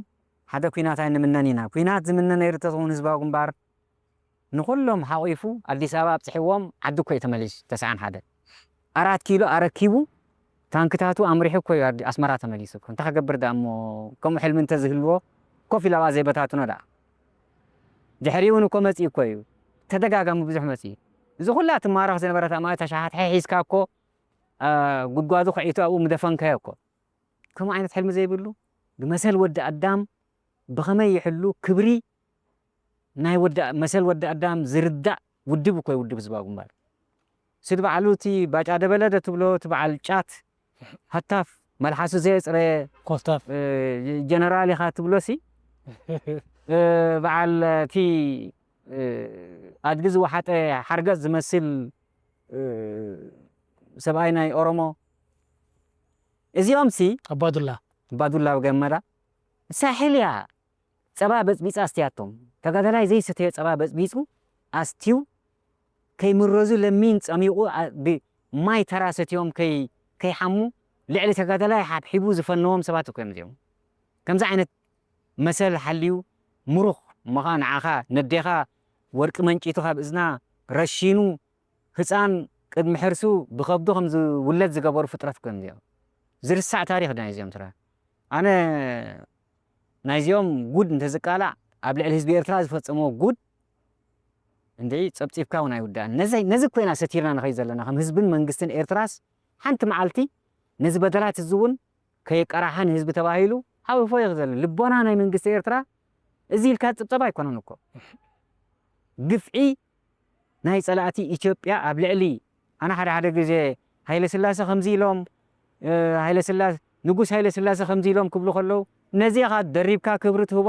ሓደ ኩናት ኣይንምነን ኢና። ኩናት ዝምነን ኣይርተትውን ህዝባዊ ግንባር ንኹሎም ሓቒፉ ኣዲስ ኣበባ ኣብፅሕዎም ዓዲ እኮ እዩ ተመሊሱ ተስዓን ሓደ ኣራት ኪሎ ኣረኪቡ ታንክታቱ ኣምሪሑ እኮ እዩ ኣዲ- ኣስመራ ተመሊሱ እኮ እንታይ ክገብር ደኣ እሞ ከምኡ ሕልሚ እንተዝህልዎ ኮፍ ኢሉ ኣብኣ ዘይበታትኖ ደኣ ድሕሪኡ እውን እኮ መፂኡ እኮ እዩ ተደጋጋሚ ብዙሕ መፂኡ እዚ ኩላ ትማረኽ ዝነበረት ኣማኢት ኣሽሓት ሒዝካ እኮ ጉድጓዱ ክዒቱ ኣብኡ ምደፈንካዮ እኮ ከምኡ ዓይነት ሕልሚ ዘይብሉ ብመሰል ወዲ ኣዳም ብኸመይ ይሕሉ ክብሪ ናይ ወዲ መሰል ወዲ ኣዳም ዝርዳእ ውድብ እኮ ውድብ ህዝባዊ ግንባር ስድ በዓሉ እቲ ባጫ ደበለ ዶ ትብሎ እቲ በዓል ጫት ሃታፍ መልሓሱ ዘየፅረየ ኮስታፍ ጀነራል ኢኻ ትብሎ ሲ በዓል እቲ ኣድጊ ዝወሓጠ ሓርገፅ ዝመስል ሰብኣይ ናይ ኦሮሞ እዚኦም ሲ ኣባዱላ ኣባዱላ ገመዳ ሳሕል እያ ጸባ በጽቢጻ ኣስትያቶም። ተጋዳላይ ዘይሰተዮ ጸባ በጽቢጹ ኣስትዩ ከይምረዙ ለሚን ጸሚቑ ማይ ተራ ሰትዮም ከይሓሙ ልዕሊ ተጋዳላይ ሓብሒቡ ዝፈነዎም ሰባት እኮ እዮም እዚኦም። ከምዚ ዓይነት መሰል ሓልዩ ምሩኽ እሞ ኸኣ ንዓኻ ነዴኻ ወርቂ መንጪቱ ካብ እዝና ረሺኑ ህጻን ቅድሚ ሕርሱ ብኸብዱ ከም ዝውለድ ዝገበሩ ፍጥረት እኮ እዮም እዚኦም። ዝርሳዕ ታሪኽ ድዩ ናይዚኦም ትራ ኣነ ናይዚኦም ጉድ እንተዝቃላዕ ኣብ ልዕሊ ህዝቢ ኤርትራ ዝፈጸምዎ ጉድ እንድዒ ጸብጺብካ እውን ኣይውዳእን። ነዚ ነዚ እኮ ኢና ሰቲርና ንኸይድ ዘለና ከም ህዝብን መንግስትን ኤርትራስ ሓንቲ መዓልቲ ነዚ በደላት እዚ እውን ከየቀራሓ ንህዝቢ ተባሂሉ ሃወፎ እዩ ክዘለ ልቦና ናይ መንግስቲ ኤርትራ እዚ ኢልካ ዝጽብጸብ ኣይኮነን እኮ ግፍዒ ናይ ጸላእቲ ኢትዮጵያ ኣብ ልዕሊ ኣነ ሓደ ሓደ ግዜ ሃይለ ስላሴ ከምዚ ኢሎም ሃይለ ስላሴ ንጉስ ሃይለ ስላሴ ከምዚ ኢሎም ክብሉ ከለዉ ነዚ ኢኻ ደሪብካ ክብሪ ትህቦ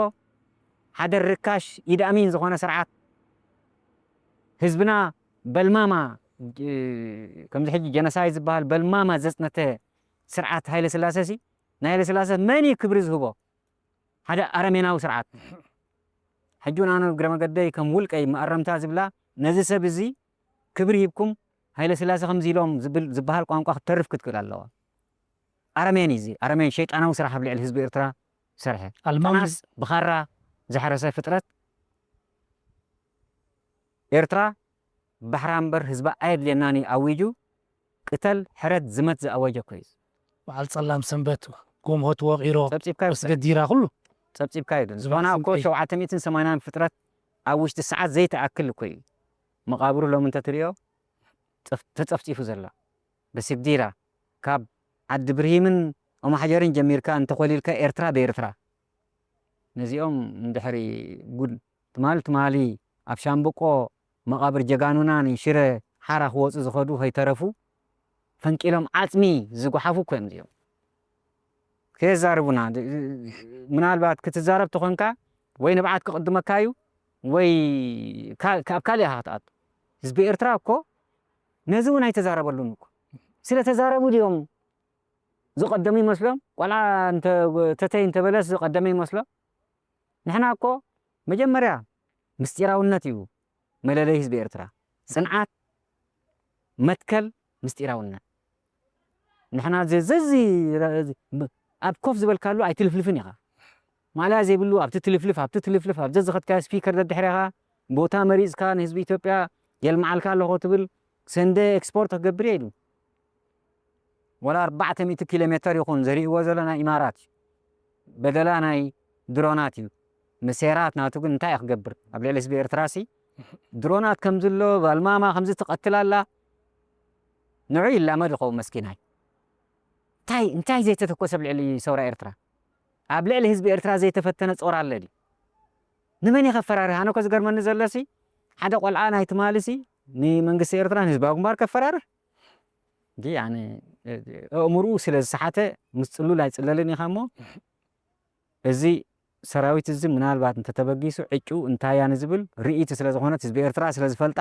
ሓደ ርካሽ ኢድ ኣሚን ዝኾነ ስርዓት ህዝብና በልማማ ከምዚ ሕጂ ጀነሳይድ ዝበሃል በልማማ ዘጽነተ ስርዓት ሃይለ ስላሴ ሲ ንሃይለ ስላሴ መን እዩ ክብሪ ዝህቦ ሓደ ኣረሜናዊ ስርዓት ሕጂ እውን ኣነ እግረ መገደይ ከም ውልቀይ መኣረምታ ዝብላ ነዚ ሰብ እዚ ክብሪ ሂብኩም ሃይለ ስላሴ ከምዚ ኢሎም ዝበሃል ቋንቋ ክትተርፍ ክትክእል ኣለዋ። ኣረሜን እዩ እዚ ኣረሜን ሸይጣናዊ ስራሕ ኣብ ልዕሊ ህዝቢ ኤርትራ ዝሰርሐ ኣልማም ጥናስ ብኻራ ዝሐረሰ ፍጥረት ኤርትራ ባሕራ እምበር ህዝባ ኣየድልየናን እዩ ኣዊጁ ቅተል ሕረድ ዝመት ዝኣወጀ እኮ እዩ። በዓል ጸላም ሰንበት ጎምሆ ተወቒሮ ጸብጺብካዮ መስገድ ዲራ ኩሉ ጸብጺብካዮ ግን ዝባና እኮ ሸውዓተ ሚእትን ሰማንያን ፍጥረት ኣብ ውሽጢ ሰዓት ዘይተኣክል እኮ እዩ መቓብሩ ሎም እንተትሪኦ ተጸፍጺፉ ዘሎ በስግዲራ ካብ ዓዲ ብርሂምን ኦማሕጀርን ጀሚርካ እንተኾሊልካ ኤርትራ ብኤርትራ ነዚኦም እንድሕሪ ጉድ ትማል ትማሊ ኣብ ሻምብቆ መቓብር ጀጋኑና ንሽረ ሓራ ክወፁ ዝኸዱ ከይተረፉ ፈንቂሎም ዓፅሚ ዝጓሓፉ እኮ እዮም እዚኦም ከየዛርቡና ምናልባት ክትዛረብ ተኾንካ ወይ ንብዓት ክቕድመካ እዩ ወይ ካብ ካልእ ኢኻ ክትኣቱ ህዝቢ ኤርትራ እኮ ነዚ እውን ኣይተዛረበሉን እኮ። ስለ ተዛረቡ ድዮም ዝቐደሙ ይመስሎም? ቆልዓ እንተ ተተይ እንተበለስ ዝቐደመ ይመስሎ? ንሕና እኮ መጀመርያ ምስጢራውነት እዩ መለለይ ህዝቢ ኤርትራ። ጽንዓት፣ መትከል፣ ምስጢራውነት። ንሕና ዘ-፣ ዘዚ ኣብ ኮፍ ዝበልካሉ ኣይትልፍልፍን ኢኻ። ማእለያ ዘይብሉ ኣብቲ ትልፍልፍ፣ ኣብቲ ትልፍልፍ፣ ኣብ ዘዝኸድካዮ ስፒከር ደድሕሬኻ ቦታ መሪጽካ ንህዝቢ ኢትዮጵያ የልምዓልካ ኣለኹ ትብል፣ ሰንደ ኤክስፖርት ክገብር እየ ኢሉ። ወላ ኣርባዕተ ሚእቲ ኪሎ ሜተር ይኹን ዘሪእዎ ዘሎ ናይ ኢማራት እዩ። በደላ ናይ ድሮናት እዩ። መሴራት ናቱ ግን እንታይ እዩ ክገብር? ኣብ ልዕሊ ህዝቢ ኤርትራ ሲ ድሮናት ከም ዝሎ፣ ባልማማ ከምዚ ትቐትል ኣላ። ንዑ ይላመድ ይኸውን መስኪናይ። እንታይ፣ እንታይ ዘይተተኮሰ ኣብ ልዕሊ ሰውራ ኤርትራ? ኣብ ልዕሊ ህዝቢ ኤርትራ ዘይተፈተነ ጾር ኣለ ድዩ? ንመን እዩ ከፈራርህ? ኣነ እኮ ዝገርመኒ ዘሎ ሲ፣ ሓደ ቆልዓ ናይ ትማሊ ሲ ንመንግስቲ ኤርትራ ንህዝባዊ ግንባር ከፈራርህ? እንዲ ኣነ፣ እ-፣ ኣእምርኡ ስለ ዝሰሓተ ምስ ጽሉል ኣይጽለልን ኢኻ እሞ፣ እዚ ሰራዊት እዚ ምናልባት እንተተበጊሱ ዕጭኡ እንታይ እያ ንዝብል ርእይቲ ስለ ዝኾነት ህዝቢ ኤርትራ ስለ ዝፈልጣ፣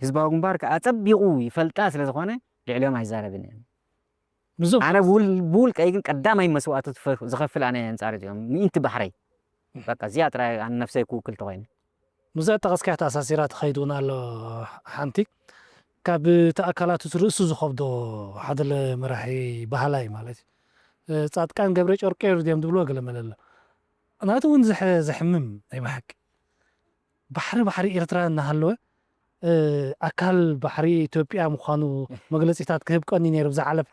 ህዝባዊ ግንባር ከኣ ኣጸቢቑ ይፈልጣ ስለ ዝኾነ ልዕሊኦም ኣይዛረብን እየ። ምስዞም ኣነ ብውል-፣ ብውልቀይ ግን ቀዳማይ መስዋእቲ ዝፈ-፣ ዝኸፍል ኣነ ኣንጻር እዚኦም። ምእንቲ ባሕረይ። በቃ እዚኣ ጥራይ ኣነ ነፍሰይ ክውክል ተኾይነ። ምስዛ ጠቐስካያ ተኣሳሲራ ትኸይድ እውን ኣሎ ሓንቲ። ካብ እቲ ኣካላቱ ርእሱ ዝኸብዶ ሓደ ለ-፣ መራሒ ባህላይ ማለት እዩ። እ፣ ጻድቃን ገብረ ጨርቄ ድዮም ዝብልዎ ገለ መለ ኣሎ። ናቱ እውን ዘሐ-፣ ዘሕምም ናይ ብሓቂ። ባሕሪ፣ ባሕሪ ኤርትራ እናሃለወ፣ እ፣ ኣካል ባሕሪ ኢትዮጵያ ምዃኑ መግለጺታት ክህብ ቀንዩ ነይሩ ብዝሓለፈ።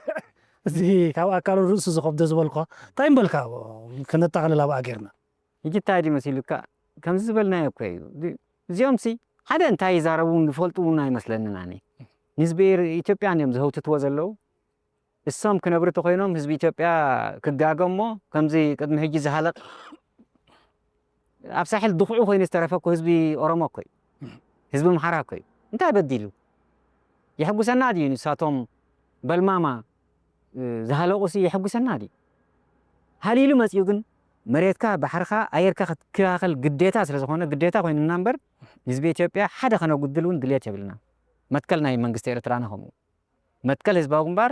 እዚ ካብ ኣካሉ ርእሱ ዝኸብዶ ዝበልኮ፣ እንታይ ምበልካ? ከነጠቓልል ኣብኣ ጌርና። ሕጂ እንታይ ድዩ መሲሉካ? ከምዚ ዝበልናዮ እኮ እዩ። ድ-፣ እዚኦም ሲ ሓደ እንታይ ይዛረቡ ዝፈልጡ እውን ኣይመስለንን ኣነ። ንህዝቢ ኤር-፣ ኢትዮጵያ እዮም ዝህውትትዎ ዘለዉ። እሶም ክነብሩ ተኾይኖም ህዝቢ ኢትዮጵያ ክጋገ እሞ ከምዚ ቅድሚ ሕጂ ዝሃለቕ ኣብ ሳሕል ድኹዒ ኮይኑ ዝተረፈ እኮ ህዝቢ ኦሮሞ እኮ እዩ። ህዝቢ ኣምሓራ እኮ እዩ። እንታይ በዲሉ? የሐጉሰና ድዩ ንሳቶም በልማማ፣ እ፣ ዝሃለቑ ሲ የሐጉሰና ድዩ? ሃሊሉ መጺኡ ግን መሬትካ፣ ባሕርኻ፣ ኣየርካ ክትከላኸል ግዴታ ስለ ዝኾነ ግዴታ ኮይኑና እምበር ንህዝቢ ኢትዮጵያ ሓደ ከነጉድል እውን ድልየት የብልና። መትከል ናይ መንግስቲ ኤርትራና ከምኡ። መትከል ህዝባዊ ግንባር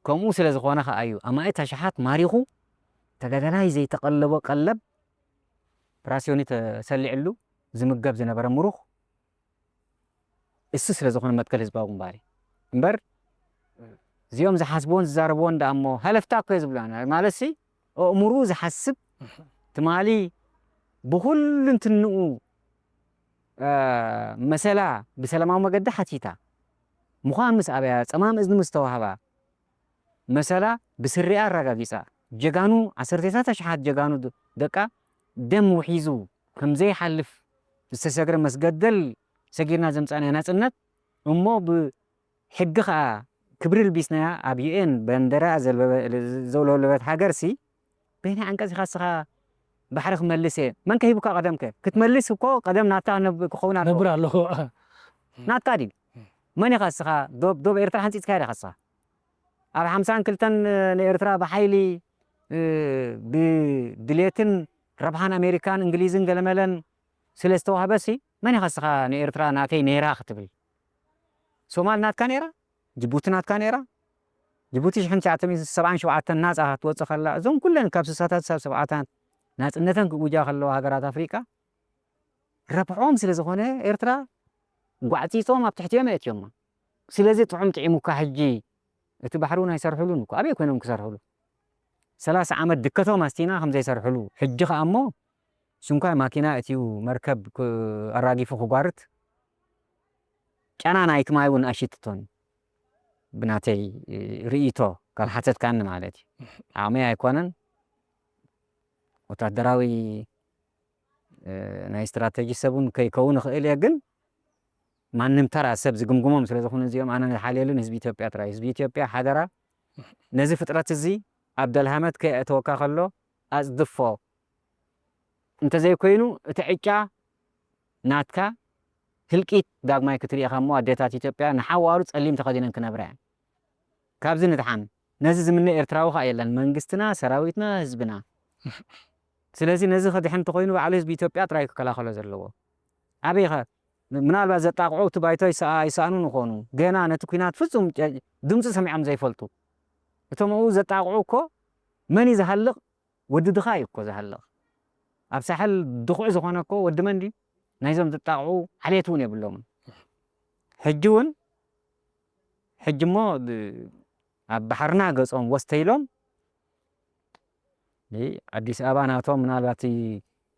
ከምኡ ስለ ዝኾነ ከኣ እዩ ኣማኢት ኣሽሓት ማሪኹ ተጋዳላይ ዘይተቐለቦ ቀለብ ፕራስዮኒ ተሰሊዕሉ ዝምገብ ዝነበረ ምሩኽ እሱ ስለ ዝኾነ መትከል ህዝባዊ ግንባር እዩ። እምበር እዚኦም ዝሓስብዎን ዝዛረብዎን ደኣ እሞ ሃለፍታ እኮ እዩ ዝብሉ። ኣነ ማለት ሲ ኣእምርኡ ዝሓስብ ትማሊ ብኹሉ እንትንኡ፣ እ፣ መሰላ ብሰላማዊ መገዲ ሓቲታ ምዃን ምስ ኣበያ፣ ጸማም እዝኒ ምስ ተዋህባ፣ መሰላ ብስሪኣ ኣረጋጊጻ፣ ጀጋኑ፣ ዓሰርተታት ኣሽሓት ጀጋኑ ድ-፣ ደቃ ደም ውሒዙ ከም ዘይሓልፍ ዝተሰግረ መስገደል ሰጊርና ዘምጻእናዮ ናጽነት እሞ ብሕጊ ኸኣ ክብሪ ልቢስናያ ኣብ ዩ ኤን ባንደራ ዘልበበ-፣ ዘውለብለበት ሃገርሲ በየናይ ዓንቀጽ ኢኻ እስኻ ባሕሪ ክመልስ እየ? መን ከ ሂቡካ ቀደም ከ? ክትመልስ እኮ ቀደም ናትካ ነብ-፣ ክኸውን ኣለዎ። ነብር ኣለዎ። ናትካ ድዩ? መን ኢኻ እስኻ? ዶብ፣ ዶብ ኤርትራ ሓንጺጽካያ ዲኻ እስኻ? ኣብ ሓምሳን ክልተን ንኤርትራ ብሓይሊ፣ እ፣ ብድሌትን ረብሓን ኣሜሪካን እንግሊዝን ገለመለን ስለ ዝተዋህበሲ፣ መን ኢኻ እስኻ ንኤርትራ ናተይ ነይራ ክትብል? ሶማል ናትካ ነይራ? ጅቡቲ ናትካ ነይራ? ጅቡቲ ሽሕን ትሽዓተ ሚእትን ሰብዓን ሸውዓተን ናጻ ክትወጽእ ከላ፣ እዞም ኩለን ካብ ስሳታት ሳብ ሰብዓታት ናጽነተን ክእውጃ ከለዋ ሃገራት ኣፍሪቃ፣ ረብሕኦም ስለ ዝኾነ ኤርትራ ጓዕጺጾም ኣብ ትሕቲኦም የእትዮማ። ስለዚ ጥዑም ጥዒሙካ ሕጂ እቲ ባሕሪ እውን ኣይሰርሕሉን እኮ። ኣበይ ኮይኖም ክሰርሕሉ? ሰላሳ ዓመት ድከቶም ኣስቲና ከም ዘይሰርሕሉ። ሕጂ ኸኣ እሞ ሽንኳይ ማኪና እትዩ መርከብ ክ-፣ ኣራጊፉ ክጓርት ጨና ናይቲ ማይ እውን ኣይሽትቶን። ብናተይ ርእይቶ ካብ ሓተትካኒ ማለት እዩ። ዓቕመይ ኣይኮነን። ወታደራዊ፣ እ፣ ናይ ስትራተጂ ሰብ እውን ከይከውን እኽእል እየ፣ ግን ማንም ተራ ሰብ ዝግምግሞም ስለ ዝኾኑ እዚኦም ኣነ ዝሓልየሉ ንህዝቢ ኢትዮጵያ ጥራይ። ህዝቢ ኢትዮጵያ ሓደራ ነዚ ፍጥረት እዚ ኣብ ደልሃመት ከየእተወካ ከሎ ኣጽድፎ። እንተዘይኮይኑ እቲ ዕጫ ናትካ ህልቂት ዳግማይ ክትርኢ ኢኻ እሞ ኣዴታት ኢትዮጵያ ንሓዋሩ ጸሊም ተኸዲነን ክነብራ እየን። ካብዚ ንድሓን። ነዚ ዝምነ ኤርትራዊ ኸኣ የለን። መንግስትና፣ ሰራዊትና፣ ህዝብና። ስለዚ ነዚ ከድሕን እንተኾይኑ ባዕሉ ህዝቢ ኢትዮጵያ ጥራይ ክከላኸሎ ዘለዎ። ኣበይ ኸ? ምናልባት ዘጣቕዑ እቲ ባይቶ ይሰኣ-፣ ይሰኣኑ ንኾኑ። ገና ነቲ ኲናት ፍጹም ጨ-፣ ድምፂ ሰሚዖም ዘይፈልጡ። እቶም ኣብኡ ዘጣቕዑ እኮ መን እዩ ዝሃልቕ? ወዲ ድኻ እዩ እኮ ዝሃልቕ። ኣብ ሳሕል ድኹዒ ዝኾነ እኮ ወዲ መን ድዩ? ናይዞም ዘጣቕዑ ዓሌት እውን የብሎምን። ሕጂ እውን፣ ሕጂ እሞ ብ-፣ ኣብ ባሕርና ገጾም ወስተይሎም፣ እ፣ ኣዲስ ኣበባ ናቶም ምናልባት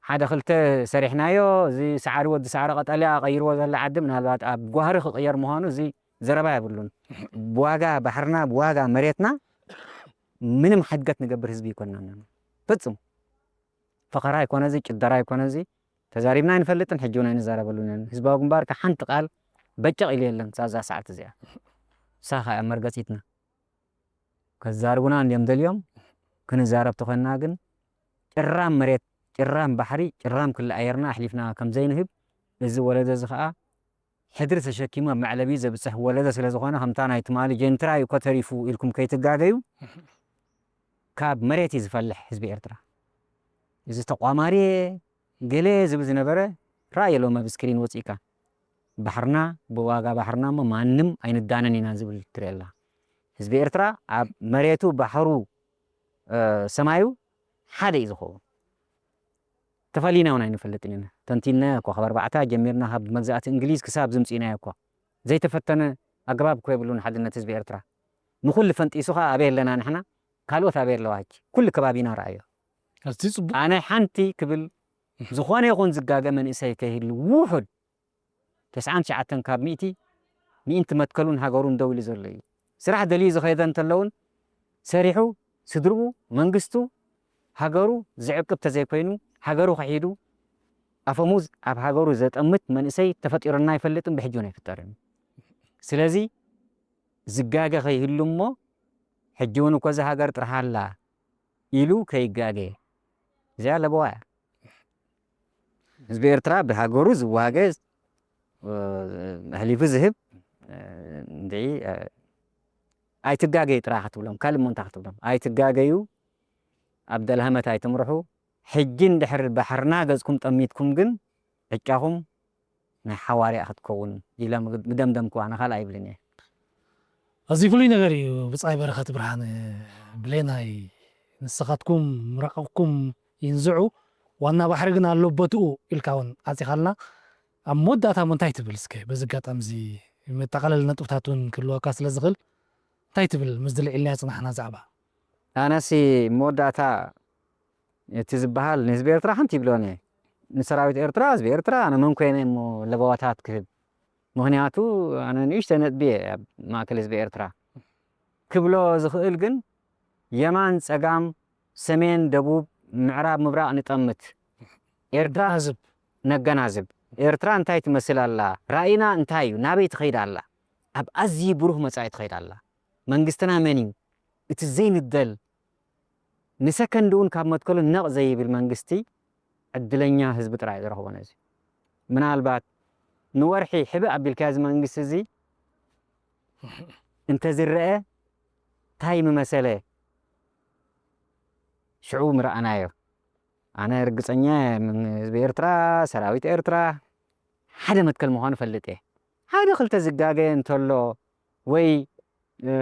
ሓደ ክልተ ሰሪሕናዮ፣ እዚ ሰዓሪ ወዲ ሰዓሪ ቀጠልያ ቀይርዎ ዘሎ ዓዲ ምናልባት ኣብ ጓህሪ ክቕየር ምዃኑ እዚ ዘረባ የብሉን። ብዋጋ ባሕርና፣ ብዋጋ መሬትና ምንም ሓድገት ንገብር ህዝቢ ይኮንና። ፍጹም። ፈኸራ ኣይኮነ እዚ፣ ጭደራ ኣይኮነ እዚ። ተዛሪብና ኣይንፈልጥን፣ ሕጂ እውን ኣይንዛረበሉን ኢና። ህዝባዊ ግንባር ከ ሓንቲ ቃል በጨቕ ኢሉ የለን፣ ሳዛ ሰዓት እዚኣ። ንሳ ኸኣ መርገጺትና። ከዛርቡና እንድዮም ደልዮም፣ ክንዛረብ ተኾንና ግን፣ ጭራም መሬት፣ ጭራም ባሕሪ፣ ጭራም ክሊ ኣየርና ኣሕሊፍና ከም ዘይንህብ፣ እዚ ወለዶ እዚ ኸኣ ሕድሪ ተሸኪሙ ኣብ መዕለቢ ዘብጽሕ ወለዶ ስለ ዝኾነ፣ ከምታ ናይ ትማሊ ጀንትራ እዩ እኮ ተሪፉ ኢልኩም ከይትጋገዩ፣ ካብ መሬት እዩ ዝፈልሕ ህዝቢ ኤርትራ። እዚ ተቋማሪ ገለ ዝብል ዝነበረ፣ ራእየ ሎም ኣብ ስክሪን ወጺእካ። ባሕርና፣ ብዋጋ ባሕርና እሞ ማንም ኣይንዳነን ኢና ዝብል ትርኢ ኣላ። ህዝቢ ኤርትራ ኣብ መሬቱ፣ ባሕሩ፣ እ፣ ሰማዩ ሓደ እዩ ዝኸውን። ተፈሊና እውን ኣይንፈልጥን ኢና። ተንቲንናዮ እኮ፣ ካብ ኣርባዕታ ጀሚርና፣ ካብ መግዛእቲ እንግሊዝ ክሳብ ዝምጽእናዮ እኮ። ዘይተፈተነ ኣገባብ እኮ የብሉን ሓድነት ህዝቢ ኤርትራ። ንኹሉ ፈንጢሱ ኸኣ ኣበይ ኣለና ንሕና? ካልኦት ኣበይ ኣለዋ ሕጂ? ኩሉ ከባቢና ረኣዮ። ኣዝዩ ጽቡቕ። ኣነ ሓንቲ ክብል፣ ዝኾነ ይኹን ዝጋገ መንእሰይ ከይህሉ፣ ውሑድ ተስዓን ትሽዓተን ካብ ሚእቲ፣ ሚእንቲ መትከሉን ሃገሩን ደው ኢሉ ዘሎ እዩ። ስራሕ ደልዩ ዝኸይደ እንተለውን፣ ሰሪሑ፣ ስድርኡ፣ መንግስቱ፣ ሃገሩ ዝዕቅብ ተዘይኮይኑ፣ ሃገሩ ክሒዱ፣ ኣፈሙዝ ኣብ ሃገሩ ዘጠምት መንእሰይ ተፈጢሩና ኣይፈልጥን፣ ብሕጂ እውን ኣይፍጠርን። ስለዚ፣ ዝጋገ ከይህሉ እሞ፣ ሕጂ እውን እኮ እዛ ሃገር ጥራሕ ኣላ ኢሉ ከይጋገ። እዚኣ ለበዋ እያ። ህዝቢ ኤርትራ ብሃገሩ ዝዋገ፣ እ፣ ኣሕሊፉ ዝህብ፣ እ፣ እንድዒ፣ እ፣ ኣይትጋገዩ ጥራሕ ክትብሎም፣ ካልእ እሞ እንታይ ክትብሎም? ኣይትጋገዩ፣ ኣብ ደልሃመት ኣይትምርሑ። ሕጂ እንድሕር ባሕርና ገጽኩም ጠሚትኩም ግን፣ ዕጫኹም ናይ ሓዋርያ ክትከውን ኢለ ምግ-፣ ምደምደምኩዋ፣ ንኻልእ ኣይብልን እየ። ኣዝዩ ፍሉይ ነገር እዩ ብጻይ በረኸት ብርሃነ። ብሌናይ፣ ንስኻትኩም ምራቕኩም ይንዝዑ፣ ዋና ባሕሪ ግን ኣሎ ቦትኡ ኢልካ እውን ዓጺኻልና። ኣብ መወዳእታ እሞ እንታይ ትብል እስከ? በዚ ኣጋጣሚ እዚ መጠቓለሊ ነጥብታት እውን ክህልወካ ስለ ዝኽእል፣ እንታይ ትብል ምስዚ ልዒልናዮ ጽናሕና ዛዕባ? ኣነሲ መወዳእታ እቲ ዝበሃል ንህዝቢ ኤርትራ ሓንቲ ይብሎን እየ። ንሰራዊት ኤርትራ፣ ህዝቢ ኤርትራ፣ ኣነ መን ኮይነ እሞ ለበዋታት ክህብ? ምኽንያቱ ኣነ ንእሽተይ ነጥቢ እየ ኣብ ማእከል ህዝቢ ኤርትራ። ክብሎ ዝኽእል ግን የማን፣ ጸጋም፣ ሰሜን፣ ደቡብ፣ ምዕራብ፣ ምብራቕ ንጠምት። ኤርትራ ነገናዝብ። ነገናዝብ። ኤርትራ እንታይ ትመስል ኣላ? ራእይና እንታይ እዩ? ናበይ ትኸይድ ኣላ? ኣብ ኣዝዩ ብሩህ መጻኢ ትኸይድ ኣላ። መንግስትና መን እዩ? እቲ ዘይንደል፣ ንሰከንድ እውን ካብ መትከሉ ነቕ ዘይብል መንግስቲ፣ ዕድለኛ ህዝቢ ጥራይ እዩ ዝረኽቦ ነዚ። ምናልባት ንወርሒ ሕብእ ኣቢልካዮ እዚ መንግስቲ እዚ እንተዝረአ፣ እንታይ ምመሰለ? ሽዑ ምረኣናዮ። ኣነ ርግጸኛ እየ፣ ም-፣ ህዝቢ ኤርትራ፣ ሰራዊት ኤርትራ፣ ሓደ መትከል ምዃኑ እፈልጥ እየ። ሓደ ክልተ ዝጋገ እንተሎ ወይ፣ እ፣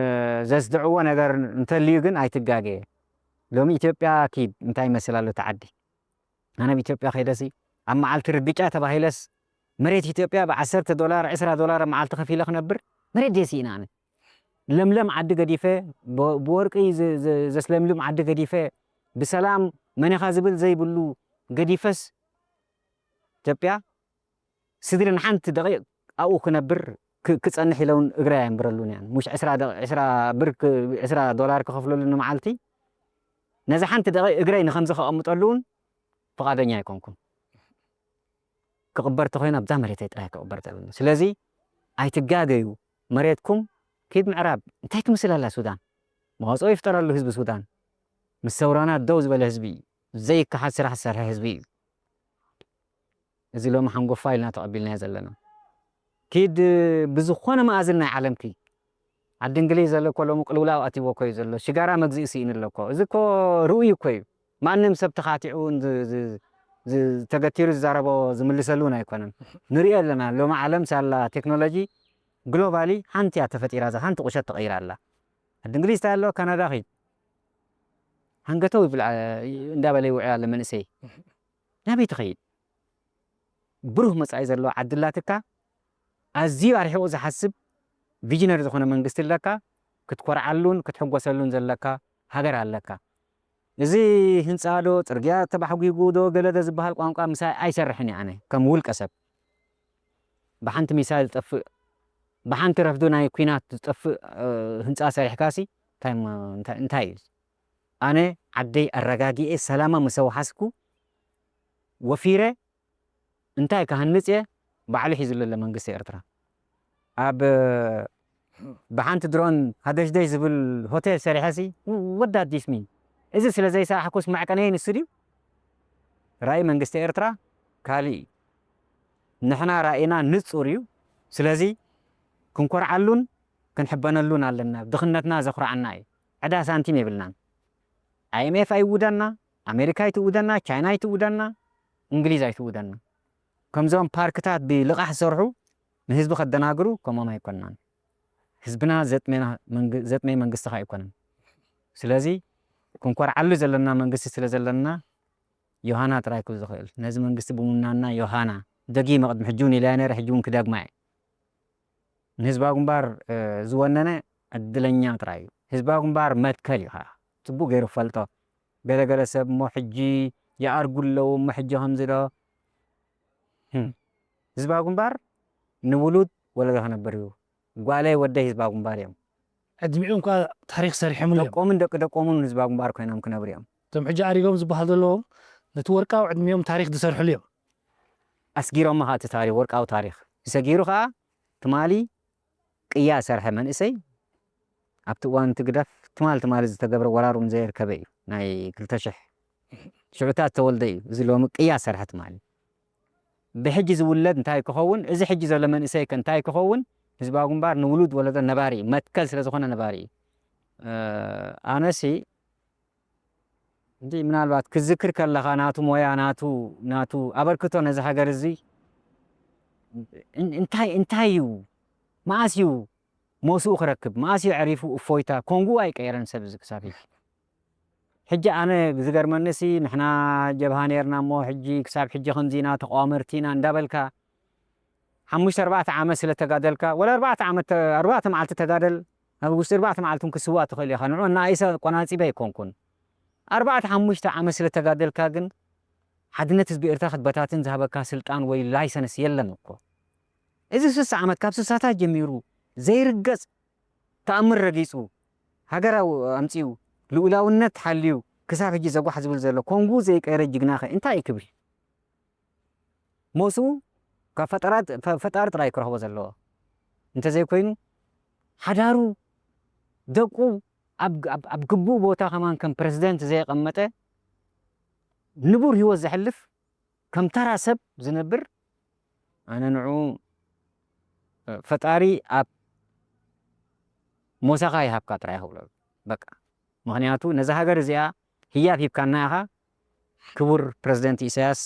ዘስድዕዎ ነገር እንተልዩ ግን ኣይትጋገ። ሎሚ ኢትዮጵያ ኪድ እንታይ ይመስል ኣሎ እቲ ዓዲ? ኣነ ኣብ ኢትዮጵያ ከይደሲ ኣብ መዓልቲ ርግጫ ተባሂለስ መሬት ኢትዮጵያ ብዓሰርተ ዶላር፣ ዕስራ ዶላር ኣብ መዓልቲ ከፊለ ክነብር መሬት ድየ ስኢነ ኣነ? ለምለም ዓዲ ገዲፈ፣ ብ-፣ ብወርቂ ዝ-፣ ዝ-፣ ዘስለምልም ዓዲ ገዲፈ፣ ብሰላም መነኻ ዝብል ዘይብሉ ገዲፈስ ኢትዮጵያ ስድሪ ንሓንቲ ደቂቕ ኣብኡ ክነብር ክ-፣ ክጸንሕ ኢለ እውን እግረይ ኣየንብረሉን እያን። ሙሽ ዕስራ ደ-፣ ዕስራ ብር ክ-፣ ዕስራ ዶላር ክኸፍለሉ ንመዓልቲ፣ ነዛ ሓንቲ ደቂቕ እግረይ ንኸምዚ ከቐምጠሉ እውን ፍቓደኛ ኣይኮንኩን። ክቕበር ተኾይኑ ኣብዛ መሬተይ ጥራይ ክቕበር ተብሉ። ስለዚ ኣይትጋገዩ፣ መሬትኩም ኪድ ምዕራብ። እንታይ ትመስል ኣላ ሱዳን? መዋጽኦ ይፍጠረሉ ህዝቢ ሱዳን። ምስ ሰውራና ደው ዝበለ ህዝቢ እዩ። ዘይከሓድ ስራሕ ዝሰርሐ ህዝቢ እዩ። እዚ ሎሚ ሓንጎፋ ኢልና ተቐቢልናዮ ዘለና። ኪድ ብዝኾነ መኣዝን ናይ ዓለምኪ። ዓዲ እንግሊዝ ዘሎ እኮ ሎሚ ቅልውላው ኣትይዎ እኮ እዩ ዘሎ። ሽጋራ መግዝኢ ስኢኑ ኣሎ እኮ። እዚ እኮ ርኡይ እኮ እዩ። ማንም ሰብ ተኻቲዑ ን-፣ ዝ-፣ ዝ-፣ ዝ- ተገቲሩ ዝዛረቦ ዝምልሰሉ እውን ኣይኮነን። ንሪኦ ኣለና። ሎሚ ዓለም ሳላ ቴክኖሎጂ ግሎባሊ ሓንቲ እያ ተፈጢራ፣ እዛ ሓንቲ ቁሸት ተቐይራ ኣላ። ዓዲ እንግሊዝ እንታይ ኣሎ፣ ካናዳ ኺድ፣ ሃንገተው ይብል፣ ዓ- እንዳበለ ይውዕል ኣሎ መንእሰይ። ናበይ ትኸይድ? ብሩህ መጻኢ ዘለዎ ዓዲ ኣላትካ፣ ኣዝዩ ኣርሒቑ ዝሓስብ ቪዥነሪ ዝኾነ መንግስቲ ኣለካ። ክትኮርዓሉን ክትሕጎሰሉን ዘለካ ሃገር ኣለካ። እዚ ህንጻ ዶ፣ ጽርግያ ተባሕጒጉ ዶ፣ ገለ ዶ ዝበሃል ቋንቋ ምሳይ ኣይሰርሕን እየ ኣነ ከም ውልቀ ሰብ። ብሓንቲ ሚሳይል ዝጠፍእ፣ ብሓንቲ ረፍዶ ናይ ኲናት ዝጠፍእ፣ እ፣ ህንጻ ሰሪሕካሲ እንታይ እሞ፣ እንታይ፣ እንታይ እዩ? ኣነ ዓደይ ኣረጋጊኤ ሰላማ ምስ ኣውሓስኩ ወፊረ እንታይ ክሃንጽ እየ? ባዕሉ ሒዙ ዘሎ መንግስቲ ኤርትራ። ኣብ፣ እ፣ ብሓንቲ ድሮን ሃደሽደሽ ዝብል ሆቴል ሰሪሐሲ፣ what does this mean? እዚ ስለ ዘይሰራሕኩስ መዕቀነይ ንሱ ድዩ? ራእይ መንግስቲ ኤርትራ ካልእ እዩ። ንሕና ራእይና ንጹር እዩ። ስለዚ ክንኮርዓሉን ክንሕበነሉን ኣለና። ድኽነትና ዘኹርዓና እዩ። ዕዳ ሳንቲም የብልናን። ኣይ ኤም ኤፍ ኣይውደና፣ ኣሜሪካ ኣይትውደና፣ ቻይና ኣይትውደና፣ እንግሊዝ ኣይትውደና። ከምዞም ፓርክታት ብልቓሕ ዝሰርሑ ንህዝቢ ከደናግሩ ከምኦም ኣይኮንናን። ህዝብና ዘጥሜና መንግ-፣ ዘጥሜ መንግስቲ ኸኣ ኣይኮነን። ስለዚ ክንኮርዓሉ ዘለና መንግስቲ ስለ ዘለና ዮሃና ጥራይ ክብል ዝኽእል። ነዚ መንግስቲ ብምውናንና ዮሃና ደጊመ ቅድሚ ሕጂ እውን ኢለያ ነይረ፣ ሕጂ እውን ክደግማ እየ። ንህዝባዊ ግንባር፣ እ፣ ዝወነነ ዕድለኛ ጥራይ እዩ። ህዝባዊ ግንባር መትከል እዩ ኸዓ። ጽቡቕ ገይሩ ክፈልጦ። ገለገለ ሰብ እሞ ሕጂ ይኣርጉ ኣለዉ፣ እሞ ሕጂ ከምዚ ዶ? ህም። ህዝባዊ ግንባር ንውሉድ ወለዶ ክነብር እዩ። ጓለይ ወደይ ህዝባዊ ግንባር እዮም። ዕድሚኦም እኳ ታሪኽ ሰሪሖምሉ እዮም። ደቆምን ደቂ ደቆምን ህዝባዊ ግንባር ኮይኖም ክነብሩ እዮም። እቶም ሕጂ ኣሪጎም ዝበሃል ዘለዎም ነቲ ወርቃዊ ዕድሚኦም ታሪኽ ዝሰርሕሉ እዮም። ኣስጊሮም ኸዓ እቲ ታሪኽ፣ ወርቃዊ ታሪኽ። ተሰጊሩ ኸዓ ትማሊ ቅያ ሰርሐ መንእሰይ ኣብቲ እዋን ትግደፍ ትማል ትማሊ ዝተገብረ ወራር እውን ዘየርከበ እዩ። ናይ ክልተ ሽሕ ሽዑታት ተወልደ እዩ። እዚ ሎሚ ቅያ ሰርሐ ትማሊ። ብሕጂ ዝውለድ እንታይ ክኸውን? እዚ ሕጂ ዘሎ መንእሰይ ከ እንታይ ክኸውን? ህዝባዊ ግንባር ንውሉድ ወለዶ ነባሪ እዩ። መትከል ስለ ዝኾነ ነባሪ እዩ። እ፣ ኣነሲ እንዲ ምናልባት ክዝክር ከለኻ ናቱ ሞያ፣ ናቱ፣ ናቱ ኣበርክቶ ነዚ ሃገር እዚ እን-፣ እንታይ፣ እንታይ እዩ? መኣስ እዩ ሞስኡ ክረክብ? መኣስ እዩ ዕሪፉ እፎይታ? ኮንጉ ኣይቀየረን ሰብ እዚ ክሳብ ሕጂ። ሕጂ ኣነ ዝገርመኒሲ ንሕና ጀብሃ ነይርና እሞ ሕጂ ክሳብ ሕጂ ከምዚ ኢና ተቋመርቲ ኢና እንዳበልካ ሓሙሽተ ኣርባዕተ ዓመት ስለ ተጋደልካ፣ ወላ ኣርባዕተ ዓመት፣ ኣርባዕተ መዓልቲ ተጋደል፣ ኣብ ውሽጢ ኣርባዕተ መዓልቲ እውን ክስዋእ ትኽእል ኢኻ። ንዑ እናኢሰ ቆናጺበ ኣይኮንኩን። ኣርባዕተ ሓሙሽተ ዓመት ስለ ተጋደልካ ግን ሓድነት ህዝቢ ኤርትራ ክትበታትን ዝሃበካ ስልጣን ወይ ላይሰንስ የለን እኮ። እዚ ስሳ ዓመት ካብ ስሳታት ጀሚሩ ዘይርገጽ ተኣምር ረጊጹ፣ ሃገር ኣው-፣ ኣምጺኡ፣ ልኡላውነት ሓልዩ፣ ክሳብ ሕጂ ዘጓሕ ዝብል ዘሎ ኮንጉ ዘይቀየረ ጅግናኸ እንታይ እዩ ክብሪ? ሞስኡ ካብ ፈጠራት-፣ ፈ-፣ ፈጣሪ ጥራይ ክረኽቦ ዘለዎ። እንተዘይኮይኑ፣ ሓዳሩ፣ ደቁ ኣብ፣ ኣብ፣ ኣብ ግቡእ ቦታ ከማን ከም ፕረዚደንት ዘየቐመጠ ንቡር ህይወት ዘሕልፍ፣ ከም ተራ ሰብ ዝነብር፣ ኣነ ንዑ፣ እ፣ ፈጣሪ ኣብ ሞሳኻ ይሃብካ ጥራይ ክብሎ። በቃ። ምኽንያቱ ነዛ ሃገር እዚኣ ህያብ ሂብካና ኢኻ። ክቡር ፕረዚደንት ኢሳያስ፣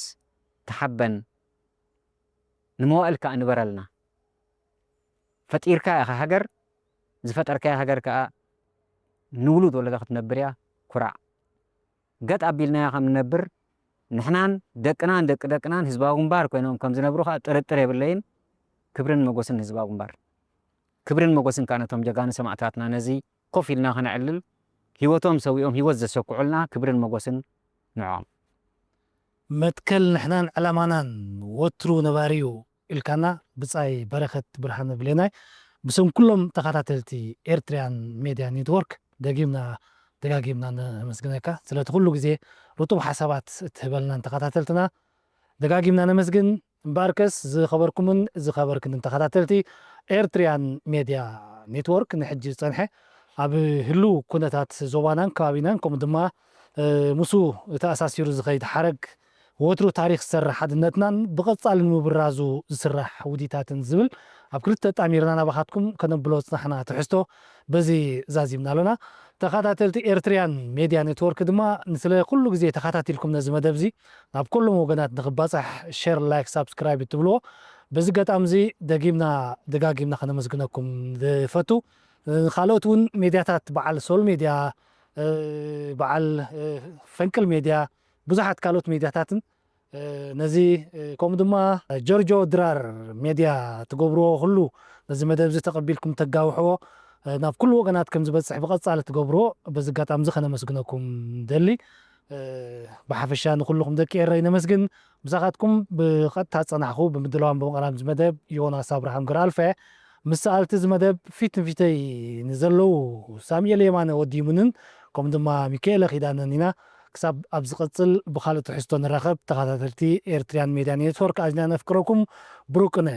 ተሓበን፣ ንመዋእል ከኣ ንበረልና። ፈጢርካ ኢኻ ሃገር፣ ዝፈጠርካያ ሃገር ከኣ ንውሉድ ወለዶ ክትነብር እያ። ኩራዕ። ገጥ ኣቢልናያ ከም ንነብር፣ ንሕናን ደቅናን ደቂ ደቅናን ህዝባዊ ግንባር ኮይኖም ከም ዝነብሩ ከኣ ጥርጥር የብለይን። ክብርን መጎስን ንህዝባዊ ግንባር። ክብርን መጎስን ከኣ ነቶም ጀጋኑ ሰማእታትና፣ ነዚ ኮፍ ኢልና ከነዕልል፣ ህይወቶም ሰዊኦም ህይወት ዘሰኩዑልና፣ ክብርን መጎስን ንዕኦም። መትከል ንሕናን ዕላማናን ወትሩ ነባሪ እዩ ኢልካና ብጻይ በረኸት ብርሃነ ብሌናይ። ብስም ኩሎም ተኸታተልቲ ኤርትርያን ሜድያ ኔትወርክ ደጊምና ደጋጊምና ነመስግነካ። ስለቲ ኩሉ ግዜ ርጡብ ሓሳባት እትህበልናን ተኸታተልትና ደጋጊምና ነመስግን። እምበኣርከስ ዝኸበርኩምን ዝኸበርክንን ተኸታተልቲ ኤርትርያን ሜድያ ኔትወርክ፣ ንሕጂ ዝጸንሐ ኣብ ህሉው ኩነታት ዞባናን ከባቢናን ከምኡ ድማ፣ እ፣ ምስኡ ተኣሳሲሩ ዝኸይድ ሓረግ ወትሩ ታሪኽ ዝሰርሕ ሓድነትናን ብቐጻሊ ንምብራዙ ዝስራሕ ውዲታትን ዝብል ኣብ ክልተ ጣሚርና ናባኻትኩም ከነብሎ ዝጽናሕና ትሕዝቶ በዚ ዛዚምና ኣሎና። ተኸታተልቲ ኤርትርያን ሜድያ ኔትወርክ ድማ ንስለ ኩሉ ግዜ ተኸታቲልኩም ነዚ መደብ እዚ ናብ ኩሎም ወገናት ንኽባጻሕ ሸር፣ ላይክ፣ ሳብስክራይብ እትብልዎ በዚ ገጣም እዚ ደጊምና ደጋጊምና ከነመስግነኩም ንፈቱ። ካልኦት እውን ሜድያታት በዓል ሶል ሜድያ፣ በዓል ፈንቅል ሜድያ፣ ብዙሓት ካልኦት ሜድያታትን ነዚ ከምኡ ድማ ጆርጆ ድራር ሜድያ ትገብርዎ ኩሉ ነዚ መደብ እዚ ተቐቢልኩም ተጋውሕዎ ናብ ኩሉ ወገናት ከም ዝበፅሕ ብቐፃሊ ትገብርዎ በዚ ኣጋጣሚ እዚ ከነመስግነኩም ደሊ። ብሓፈሻ ንኩልኹም ደቂ ኤረይ ነመስግን። ምሳኻትኩም ብቐጥታ ዝጸናሕኹ ብምድላዋን ብምቕራብ እዚ መደብ ዮናስ ኣብርሃም ገረኣልፋ እየ። ምስ ሰኣልቲ እዚ መደብ ፊት ንፊተይ ንዘለዉ ሳሙኤል የማነ ወዲሙንን ከምኡ ድማ ሚካኤለ ኪዳነን ኢና። ክሳብ ኣብ ዝቐጽል ብኻልእ ትሕዝቶ ንራኸብ። ተኸታተልቲ ኤርትርያን ሜድያ ኔትወርክ ኣዝና ነፍቅረኩም። ብሩክ ቅነ።